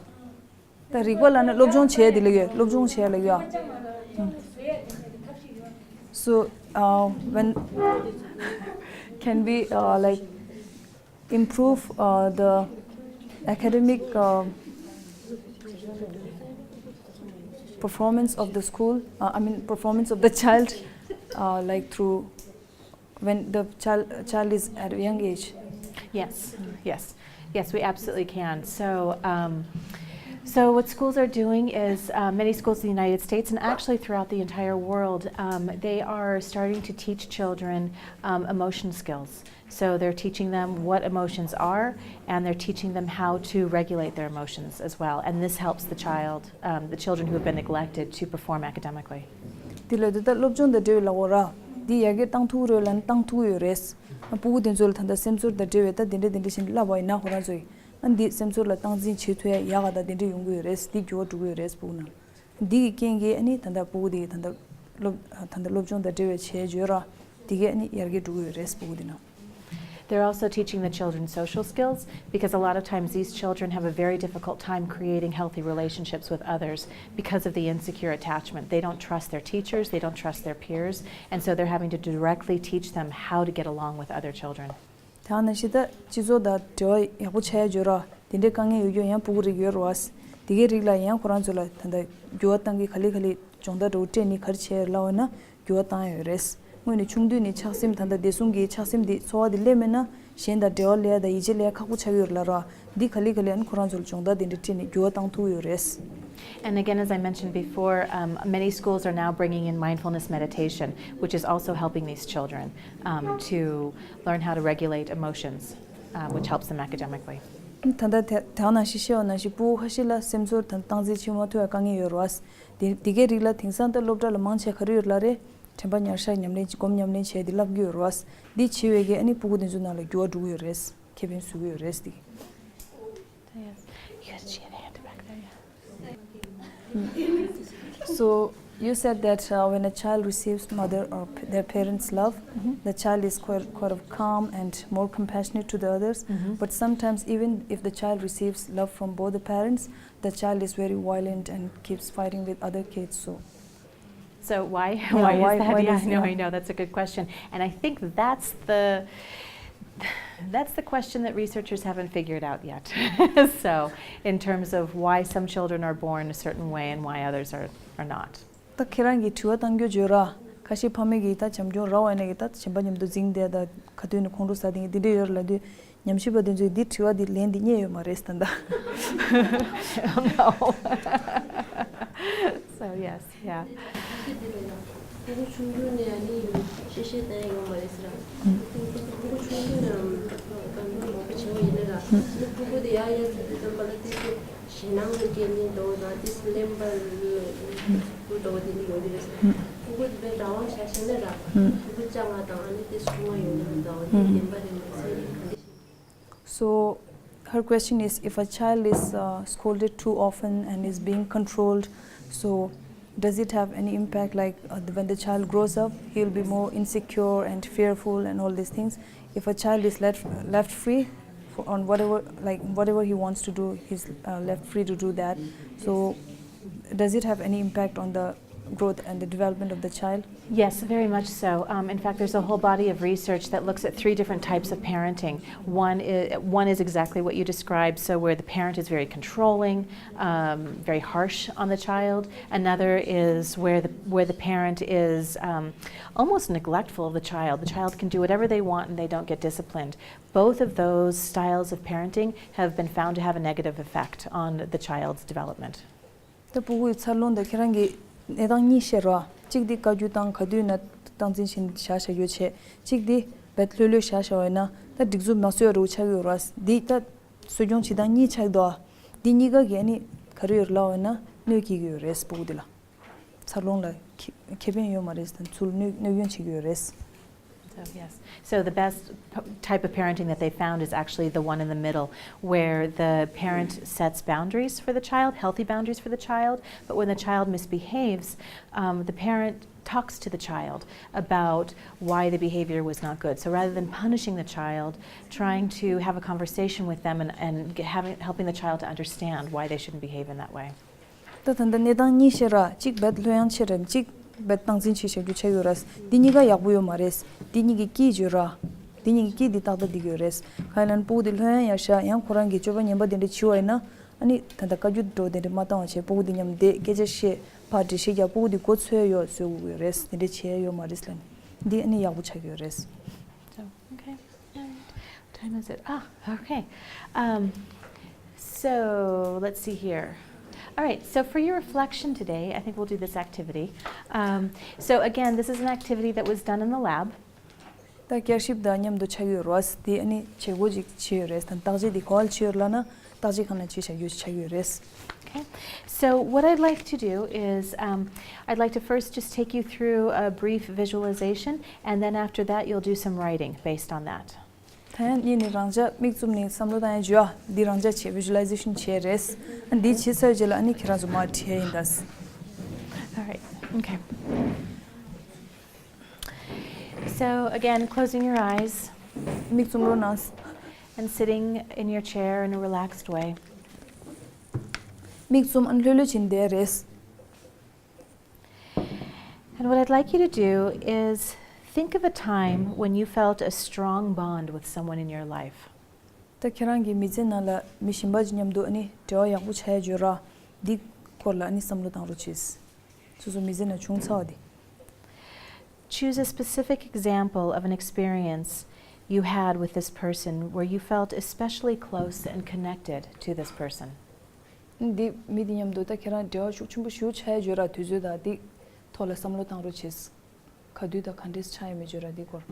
ད་རིག་པ་ལབ་ན་སློབ་སྦྱོང་བྱས་དེ་ལ་ཡོད། སློབ་སྦྱོང་བྱས་ལ་ཡོད། So, uh, when can we, uh, like, improve, uh, the academic, uh, performance of the school, uh, I mean, performance of the child, uh, like, through when the child, child is at a young age? Yes, yes, yes, we absolutely can. So, um, so what schools are doing is, uh, many schools in the United States and actually throughout the entire world, um, they are starting to teach children, um, emotion skills. So they're teaching them what emotions are, and they're teaching them how to regulate their emotions as well. And this helps the child, um, the children who have been neglected, to perform academically. དེ་ལ་དེ་ལྟར་སློབ་སྦྱོང་དང་འབྲེལ་བའི་ལ་འོ་ར། འདི་ཡ་གིར་བཏང་ཐུབ་རེད་ལབ་ན་བཏང་ཐུབ་ཡོད་རེད། སྤུ་གུ་དེ་ཚོ་ལ་ད་ལྟ་སེམས་ཚོར་དང་འབྲེལ་བའི་ད་དེ་འདྲ་དེ་འདྲ་བྱས་ནས་བསླབ་པ་ཡིན་ན་ཁོ་རང་ཚོ་ཡིས་ཨ་འདི་སེམས་ཚོར་ལ་སྟངས་འཛིན་བྱེད་ཐུབ་ཡ་ཡག་ག་ད་དེ་འདྲ་ཡོང་གི་ཡོད་རེད། འདི་འགྱུར་བ་འགྲོ་གི་ཡོད་རེད་སྤུ་གུ་ནང་། འདི་གི་རྐྱེན་གྱིས་ཨ་ནི་ད་ལྟ་སྤུ་གུ་དེ་གི་ད་ལྟ་སློབ་ད་ལྟ་སློབ་སྦྱོང་དང་འབྲེལ་བའི་བྱས་བརྗོད་ར། དེ་གས་ཨ་ནི་ཡར་རྒྱས་འགྲོ་གི་ཡོད་རེད་སྤུ་གུ་དེ་ནང་། They're also teaching the children social skills because a lot of times these children have a very difficult time creating healthy relationships with others because of the insecure attachment. They don't trust their teachers, they don't trust their peers, and so they're having to directly teach them how to get along with other children. ད་ནང་བཞིན་ད་སྤྱི་ཚོགས་དང་འབྲེལ་བ་ཡག་པོ་བྱས་བརྗོད་ར། དེ་འདྲའི་དཀའ་ངལ་ཡོད་རྒྱུ་ཡང་སྤུ་གུ་རིགས་ཡོད་རེད་བ། དེ་གའི་རིགས་ལ་ཡང་ཁོ་རང་ཚོ་ལ་ད་ལྟ་འགྱུར་བ་བཏང་གི་ག་ལེ་ག་ལེ་སྦྱོང་བརྡར་འདྲ་བོ་སྤྲད་ནས་ག་རེ་བྱས་ལབ་པ་ན། འགྱུར་བ་བཏང་ཡོད་རེད། སྔོན་ནས་ཆུང་དུས་ནས་ཆགས་སེམས་ད་ལྟ་བདེ་སྲུང་གི་ཆགས་སེམས་འདི་འཚོ་བ་འདི་སླེབས་མེད་ན་གཞན་དང་འབྲེལ་བ་ལས་ཡ་དང་ཡིད་ཆེས་ལས་ཡ་ཁག་པོ་ཆགས་ཡོད་ལ་ར། འདི་ག་ལེ་ག་ལེ་ཨ་ནི་ཁོ་རང་ཚོར་སྦྱོང་བརྡར་འདི་འདྲ་སྤྲད་ནས་འགྱུར་བ་བཏང་ཐུབ་ཡོད་རེད། And again, as I mentioned before, um, many schools are now bringing in mindfulness meditation, which is also helping these children, um, to learn how to regulate emotions, uh, which helps them academically. ད་ལྟ་དེ་དེ་ནང་བཞིན་བཤད་པ་ནང་བཞིན་སྤུ་གུ་ཁ་ཤས་ལ་སེམས་ཚོར་དང་སྟངས་འཛིན་བྱེད་མ་ཐུབ་པའི་དཀའ་ངལ་ཡོད་རེད་བ། དེ་དེ་གའི་རིགས་ལ་དེང་སང་ད་སློབ་གྲྭ་ལ་མང་ཆེ་ག་རེ་ཡོད་ལབ་རེད། དྲན་པ་ཉར་ཤག་ཉམས་ལེན་སྒོམ་ཉམས་ལེན་བྱས་ཏེ་བསླབ་ཀྱི་ཡོད་རེད་བ། འདི་བྱེད་པའི་གི་ཨ་ནི་སྤུ་གུ་དེ་ཚོ་ནང་ལ་འགྱུར་བ་འགྲོ་གི་ཡོད་རེད། ཁེ་ཕན་བཟོ་གི་ཡོད་རེད་འདི། Yes. You can see the hand back there, yeah. So you said that, uh, when a child receives mother or p- their parents' love, the child is quite, quite of calm and more compassionate to the others. But sometimes, even if the child receives love from both the parents, the child is very violent and keeps fighting with other kids. So So why, yeah, why is why, that? Why yeah, does, no, yeah. I know, that's a good question. And I think that's the, that's the question that researchers haven't figured out yet. So, in terms of why some children are born a certain way and why others are, are not. ད་ཁྱེད་རང་གིས་དྲི་བ་བཏང་རྒྱུ་བརྗོད་ར། ཁ་ཤས་ཕ་མས་ཀྱིས་ད་བྱམས་སྐྱོང་རག་པ་ཡིན་ན་གི་ད་གཞན་པ་མཉམ་དུ་འཛིང་བསྡད་ད་ག་དུས་ནས་ཁོང་ཁྲོ་ཟ་དེ་འདི་འདྲ་ཡོད་རེད་ལབ་དུས། ཉམས་ཞིབ་པ་དེ་ཚོས་འདི་དྲི་བ་འདི་ལན་འདི་རྙེད་ཡོད་མ་རེད་ད་ལྟ། So yes, yeah. སྤུ་གུ་ཆུང་དུས་ནས་ཨ་ནི་གཤེ་གཤེ་བསྟན་ཡོད་མ་རེད་ཟེར་ར། སྤུ་གུ་ཆུང་དུས་ནས་དཀའ་ངལ་མང་པོ་བྱུང་བ་ཡིན་ན་ར། ཨ་ནི་སྤུ་གུ་དེ་ཡར་ཡར་ཟེར་དུས་ཙམ་པ་ལ་ཏོག་ཙམ་ཞེད་སྣང་གི་རྐྱེན་འདྲ་བོ་དང་ཏོག་ཙམ་གླེན་པ་འདྲ་བོ་དེ་འདྲ་ཡོང་གི་རེད་ཟེར། སྤུ་གུ་དེ་རང་དབང་ཆ་བཞག་ན་ར། སྤུ་གུ་ལྕགས་ལྔ་དང་ཨ་ནི་ཏོག་ཙམ་སྲུང་བ་ཡོང་གི་རེད་ད། འོ་དེ་བདེན་པ་རེད་མ་རེད་ཟེར་ག་འདྲ་ཞིག So, her question is, if a child is, uh, scolded too often and is being controlled, so does it have any impact, like, uh, when the child grows up, he'll be more insecure and fearful and all these things? If a child is left, left free for, on whatever, like, whatever he wants to do, he's, uh, left free to do that. So, does it have any impact on the growth and the development of the child? Yes, very much so. Um, in fact, there's a whole body of research that looks at three different types of parenting. One is, one is exactly what you described, so where the parent is very controlling, um, very harsh on the child. Another is where the, where the parent is um, almost neglectful of the child. The child can do whatever they want and they don't get disciplined. Both of those styles of parenting have been found to have a negative effect on the child's development. ད་ཕྲུ་གུའི་འཚར་ལོངས་དང་ཁྱེད་རང་གི་གནས་སྟངས་གཉིས་བཤད་རོགས། གཅིག་དེ་བཀའ་བཀྱོན་བཏང་ག་དུས་ན་སྟངས་འཛིན་བྱེད་བཞག་བཞག་ཡོད་བྱས། གཅིག་དེ་བེད་ལྷོད་ལྷོད་བཞག་བཞག་ཡོད་ན་ད་སྒྲིག་འཛུགས་མ་བཟོས་རོགས་ཆགས་ཡོད་རོགས། འདི་ད་གསོ་སྐྱོང་བྱེད་སྟངས་གཉིས་ཆགས་འདུག་འདི་གཉིས་ཀ་གིས་ནི་ག་རེ་ཡོད་ལབ་ཡོད་ན་གནོད་སྐྱེལ་གྱི་ཡོད་རེད་ཕྲུ་གུ་འདི་ལ། འཚར་ལོངས་ལ་ཁེ་ཁེ་ཕན་ཡོད་མ་རེད་དང་ཚུར་གནོད་གནོད་སྐྱོན་བྱེད་ཀྱི་ཡོད་རེད། So, yes. So the best p- type of parenting that they found is actually the one in the middle, where the parent sets boundaries for the child, healthy boundaries for the child, but when the child misbehaves, um, the parent talks to the child about why the behavior was not good. So rather than punishing the child, trying to have a conversation with them and, and g- having, helping the child to understand why they shouldn't behave in that way. ད་ད་ལྟ་གནས་སྟངས་གཉིས་བཤད་ར། གཅིག་བེད་ལྷོད་ཡངས་ཆེ་ར། གཅིག་བེད་སྟངས་འཛིན་བྱེད་བཞག་རྒྱུ་ཆགས་ཡོད་ར། འདི་གཉིས་ཀ་ཡག་པོ་ཡོད་མ་རེད། འདི་གཉིས་ཀྱི་དཀྱིལ་བརྗོད་ར། འདི་གཉིས་ཀྱི་དཀྱིལ་འདི་ཏག་ཏག་འདི་ཡོད་རེད། གང་ཡིན་ན་ཕྲུ་གུ་འདི་ལྷོད་ཡངས་ཡག་ཤག་ཡང་ཁོ་རང་གི་སྤྱོད་པ་ངན་པ་དེ་འདྲ་བྱེད་པ་ཡིན་ན། ཨ་ནི་ད་ལྟ་བཀའ་བཀྱོན་འགྲོ་དེ་འདྲ་མ་བཏང་བ་བྱས་ཕྲུ་གུ་འདི་མཉམ་བསྡད་སྐད་ཆ་བཤད་ཕར་འགྲེལ་བཤད་རྒྱག་ཕྲུ་གུ་འདི་མགོ་ཚོས་ཡོད་བཟོ་དགོས་ཀྱི་ཡོད་རེད། དེ་འདྲ་བྱས་ཡོད་མ་རེད་ལབ་ནས། འདི་ཨ་ནི་ཡག་པོ་ཆགས་ཀྱི་ཡོད་རེད། So, okay. And what time is it? Ah, okay. Um, so let's see here. All right, so for your reflection today, I think we'll do this activity. Um, so again, this is an activity that was done in the lab. ད་བསྐྱར་ཞིབ་དང་མཉམ་དུ་ཆགས་ཡོད་རེད། འདི་ཨ་ནི་བྱེད་སྒོ་ཅིག་བྱས་ཡོད་རེད་དང་བརྟག་དཔྱད་འདི་ག་པར་བྱས་ཡོད་ལབ་ན་བརྟག་དཔྱད་ཁང་ནང་བྱས་བཞག་ཡོད་ཆགས་ཡོད་རེད། Okay. So what I'd like to do is um, I'd like to first just take you through a brief visualization, and then after that, you'll do some writing based on that. ད་ཡང་གཉིས་ནི་རང་འཇགས་མིག་བཙུམ་ནས་བསམ་བློ་བཏང་ཡ་བྱོས་ཨ། འདི་རང་འཇགས་བྱས་visualization་བྱས་རེད། ཨ་འདི་བྱས་ཚར་རྗེས་ལ་ཨ་ནི་ཁྱེད་རང་ཚོ་མར་བྲིས་ཡ་ཡིན་ད། All right. Okay. So again, closing your eyes མིག་བཙུམ་རོགས་གནང་། and sitting in your chair in a relaxed way. མིག་བཙུམ་ཨ་ནི་ལྷོད་ལྷོད་བྱས་ནས་བསྡད་རེད། And what I'd like you to do is think of a time when you felt a strong bond with someone in your life. ད་ཁྱེད་རང་གི་མི་ཚེ་ནང་ལ་མི་གཞན་པ་ཅིག་མཉམ་དུ་ཨ་ནི་འབྲེལ་བ་ཡག་པོ་བྱས་ཡོད་ར། འདི་སྐོར་ལ་ཨ་ནི་བསམ་བློ་བཏང་རོགས་བྱེད། སོ་སོ་མི་ཚེ་ནང་བྱུང་ཚར་བ་དེ། Choose a specific example of an experience you had with this person where you felt especially close and connected to this person. འདི་མི་དེ་མཉམ་དུ་ད་ཁྱེད་རང་འབྲེལ་བ་ཤུགས་ཆེན་པོ་ཞིག་བྱས་ཡོད་ར། དུས་ཚོད་དང་འདི་ཐོག་ལ་བསམ་བློ་བཏང་རོགས་བྱེད། ག་དུས་དང་ག་འདྲས་ཆགས་ཡོད་མེད་ཡོད་ར་འདི་སྐོར།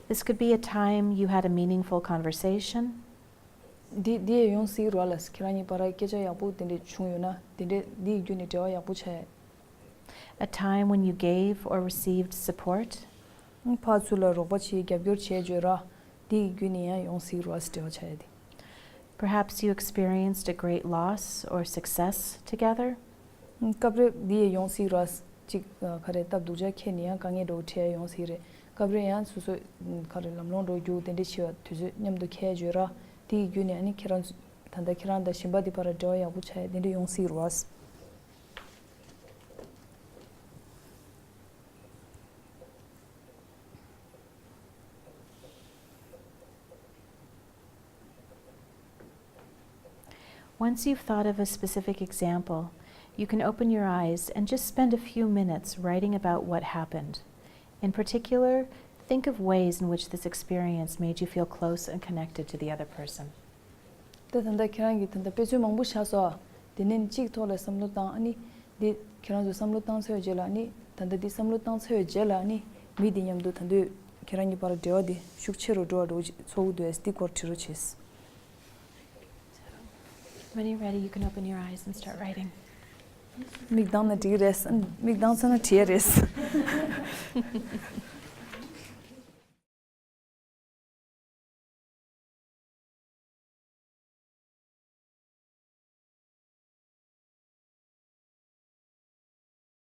This could be a time you had a meaningful conversation. འདི་འདི་ཡང་ཡོང་སྲིད་ར་ལ། ཁྱེད་རང་གཉིས་བར་སྐད་ཆ་ཡག་པོ་དེ་འདྲས་བྱུང་ཡོད་ན་དེ་འདྲས་འདི་ཡི་བརྒྱུད་ནས་འབྲེལ་བ་ཡག་པོ་བྱས། A time when you gave or received support. ཕར་ཚུར་ལ་རོགས་པ་བྱེད་རྒྱབ་སྐྱོར་བྱས་ཡོད་ར། འདི་ཡི་བརྒྱུད་ནས་ཡང་ཡོང་སྲིད་ར་འབྲེལ་བ་བྱས་ཏེ། Perhaps you experienced a great loss or success together. སྐབས་རེ་འདི་ཡང་ཡོང་སྲིད་ར། གཅིག་ག་རེ་སྟབས་སྡུག་ཅག་ཁྱེར་ནས་ཡང་དཀའ་ངལ་འདྲ་བོ་འཕྲད་ཡོང་སྲིད་རེད། སྐབས་རེ་ཡང་སོ་སོ་ག་རེ་ལམ་ལྷོང་འགྲོ་རྒྱུ་དེ་འདྲས་བྱས་པ་དུས་ཚོད་མཉམ་དུ་འཁེལ་ཡོད་ར། དེ་ཡི་བརྒྱུད་ནས་ཨ་ནི་ཁྱེད་རང་ཚོ་ད་ལྟ་ཁྱེད་རང་དང་གཞན་པ་དེ་བར་འབྲེལ་བ་ཡག་པོ་ཆགས་ཡ་དེ་འདྲས་ཡོང་སྲིད་ར། Once you've thought of a specific example, you can open your eyes and just spend a few minutes writing about what happened. In particular, think of ways in which this experience made you feel close and connected to the other person. ད་ད་ལྟ་ཁྱེད་རང་གིས་ད་ལྟ་དཔེ་མཚོན་མང་པོ་བཞག་སོང་ཨ། དེ་ནས་གཅིག་ཐོག་ལ་བསམ་བློ་བཏང་ཨ་ནི། འདི་ཁྱེད་རང་ཚོ་བསམ་བློ་བཏང་ཚར་བའི་རྗེས་ལ་ཨ་ནི། ད་ལྟ་འདི་བསམ་བློ་བཏང་ཚར་བའི་རྗེས་ལ་ཨ་ནི། མི་འདི་མཉམ་དུ་ད་དུང་ཁྱེད་རང་གཉིས་བར་འབྲེལ་བ་འདི་ཤུགས་ཆེ་རུ་འགྲོ་བ་འདྲ་བོ་ཅིག་ཚོར་གྱི་འདུག་ཨེ། འདི་སྐོར་དྲི་རོགས་བྱེད། When you're ready, you can open your eyes and start writing. མིག་གདངས་ན་འགྲིག་རེད། མིག་གདངས་ཚར་ན་བྲིས་རེད།